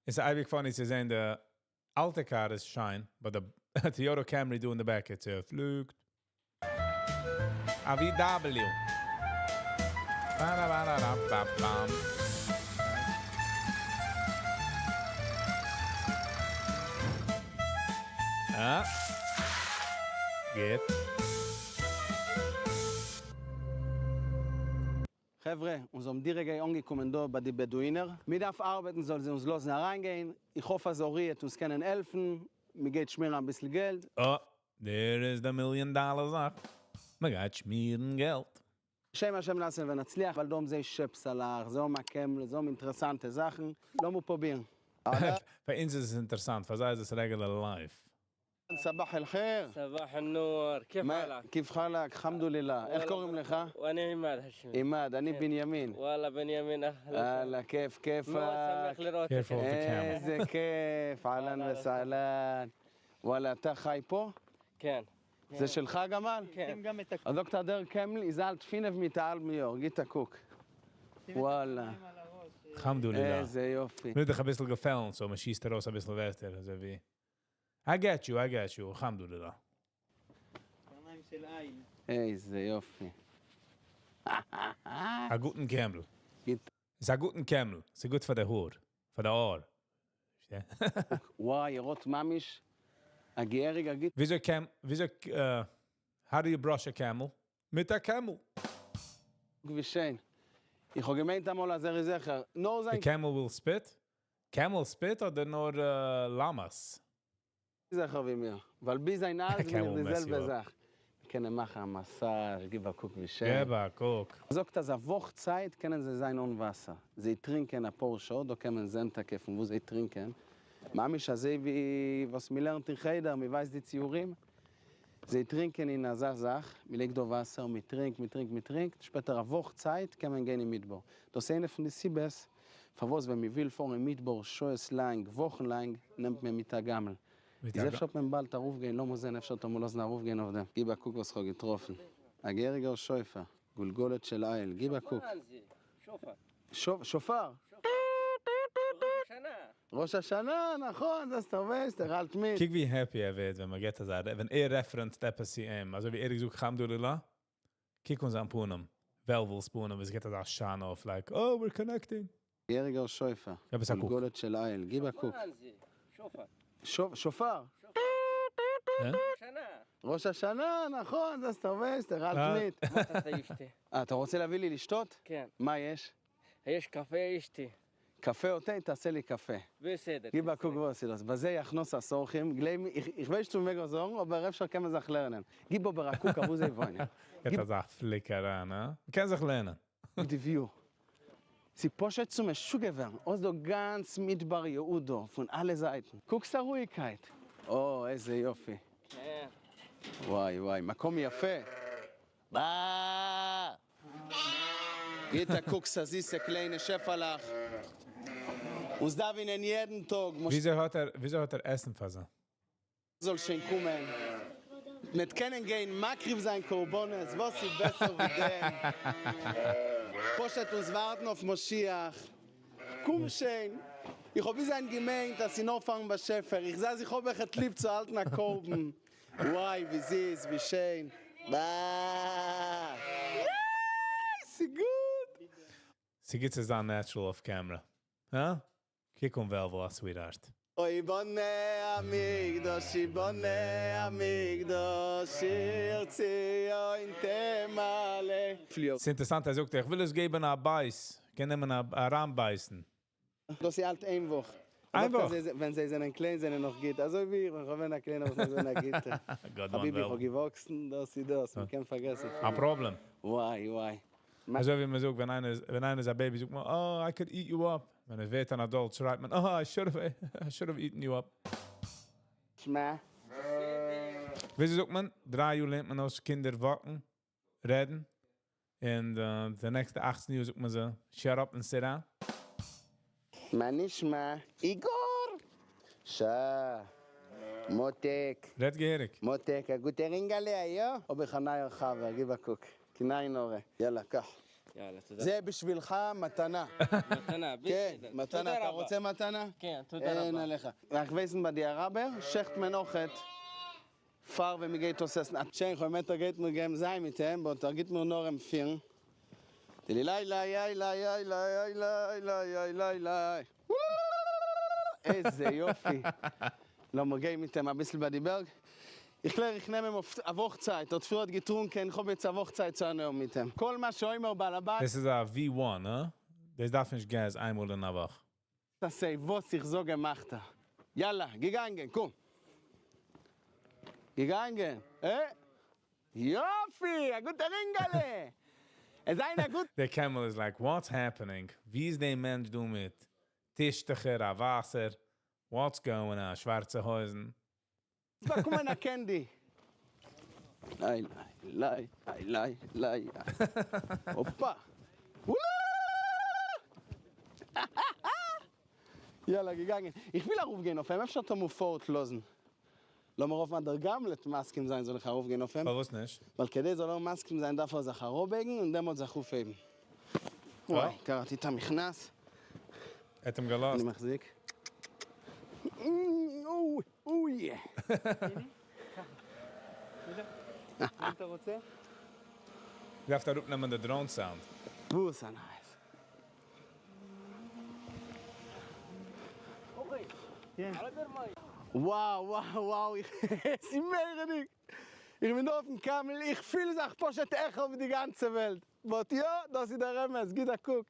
איז אייביג funny צו זען, די אלטע car איז שיין, but the Toyota Camry דא in the back, it's צעפליקט. א VW. Ba-da-ba-da-da-ba-bam. Ah. גוט. חברה, אונז האבן די רגע אנגעקומען דא ביי די בעדואינער. מיר דארף ארבעטן, זאל זיי אונז לאזן אריינגיין. איך האף אז אורי וועט אונז קענען העלפן. מיר גייט שמירן א ביסל געלט. Oh, there is the million dollar זאך. מען גייט שמירן געלט. בשם השם נעשה ונצליח, ווייל דא האבן זיי שעפסעלעך, זיי האבן א קעמל, זיי האבן אינטערעסאנטע זאכן. לאמיר פרובירן. פאר אונז איז עס אינטערעסאנט, פאר זיי איז עס regular life. صباح الخير. صباح النور كيف ما- حالك؟ كيف حالك؟ الحمد لله. איך קוראים לך? وانا عماد هاشمي עימד, אני בנימין. والله بنيامين اهلا הלאה, כיף, כיפك. מאוד שמח לראות Careful of the camel. איזה כיף, אהלן וסהלן. וואלה, אתה חי פה? כן. זה שלך גמל? כן. אז דוקטור דער קעמל איז אלט פינף מיט א האלבן יאר, גיט א קוק. וואלה, الحمد لله. איזה יופי. מיר דיך א ביסל געפעלן, so מען שיסט ארויס א ביסל ווערטער, אזוי ווי. I get you, I get you, الحمد لله. איזה יופי. א גוטן camel. גיט. איז א גוטן camel. ס'איז גוט פאר די האר. פאר די האר. וואי, רוט ממש, א געהעריגער גיט. וויאזוי cam, וויאזוי, how do you brush a camel? מיט א camel. ווי שיין. איך האב געמיינט אמאל, אז ער איז זיכער. נאר The זיין camel will spit? Camel spit אדער נאר llamas? זיכער ווי מיר. ווייל ביז זיין האלז בין איך Camel די mess זעלבע you up. זאך. קענען מאכן א מאסאזש, גיב א קוק ווי שיין. גיב א קוק. זאגט אז א וואך צייט קענען זיי זיין אן וואסער. זיי טרינקען א פאר שעה, דא קען מען זען טאקע פון וואו זיי טרינקען. ממש אזוי ווי וואס מיר לערנט אין חדר, מיר ווייסט די ציורים. זיי טרינקען אין אזא זאך, מיר לייגט דא וואסער, מיר טרינקט, מיר טרינקט, מיר טרינקט. שפעטער א וואך צייט קען מען גיין אין מדבר. דאס איז איינע פון די סיבות, פארוואס ווען מיר וויל פארן אין מדבר שעות לאנג, וואכן לאנג, נעמט מען מיט א גמל. מיט איז א אפשר האט מען באלד ארויפגיין, לאמיר זען, אפשר האט מען לאזן ארויפגיין אויף דעם. גיב א קוק וואס איך האב געטראפן. א געהעריגער שופר, גולגולת של איל, גיב א קוק. שופר. ראש השנה, נכון, דאס דער ווייסט, ער האלט מיט. קוק ווי happy ער ווערט, ווען מען געט אזא, ווען ער reference ט עפעס צו אים, אזוי ווי ער זאגט الحمد لله, קוק אן זיין פנים, וועלוול'ס פנים, עס געט אזא שיין אויף, like, oh, we're connecting. געהעריגער שופר. עפעס א קוק. גולגולת של איל, גיב א קוק. שופר. ראש השנה, נכון, זה אתה ווייסט, ער האלט מיט. אה, אתה רוצה להביא לי לשתות? כן. מה יש? יש קפה, יש תה. קפה או תה? תעשה לי קפה. בסדר. גיב א קוק וואס איז דאס, בזה יכנוס הסורחים, גלייב מיר, איך ווייס צו מעג זאגן, אבער אפשר קען מען זיך לערנען. גיב אבער א קוק אוואו זיי וואוינען. געט אזא פליק אריין, הא? מ'קען זיך לערנען. די וויו. ס'איז פשוט צו משוגע ווערן, אויס דא גאנץ מדבר יהודה פון אלע זייטן. קוקסט א רואיגקייט. אוי איזה יופי. כן. וואי וואי, מקום יפה. בא! גיט א קוק ס'א זיסע קליינע שעפעלעך. אונז דאווענען יעדן טאג. וויאזוי האט ער וויאזוי האט ער עסן פאר זיי? זאל שוין קומען, מ'עט קענען גיין מקריב זיין קרבנות, וואס איז בעסער ווי דעם? פשוט אונז ווארטן אויף משיח, קום שוין, איך האב ביז היינט געמיינט אז ס'איז נאר פארן באשעפער, איך זעה אז איך האב עכט ליב צו האלטן א קרבן, וואי ווי זיס, ווי שיין, אה! ס'גוט! ס'גוט צו זיין natural אויף camera, הא? קוק אן וועלוול א sweetheart. אוי יבנה המקדש יבנה המקדש שיר ציון תמלא. ס'אינטערסאנט ער זאגט איך וויל עס געבן א בייס, קען נעמען א אריינבייסן. דאס איז אלט איין וואך. איין וואך? ווען זיי זענען קליין זענען נאך גוט, אזוי ווי איך ווען כ'בין א קליינער וואס נאך געווען א גוטע. חביבי איך האב געוואקסן, דאס איז דאס, מ'קען פארגעסן פון א פראבלעם. וואי וואי. אזוי ווי מען זאגט ווען איינער איז ווען איינער איז א baby זאגט מען oh I could eat you up, ווען ער ווערט אן adult שרייט מען oh I should have I should have eaten you up. שמע. וויאזוי זאגט מען? דריי יאר לערנט מען אויס קינדער walk ן, רעדן, און די נעקסטע אכצן יאר זאגט מען זיי shut up and sit down. מה נשמע? איגור! שא. מותק. רעדט געהעריג. מותק, א גוטער אינגעלע, יא? האב איך א נייער חבר, גיב א קוק. קיין עין הרע. יאללה, קח. יאללה, תודה. זה בשבילך מתנה. מתנה, כן, בסדר. מתנה. תודה אתה רבה. רוצה מתנה? כן, תודה רבה. אין עליך. רק ווייסן ביי די אראבער שעכט מען אויכעט פאר ווען מ'גייט אויס עסן. א טשענך אויב מעט ער גייט מיר געבן זיי מיט אים, but ער גיט מיר נאר אים פירן. טיליליילייליילייליילייליילייליי. איזה יופי. לאמיר גיין מיט אים אביסל ביי די בערג. איך קלער איך נעם אים אויף א וואך צייט, האט פריערט געטרונקען, איך האב יעצט א וואך צייט צו הנאה האבן מיט אים. כל מה שאומר בעל הבית. דאס איז א V one, הא? דאס דארף נישט געז איינמאל אין א וואך. סיי וואס איך זאג אים מאכט ער. יאללה, געגאנגען, קום. געגאנגען, אה? יופי! א גוטער אינגעלע! עס זיין א גוט. דער camel איז like what's happening? ווי איז דער מענטש דא מיט טישטעכער, א וואסער? What's going on? שווארצע הויזן? באקומען א candy. ליי ליי ליי ליי ליי. הופה! יאללה געגאנגען. איך וויל ארויפגיין אויף אים, אפשר טאמער פארט לאזן. לאמיר האפן אז דער גמל וועט מסכים זיין זאל איך ארויפגיין אויף אים. פארוואס נישט? ווייל כדי זאל ער מסכים זיין דארף ער זיך אראפבייגן און דעמאלט זיך אויפהייבן. וואי, קראתי את המכנס. ער האט אים געלאזט. אני מחזיק. אוי, אוי. אתה רוצה? דארפסט אראפנעמען די drone sound. וואס א nice. וואו וואו וואו, איך עס איז מורא'דיג! איך בין דא אויפן camel, איך פיל זיך פשוט העכער ווי די גאנצע וועלט, but יא, דאס איז דער אמת, גיט א קוק.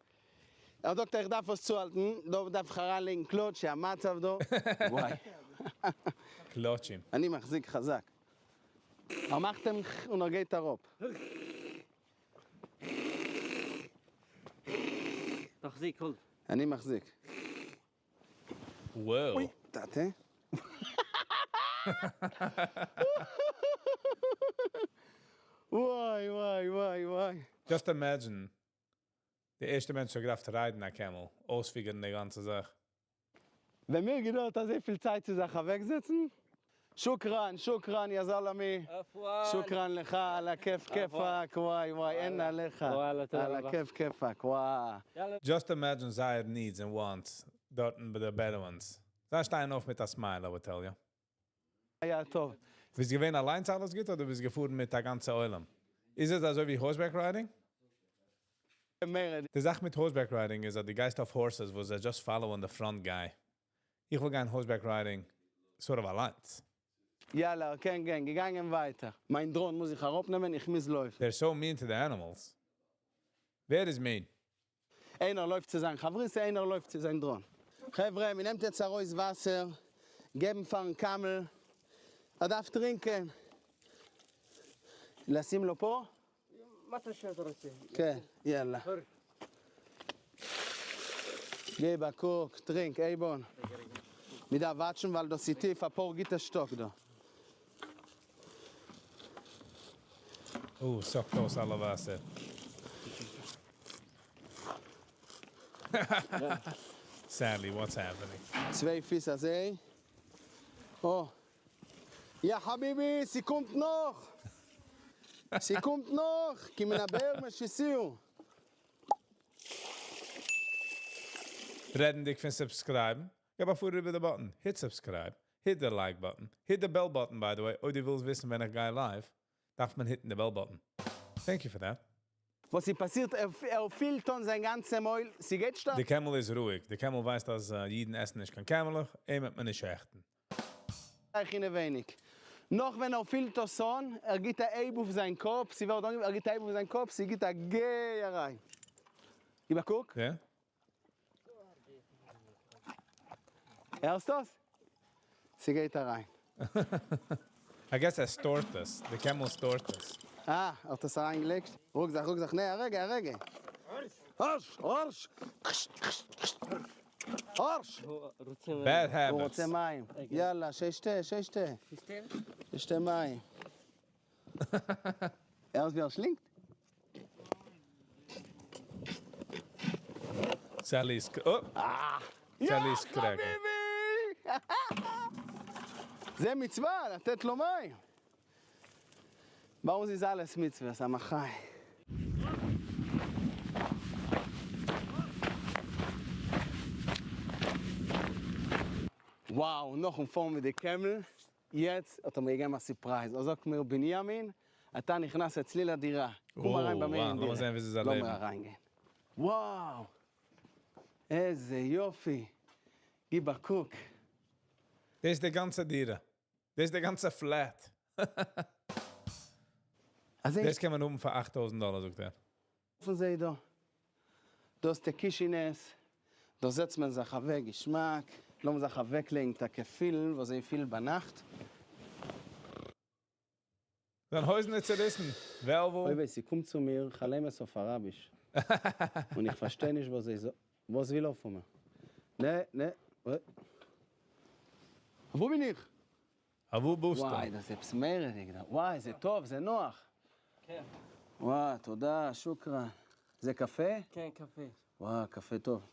ער זאגט איך דארף עס צוהאלטן, דא דארף איך אריינלייגן קלאטש, א מצב דא. וואי. קלאטשים. אני מחזיק חזק. ער מאכט אים און ער גייט אראפ. תחזיק, hold. אני מחזיק. וואו. אוי, טאטע. וואי וואי וואי וואי. Just imagine, די ערשטע מענטש האט געדארפט ריידן א camel, אויספיגערן די גאנצע זאך. ווען מיר געדויערט אזויפיל צייט צו זיך אוועקזעצן? שוקראן, שוקראן יא זאלאמי, שוקראן לך על הכיף כיפאק, וואי וואי, אין עליך, על הכיף כיפאק, וואי. Just imagine זייער needs and wants דארטן ביי די Bedouins. זיי שטייען אויף מיט א smile, I would tell you. היה טוב. ביסט געווען אליינס אלעס גוט אדער ביסט געפארן מיט א גאנצע עולם? איז עס אזוי ווי horseback riding? די זאך מיט horseback riding איז אז דו גייסט אויף horses וואס זיי just follow the front guy. איך וויל גיין horseback riding sort of אליינס. יאללה, ער קען גיין, געגאנגען ווייטער. מיין drone מוז איך אראפנעמען, איך מוז לויפן. They're so mean to the animals. ווער איז mean? איינער לויפט צו זיין חברותא, איינער לויפט צו זיין drone. חברה, מען נעמט יעצט ארויס וואסער, געבן פארן camel, ער דארף טרינקען. לשים לו פה? מתי שאתה רוצה. כן, יאללה. גיב א קוק, טרינק, הייב אן. מ'דארף watch ן, ווייל דאס איז טיף, א פאר גוטע שטאק דא. Oh, suck ט אויס אלע וואסער. Sadly, what's happening? צוויי פיס אזוי. או. יא חביבי, ס'קומט נאך! ס'קומט נאך! כי מן הבאר משיסיהו. רעדנדיג פון subscribe, געב א פאר איבער די button. Hit subscribe, hit the like button, hit the bell button by the way. אויב דו ווילסט וויסן ווען איך גיי live, דארף מען hit ן the bell button. Thank you for that. וואס איז פאסירט? ער פילט אן זיין גאנצע מויל, ס'גייט שטארק. די camel איז רואיג. די camel ווייסט אז אידן עסן נישט קיין קעמלעך, אים וועט מען נישט שעכטן. אינעווייניג. נאך ווען ער פילט עס אן, ער גיט א הייב אויף זיין קאפ, ס'ווערט אנגעפילט, ער גיט א הייב אויף זיין קאפ, ס'גיט א גיי אריין. גיב א קוק. יא? הערסט דאס? ס'גייט אריין. I guess ער store ט עס. די camel store ט עס. אה, ער האט עס אריינגעלייגט. רוק זיך, רוק זיך, נע, א רגע, א רגע. הארש! הארש! הארש! Bad habits. הוא רוצה מים. יאללה, שישתה, שישתה. שישתה מים. הערסט ווי ער שלינגט? Sally's... Oh! Sally's cracker. זה מצווה, לתת לו מים. ברור זה אלעס מצווה, סמכאי. וואו, נאכן פארן מיט די camel, יעצט האט ער מיר געגעבן א surprise. ער זאגט מיר, בנימין, אתה נכנס אצלי לדירה. קום אריין ביי מיר אין דירה. לאמיר זען ווי ס'איז א לאמיר לעבן. אריינגיין. וואו! איזה יופי. גיב א קוק. דאס איז די גאנצע דירה. דאס איז די גאנצע flat. אז דאס קען מען האבן פאר 8,000 דאלאר, זאגט ער. פון זיי דא. דאס די קישינעס. דא זעצט מען זיך אוועק, געשמאק. לאמיר זיך אוועקלייגן טאקע פילן, וואס זיי פילן ביינאכט. זיין הויזן איז צעריסן. וועלוול. אוי וויי, ס'קומט צו מיר חלומות אויף אראביש. און איך פארשטיי נישט וואס זיי זאגן. וואס וויל ער פון מיר? נע, נע. וואו בין איך? וואו ביסטו? וואי, דאס איז עפעס מורא'דיג דא. וואי, זה טוב, זה נוח. כן. וואי, תודה, שוכרן. זה קפה? כן, קפה. וואי, קפה טוב.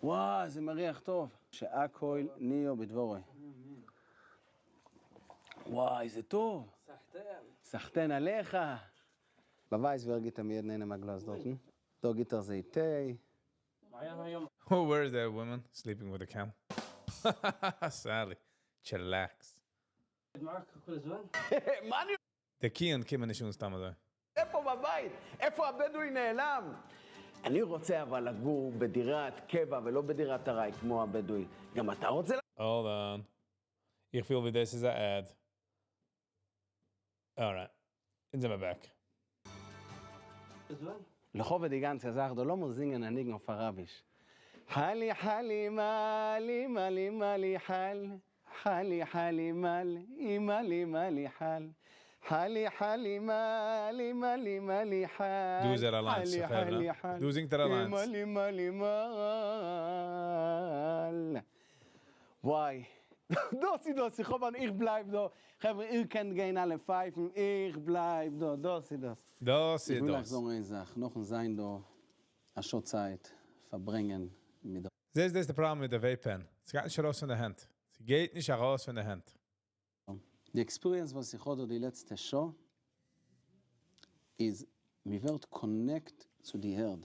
וואי, זה מריח טוב. שהכל נהיה בדברו. וואי, זה טוב. סחטיין. סחטיין עליך. באווייז ווער גיט מיר יעדן א גלאז דארטן. דא גיט ער זיי טיי. Oh, where is that woman sleeping with a camel? Sally, chillax. معك כל הזמן? מה אני די קיען קומען נישט אן סתם אזוי. איפה בבית? איפה הבדואי נעלם? אני רוצה אבל לגור בדירת קבע ולא בדירת ארעי כמו הבדואי. גם אתה רוצה? Hold on. איך פיל ווי this is an ad. Alright. אונז זעמיר back. לכבוד די גאנצע זאך, דא לאמיר זינגען א ניגון אויף אראביש. חלי חלי מאלי מאלי מאלי חל חלי חלי מאלי מאלי מאלי חל חלי חלי מאלי מאלי מאלי חל דו איז ער אליינס, חלי חברה. חלי חל דו זינגט ער אליינס. מאלי מאלי מאל וואי, דאס איז דאס, איך האב אן, איך בלייב דא. חברה, איר קענט גיין אלע פייפן, איך בלייב דא, דאס איז דאס. דאס איז איך וויל אייך דאס. זאגן איין זאך, נאכן זיין דא, א שעה צייט, פארברענגען מיט דאס איז די פראבלעם מיט די vape pen. ס'גייט נישט ארויס פון די הענט. ס'גייט נישט ארויס פון די הענט. די experience וואס איך האב דא די לעצטע שעה, איז, מ'ווערט connect צו די ערד.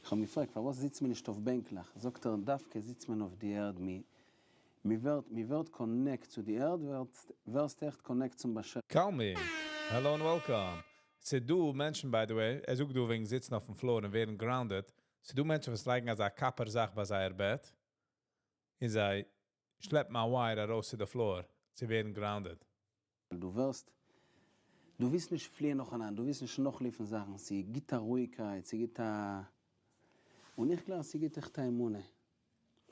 איך האב געפרעגט, פארוואס זיצט מען נישט אויף בענקלעך? זאגט ער, דווקא זיצט מען אויף די ערד, מ'ווערט connect צו די ערד, ווערסט עכט connect צום באשעפער. Call me. Hello and welcome. ס'דא מענטשן by the way, ער זאגט דא וועגן זיצן אויפן floor און ווערן grounded, ס'דא מענטשן וואס לייגן אזא copper זאך ביי זייער בעט, און זיי שלעפן א wire ארויס צו די floor צו ווערן grounded. דו ווערסט, דו ווילסט נישט פליען נאכאנאנד, דו ווילסט נישט נאכלויפן זאכן, ס'גיט א רואיגקייט, ס'גיט א, און איך קלער אז ס'גיט עכט א אמונה,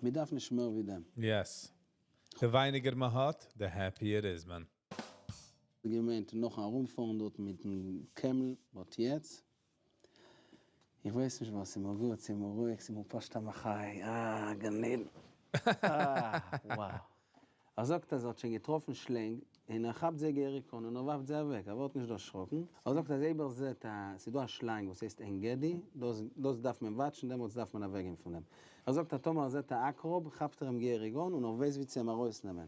מ'דארף נישט מער ווי דעם. Yes. די ווייניגער מ'האט, די happier איז מען. געמיינט נאכן ארומפארן דארט מיטן camel, but יעצט? איך ווייס נישט וואס, ס'איז מיר גוט, ס'איז מיר רואיג, ס'איז מיר פשוט א מחיה, אה, גן עדן, אה, wow. ער זאגט אז ער האט שוין געטראפן שלענג, און ער כאפט זיי געהעריג אן און ער ווארפט זיי אוועק, ער ווערט נישט דערשראקן. ער זאגט אז אויב ער זעט א, ס'איז דא א שלאנג וואס הייסט ענגדי, דאס דאס דארף מען watch ן, דעמאלטס דארף מען אוועקגיין פון דעם. ער זאגט אז טאמער ער זעט א עקרב, כאפט ער אים געהעריג אן און ער ווייסט ווי צו אים ארויסנעמען.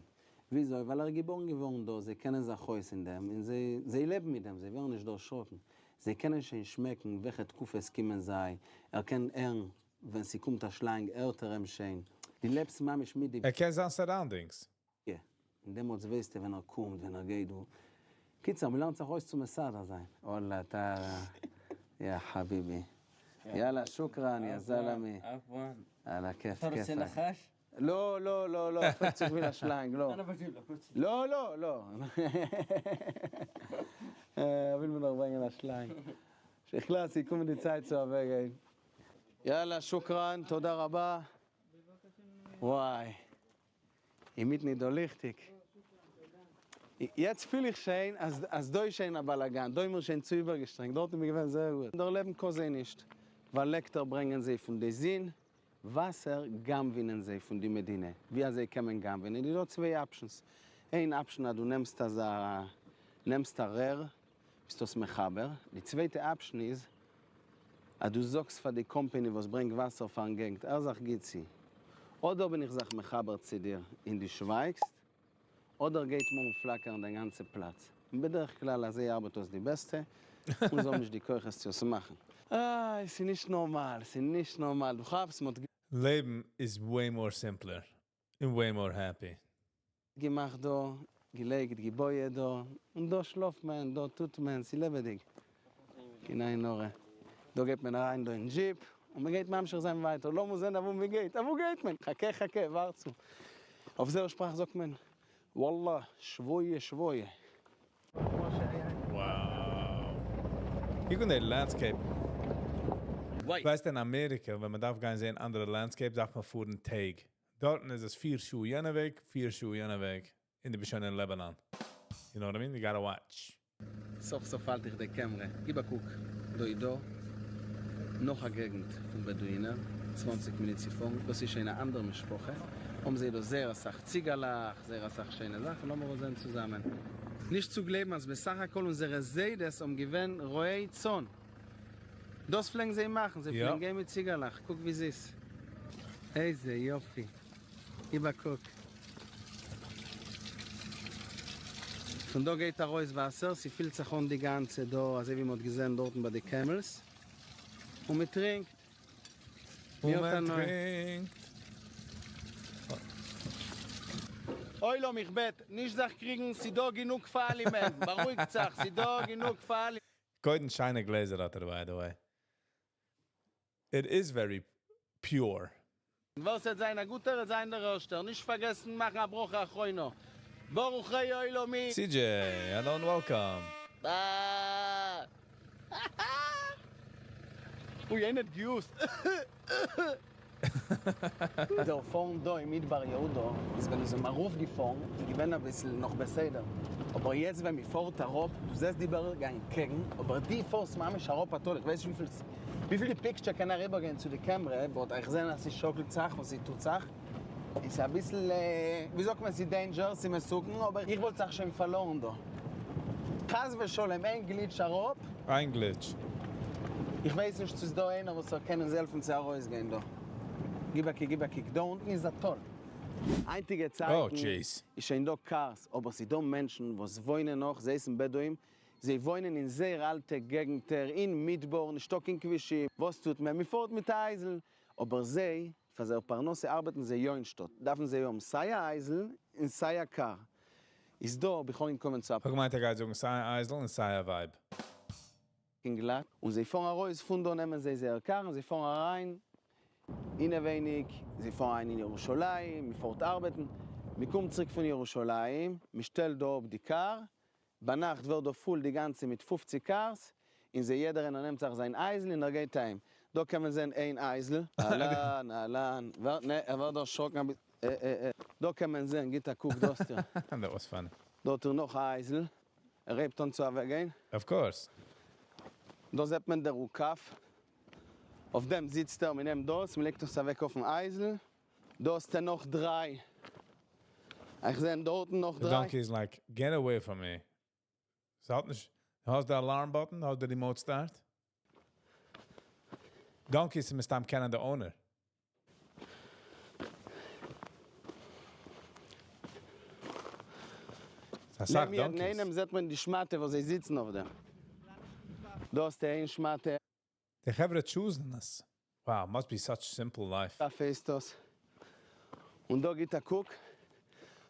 וויאזוי? ווייל ער איז געבארן געווארן דא, זיי קענען זיך אויס אין דעם, און זיי זיי לעבן מיט דעם, זיי ווערן נישט דערשראקן. זיי קענען שוין שמעקן וועלכע תקופה עס קומען זיי, ער קען הערן ווען ס'קומט א שלאנג הערט ער אים שוין, די לעבסט ממש מיט די. ער קען זיין surroundings. יא, און דעמאלטס ווייסטו ווען ער קומט ווען ער גייט דא. קיצור, מ'לערנט זיך אויס צו מסדר זיין. וואללה אתה יא חביבי. יאללה שוקראן יא זאלאמי. יאללה כיף אתה כיף. רוצה נחש? לא לא לא לא, פרעגט זיך ווי א שלאנג, לא. אנא בג'יב לך, רוצה. לא לא לא. ער וויל מיר נאך ברענגען א שלאנג. בכלל ס'איז געקומען די צייט צו אוועקגיין. יאללה שוקראן, תודה רבה. וואי. אינמיטן איז דא ליכטיג. יעצט פיל איך שוין אז אז דא איז שוין א באלאגאן, דא איז מיר שוין צו איבערגעשטרענגט, דארט איז מיר געווען זייער גוט. דערלעבן קאן זיי נישט, ווייל לעקטער ברענגען זיי פון די זון, וואסער גנב'נען זיי פון די מדינה, ווי אזוי קען מען גנב'נען? איז דא צוויי options, איין option אז דו נעמסט אזא נעמסט א רער ביסט דאס מחבר, די צווייטע option איז אז דו זאגסט פאר די קאמפעני וואס ברענגט וואסער פארן געגנט הער זיך גוט צו, אדער בין איך זיך מחבר צו דיר און דו שווייגסט, אדער גייט מארגן פלאקערן דיין גאנצע פלאץ, און בדרך כלל אזוי ארבעט אויס די בעסטע, און זיי האבן נישט די כוחות צו עס מאכן. איי ס'איז נישט נארמאל, ס'איז נישט נארמאל, דו כאפסט? מ'האט. לעבן איז way more simpler און way more happy. געמאכט דא, געלייגט, געבויעט דא, און דא שלאפט מען, דא טוט מען, ס'איז לעבעדיג. קיין עין הרע. דא גייט מען אריין דא אין jeep, און מען גייט ממשיך זיין ווייטער, לאמיר זען אוואו מען גייט, אוואו גייט מען? חכה חכה, ווארט צו. אויף זייער שפראך זאגט מען, וואללה, שוואויע שוואויע. Wow. קוק אן די landscape. ווייסט אין אמעריקע ווען מען דארף גיין זען אנדערע landscapes דארף מען פארן טעג. דארטן איז עס 4 שעה יענע וועג, 4 שעה יענע וועג, און דו ביסט שוין אין Lebanon. You know what I mean? You gotta watch. סוף סוף האלט איך די קעמרע. גיב א קוק דא איז דא נאך א געגנט פון בעדואינער, 20 מינוט צו פארן, דאס איז שוין א אנדערע משפחה, האבן זיי דא זייער אסאך ציגעלעך, זייער אסאך שיינע זאכן, לאמיר עס זען צוזאמען. נישט צו גלייבן אז בסך הכל אונזערע זיידעס האבן געווען רועי צאן, דאס פלעגן זיי מאכן, זיי פלעגן גיין מיט ציגעלעך, קוק ווי זיס, איזה יופי, גיב א קוק. פון דא גייט ארויס וואסער, ס'פילט זיך אן די גאנצע דא אזוי ווי מ'האט געזען דארטן ביי די camels, און מ'טרינקט. און מען טרינקט. עולם איך בעט, נישט זיך קריגן, ס'דא גענוג פאר אלעמען, בארואיגט זיך, ס'דא גענוג פאר אלעמען. קודם שיינע גלעזער האט ער by the way. It is very pure. ווער ס'עט זיין א גוטער עט זיין דער ערשטער, נישט פארגעסן מאכן א ברכה אחרונה, ברוך ר' עולמי. CJ, hello and welcome. אוי איינער האט געהוסט. דער פארן דא אין מדבר יהודה איז ווען מ'איז ארויף געפארן איז געווען אביסל נאך בסדר, אבער יעצט ווען מ'פארט אראפ, דו זעסט די בערג גייען קעגן, אבער די פארסט ממש אראפ א טאל, איך ווייס נישט וויפיל וויפיל די picture קען אריבערגיין צו די קעמרע, but איך זעה אז ס'שאקלט זיך און ס'טוט זיך, און ס'איז אביסל ווי זאגט מען ס'איז danger, ס'איז מסוכן, אבער איך וואלט זיך שוין פארלארן דא. חס ושלום איין glitch אראפ. איין glitch. איך ווייס נישט צו ס'איז דא איינער וואס זאל קענען אונז העלפן צו ארויסגיין דא. גיב א קוק גיב א קוק דא אונטן איז א טאל. היינטיגע צייטן איז שוין דא cars אבער ס'איז דא מענטשן וואס וואוינען נאך, זיי הייסן בדואים, זיי וואוינען אין זייער אלטע געגנטער אין מדבר, נישטא קיין כבישים, וואס טוט מען? מ'פארט מיט א אייזל, אבער זיי, פאר זייער פרנסה ארבעטן זיי יא אין שטאט, דארפן זיי האבן סיי א אייזל און סיי א קאר, איז דא האב איך אנגעקומען צו א. כ'האב געמיינט ער גייט זאגן סיי א אייזל און סיי א ווייב. לאט, און זיי פארן ארויס פון דא נעמען זיי זייער קאר און זיי פארן אריין אינעווייניג, זיי פארן אריין אין ירושלים, מען פארט ארבעטן, מען קומט צוריק פון ירושלים, מען שטעלט דא אפ די קאר, ביינאכט ווערט דא פול די גאנצע מיט פופציג קארס, און זיי יעדער איינער נעמט זיך זיין אייזל און ער גייט אהיים, דא קען מען זען איין אייזל, אהלן אהלן, ווער, נע ער ווערט דערשראקן אביסל, אה אה אה, דא קען מען זען, גיט א קוק דא האסטו, That was funny. דא האט איר נאך א אייזל, ער הייבט אן צו אוועקגיין. Of course. דא זעט מען דער רוקף, אויף דעם זיצט ער, מען נעמט דאס, מען לייגט עס אוועק אויפן אייזל, דא האסטו נאך דריי, איך זע דארטן נאך The דריי. donkey is like, get away from me. ס'האט נישט, האסט די alarm button, האסט די remote start? Donkeys מסתם קענען די owner. אסאך נעבן יעדן donkeys. איינעם זעט מען די שמאטע וואס זיי זיצן אויף דעם. דא האסטו איין שמאטע. די חברה choose ן עס. Wow, must be such simple life. א פעסטאס. און דא גיט א קוק.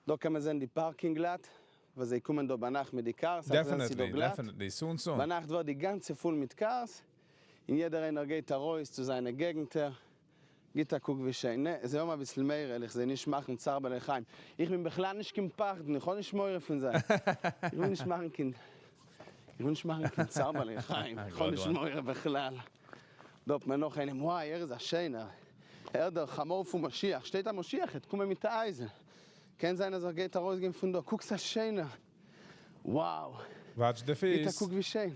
דא קען מען זען די parking lot, וואס זיי קומען דא ביינאכט מיט די cars. Definitely, definitely. Soon, soon. ביינאכט ווערט די גאנצע פול מיט cars, און יעדער איינער גייט ארויס צו זיינע געגנטער. גיט א קוק ווי שיין. נע, זיי האבן אביסל מורא, איך זיי נישט מאכן צער בעלי חיים. איך בין בכלל נישט קיין פחדן, איך האב נישט מורא פון זיי. איך וויל נישט מאכן קיין, איך וויל נישט מאכן קיין צער בעלי חיים. איך האב נישט מורא בכלל. דא האט מען נאך איינעם, וואי, ער איז א שיינער. ער דער חמור פון משיח. שטייט א משיח וועט קומען מיט א אייזל. קען זיין אז ער גייט ארויסגיין פון דא. קוק ס'א שיינער. Wow. Watch די גיט א פיס. קוק ווי שיין.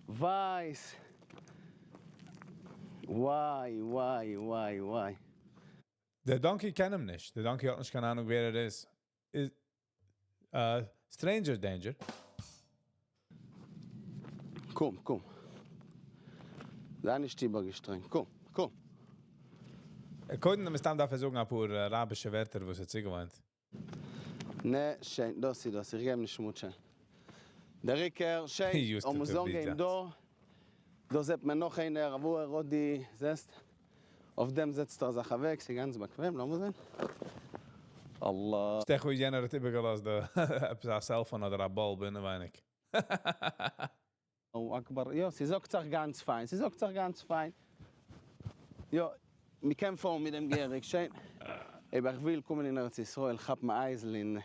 ווייס. וואי וואי וואי וואי. דער donkey קען אים נישט. דער donkey האט נישט קיין אהנונג ווער ער איז. איז stranger danger. קום, קום. זיי נישט איבערגעשטרענגט. קום, קום. קודם מסתם דארף ער זאגן אפאר אראבישע ווערטער וואס ער האט צוגעוואוינט. נע, שיין, דאס איז דאס, איך געב נישט מוטשען. דער עיקר, שיין, און מ'זאל גיין דא, דא זעט מען נאך איינער, וואו ער האט די, זעסט? אויף דעם זעצט ער זיך אוועק, ס'איז גאנץ באקוועם, לאמיר זען. אללה. שטעך ווי יענער האט איבערגעלאזט די עפעס א cellphone אדער א bulb אינעווייניג. אכבר, יא, ס'זאגט זיך גאנץ פיין, ס'זאגט זיך גאנץ פיין. יא, מ'קען פארן מיט דעם געהעריג, שיין. אויב איך וויל קומען אין ארץ ישראל, כאפן א אייזל און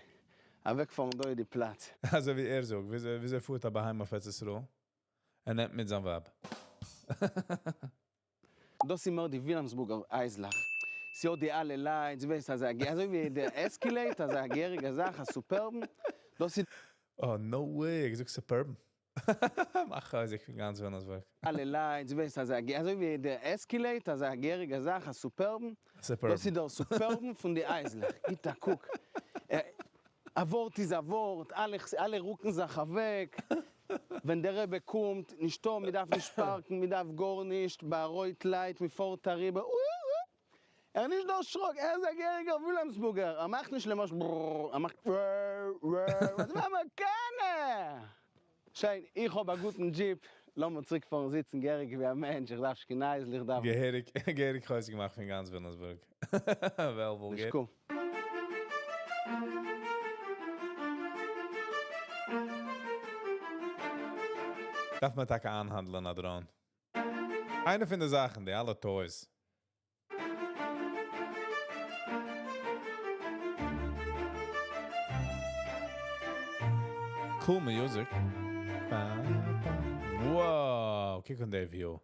אוועקפארן דא איז די פלאץ. אזוי ווי ער זאגט, וויאזוי פארט א בהמה אויף ארץ ישראל? ער נעמט מיט זיין ווייב. דאס איז מער די ווילאמסבורגער אייזלעך. ס'האט די אלע lights, ווייסט, אזא, אזוי ווי די Escalade, אזא געהעריגע זאך, א Suburban. דאס איז. אה, no way, איך זאג Suburban. מאך חוזק פון גאנץ וויליאמסבורג. אלע lights, ווייסט, אזא, אזוי ווי די Escalade, אזא געהעריגע זאך, א Suburban. דאס איז דער Suburban פון די אייזלעך. גיט א קוק. א ווארט איז א ווארט, אלע אלע רוקן זיך אוועק. ווען דער רבי קומט, נישטא, מען דארף נישט פארקן, מען דארף גארנישט, ביי א רויט light, מען פארט אריבער, אוי אוי אוי. ער איז נישט דערשראקן, ער איז א געהעריגער ווילאמסבורגער, ער מאכט נישט למשל ברררר, ער מאכט רררר, אזוי ווי א מקנא! שיין, איך האב א גוטן jeep, לאמיר צוריק פארן זיצן געהעריג ווי א מענטש, איך דארף נישט קיין אייזל, איך דארף. געהעריג, געהעריג חוזק געמאכט פון גאנץ וויליאמסבורג. וועלוול נישט קום. דארף מען טאקע איינהאנדלען א drone. איינע פון די זאכן, די אלע toys. Cool music. Wow, קוק אן די view.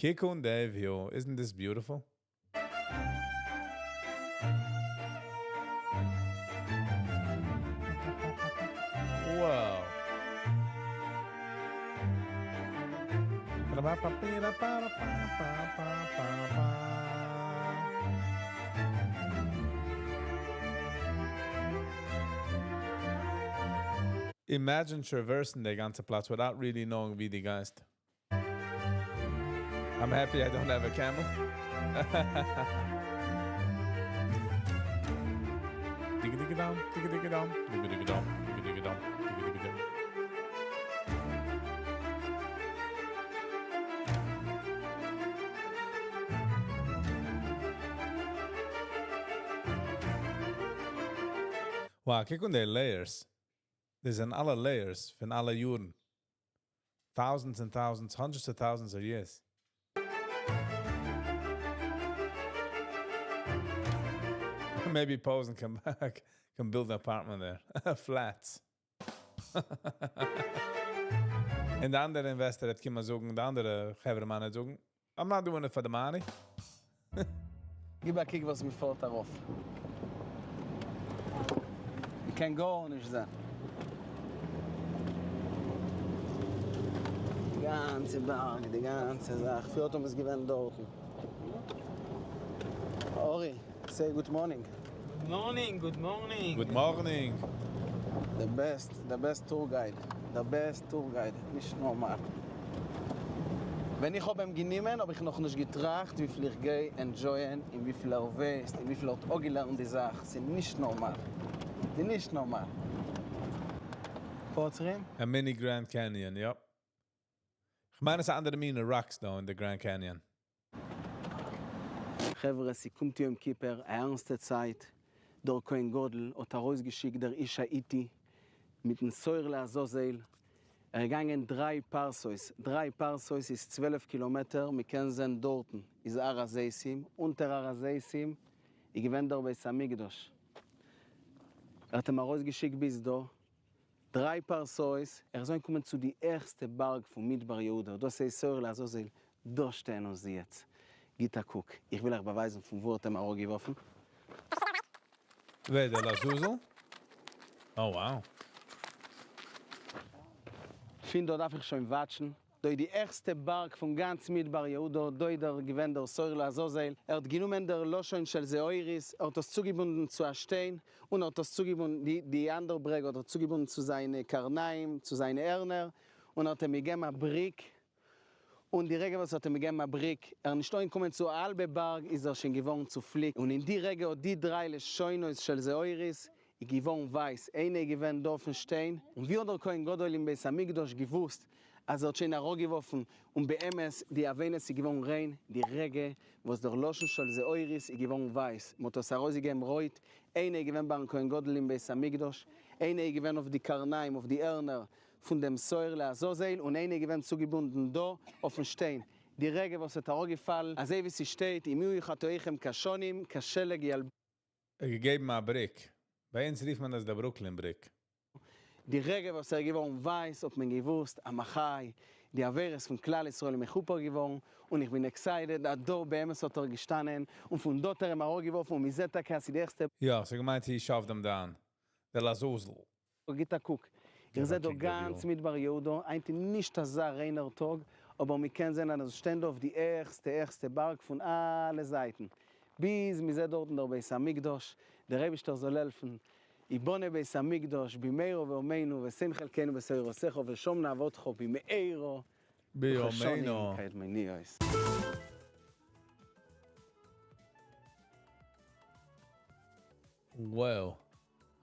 קוק אן די view. Isn't this beautiful? Wow. Imagine traversing די גאנצע פלאץ without really knowing ווי דו גייסט. I'm happy I don't have a camel. Digga digga dam, digga digga dam, digga digga dam, digga digga dam, digga digga dam. Wow, קוק אן די layers. דאס זענען אלע layers פון אלע יארן. Thousands and thousands, hundreds of thousands of years. Maybe Posen can back, can build an apartment there. Flats. און די אנדערע investor האט קומען זאגן, די אנדערע חברה-מאן האט זאגן, I'm not doing it for the money. גיב א קוק וואס מ'פארט ארויף. מ'קען גארנישט זען. די גאנצע בארג, די גאנצע זאך, פריער האט מען עס געווען דארטן. אורי, say good morning. Good morning, good morning. Good morning. The best, the best tour guide. The best tour guide. נישט נארמאל. ווען איך האב אים גענומען האב איך נאכנישט געטראכט וויפיל איך גיי enjoy ען און וויפיל ער ווייסט און וויפיל ער האט אפגעלערנט די זאך. ס'איז נישט נארמאל. ס'איז נישט נארמאל. פארצרים? A mini Grand Canyon, yep. איך מיין, עס איז אנדערע מינע rocks though in the Grand Canyon. חברה, ס'קומט יום כיפור, א ערנסטע צייט, דער כהן גדול האט ארויסגעשיקט דער איש העתי מיטן שעיר לעזאזל, ער איז געגאנגען דריי פרסות, דריי פרסות איז 12 קילאמעטער, מען קען זען דארטן איז הר הזיתים, אונטער הר הזיתים איז געווען דער בית המקדש. ער האט אים ארויסגעשיקט ביז דא, דריי פרסות, ער איז אנגעקומען צו די העכסטע בארג פון מדבר יהודה, דאס איז שעיר לעזאזל, דא שטייען אונז יעצט. גיט א קוק, איך וויל אייך באווייזן פון וואו האט אים אראפגעווארפן. ווער, דער לעזאזל? Oh, wow. פון דא דארף איך שוין watch ן. דא איז די העכסטע בארג פון גאנץ מדבר יהודה, דא איז דער געווען דער שעיר לעזאזל. ער האט גענומען דער לשון של שעורית, ער האט עס צוגעבונדן צו א שטיין, און ער האט עס צוגעבונדן, די, די אנדערע ברעג האט ער צוגעבונדן צו זיינע קרניים, צו זיינע הערנער, און ער האט אים געגעבן א בריק. און די רגע וואס ער האט אים געגעבן א בריק, ער נישט אנגעקומען צו א האלבע בארג, איז ער שוין געווארן צופליקט, און אין די רגע האט די דריי לשונות של שעורית איז געווארן ווייס, איינע איז געווען דא אויפן שטיין, און ווי האט דער כהן גדול אין בית המקדש געוואוסט אז ער האט שוין אראפגעווארפן, און באמת די אבנת איז געווארן ריין די רגע וואס דער לשון של שעורית איז געווארן ווייס, מען האט עס ארויסגעגעבן רויט, איינע איז געווען ביים כהן גדול אין בית המקדש, איינע איז געווען אויף די קרניים, אויף די הערנער פון דעם שעיר לעזאזל, און איינע איז געווען צוגעבונדן דא אויפן שטיין, די רגע וואס האט אראפגעפאלן, אזוי ווי ס'שטייט, אם יהיו חטאיכם כשנים, כשלג ילבנו. ער געגעבן א בריק. ביי אונז רופט מען דאס דער Brooklyn בריק. די רגע וואס ער איז געווארן ווייס האט מען געוואוסט א מחי, די עבירות פון כלל ישראל איז מכופר געווארן, און איך בין excited אז דא באמת האט ער געשטאנען, און פון דארט ער אים אראפגעווארפן, און מ'זעט טאקע אז ס'איז די העכסטע. יא, ס'האט געמיינט he shoved him down. דער לעזאזל. גיט א קוק. איר זעט דא גאנץ מדבר יהודה, היינט איז נישט אזא ריינער טאג, אבער מ'קען זען אז עס שטייט דא אויף די העכסטע העכסטע בארג פון אלע זייטן, ביז מ'זעט דארטן דער בית המקדש, דער אייבישטער זאל העלפן, יבנה בית המקדש במהרה בימינו ותן חלקנו בתורתך ושם נעבודך במהרה בימינו. קדמוניות. Wow.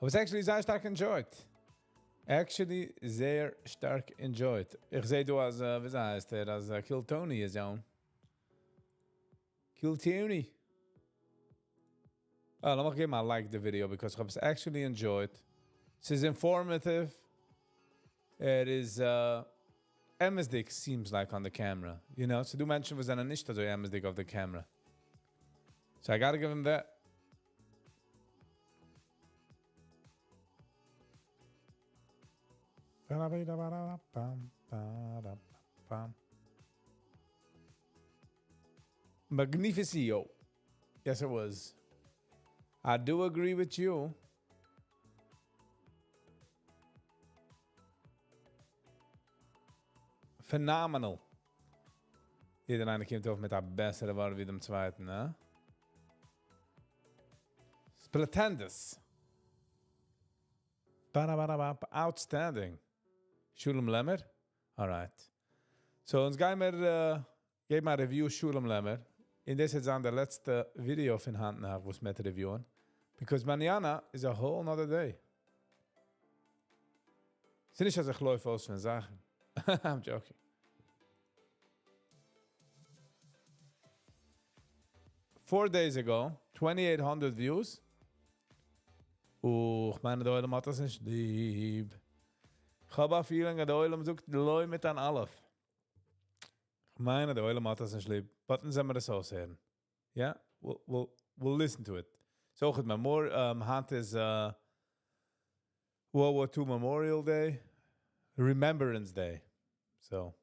האב עס actually זייער שטארק enjoyed. Actually זייער שטארק enjoyed. איך זע דא אז, ווי הייסט ער, אז Kill Tony איז on. Kill Tony. אה, לאמיך געבן א like the video because איך האב עס actually enjoyed. עס איז informative. It is אמת'דיג seems like on the camera. So דא מענטשן וואס זענען נישט אזוי אמת'דיג אויף the camera. So I gotta give him that. Ba-da-ba-da-ba-da-bam, Magnificio. Yes, it was. I do agree with you. Phenomenal. יעדער איינער קומט אויף מיט א בעסערע ווארט ווי דעם צווייטן, נע? Splendid. Ba-da-ba-da-ba. Outstanding. Shulam Lemmer? Alright. So, אונז גייען מיר געבן א review Shulam Lemmer. און דאס איז דאן דער לעצטע video פון היינט נאכט, וואס מיר review ען. Because mañana is a whole nother day. ס'איז נישט אז איך לויף אויס פון זאכן. I'm joking. 4 days ago, 2800 views. Oh, איך מיין, דער עולם האט דאס נישט ליב. כ'האב א feeling אז די עולם זאגט לא מיט אן אלף. כ'מיין אז די עולם האט עס נישט ליב, but אונז זעמיר עס אויסהערן. Yeah, we'll, we'll listen to it. ס'איז אויך Memor, היינט איז uh, World War II Memorial Day, Remembrance Day. So.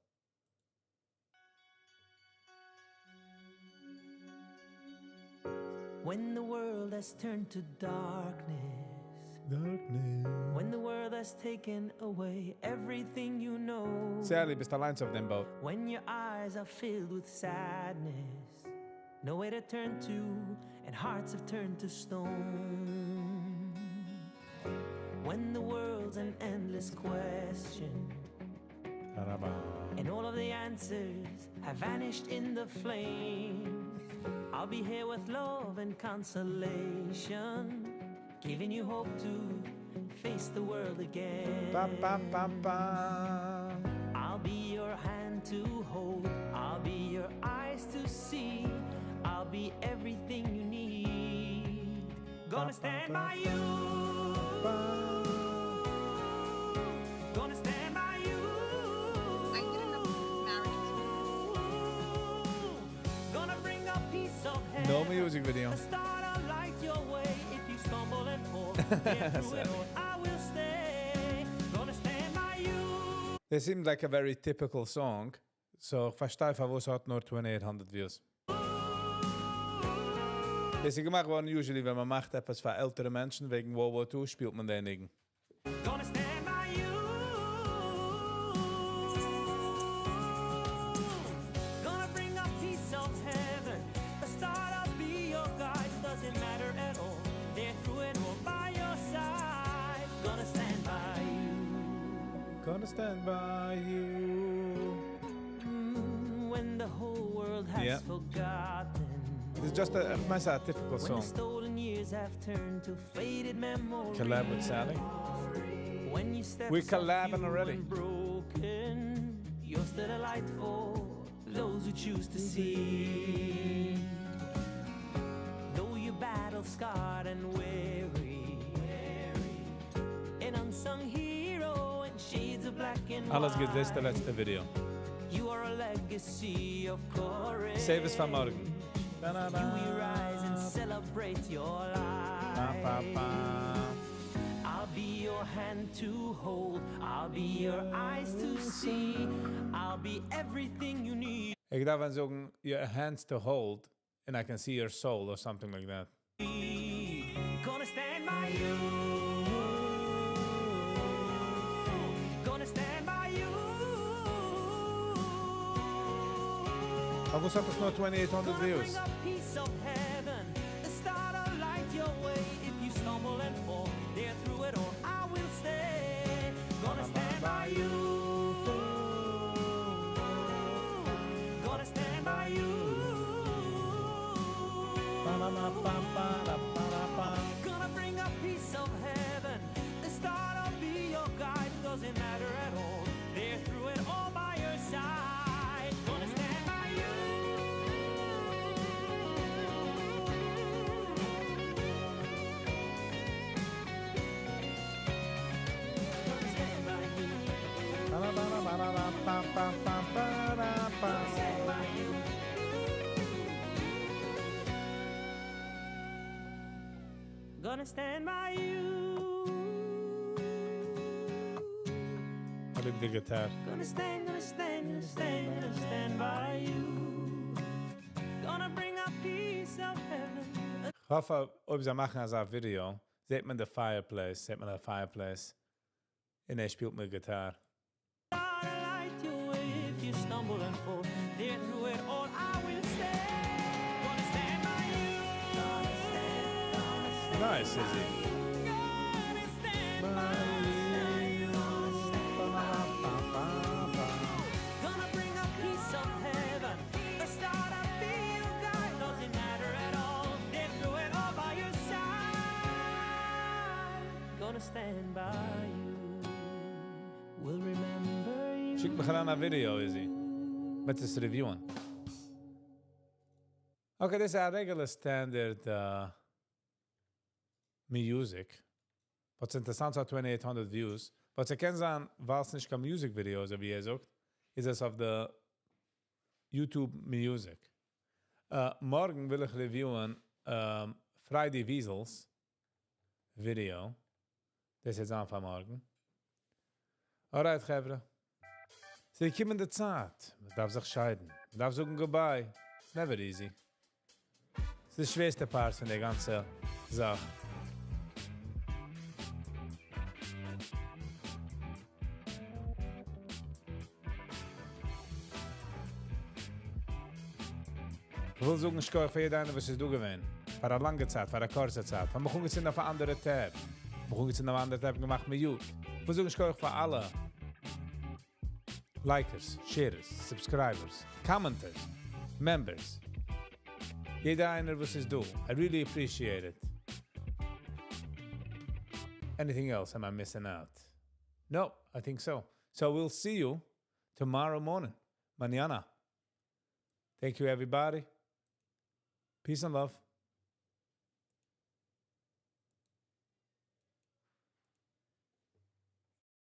When the world has turned to darkness. Darkness. When the world has taken away everything you know. Sally, ביסט אליין אויף דעם boat. When your eyes are filled with sadness, nowhere to turn to, and hearts have turned to stone. When the world's an endless question, and all of the answers have vanished in the flames, I'll be here with love and consolation, giving you hope to face the world again. Ba, ba, ba, ba. I'll be your hand to hold, I'll be your eyes to see, I'll be everything you need. Gonna stand by you. Gonna stand by you. I didn't know marriage was Gonna bring a piece of heaven. No music video. Start a light your way if you stumble and fall. There through it all, I will stay. Gonna stand by you. This seemed like a very typical song. So איך פארשטיי פארוואס האט נאר 2800 views. דאס איז געמאכט געווארן usually ווען מען מאכט עפעס פאר עלטערע מענטשן וועגן World War II שפילט מען דעם ניגון. Gonna stand by you. Gonna bring a piece of heaven. The start I'll be your guide. Doesn't matter at all. There through it all by your side. Gonna stand by you. Gonna stand by you. When the whole world has Yeah. forgotten. It's just a, איך מיין, a typical When the song. stolen years have turned to faded memories. Collab with Sally. When you step We're collabing already. And broken, you're still a light for those who choose to see. Though you battle scarred and weary, an unsung hero in shades of black and אלעס גוט, דאס איז white. די לעצטע video. You are a legacy of courage. Save עס פאר מארגן. You will rise and celebrate your life. Ba, ba, ba. I'll be your hand to hold. I'll be your eyes to see. I'll be everything you need. איך דארף ווען זאגן, your hands to hold, and I can see your soul or something like that. Gonna stand by you. Gonna stand by you. פארוואס האט עס נאר 2800 Gonna views? bring a piece of heaven. Start a light your way if you stumble and fall. There through it all, I will stay. Gonna stand by you. Gonna stand by you. Gonna bring a piece of heaven. The start I'll be your guide. Doesn't matter at all. There through it all by your side. Gonna stand by you. Gonna stand by you. Gonna stand by you. Gonna stand by you. איך ליב די guitar. Gonna stand, gonna stand, gonna stand, gonna stand by you. Gonna bring a piece of heaven. איך האף, אויב זיי מאכן אזא video, זעט מען the fireplace, זעט מען the fireplace, און ער שפילט מיט guitar. Start a light your way if you stumble and fall. There through it all, I will stay. Gonna stand by you. Gonna stand, gonna stand. Nice, Izzy. Gonna stand by you. Gonna bring a piece of heaven. The start of feel God doesn't matter at all. There through it all by your side. Gonna stand by you. We'll remember you. שיק מיך אריין א video, Izzy. מיט דאס review ען. Okay, this is a regular standard music. But ס'איז אינטערעסאנט, ס'האט 2800 views. But ס'קען זיין, ווייל ס'נישט קיין music video, אזוי ווי ער זאגט, איז עס אויף די YouTube Music. Uh, מארגן וויל איך review ען um, Friday Weasels video. דאס איז אן פאר מארגן. Alright, חברה. ס'איז געקומען די צייט. מען דארף זיך שיידן. מען דארף זאגן goodbye. It's never easy. ס'איז די שווערסטע part פון דער גאנצע זאך. איך וויל זאגן, שכוח פאר יעדער איינער, וואס איז דא געווען. פאר א לאנגע צייט, פאר א קורצע צייט. פאר מיך אנגעצינדן אויף אן אנדערע tab. מיך אנגעצינדן אויף אן אנדערע tab געמאכט mute. איך וויל זאגן, שכוח פאר אלע likers, sharers, subscribers, commenters, members. יעדער איינער וואס איז דא. I really appreciate it. Anything else am I missing out? No, I think so. So we'll see you tomorrow morning. Mañana. Thank you, everybody. Peace and love.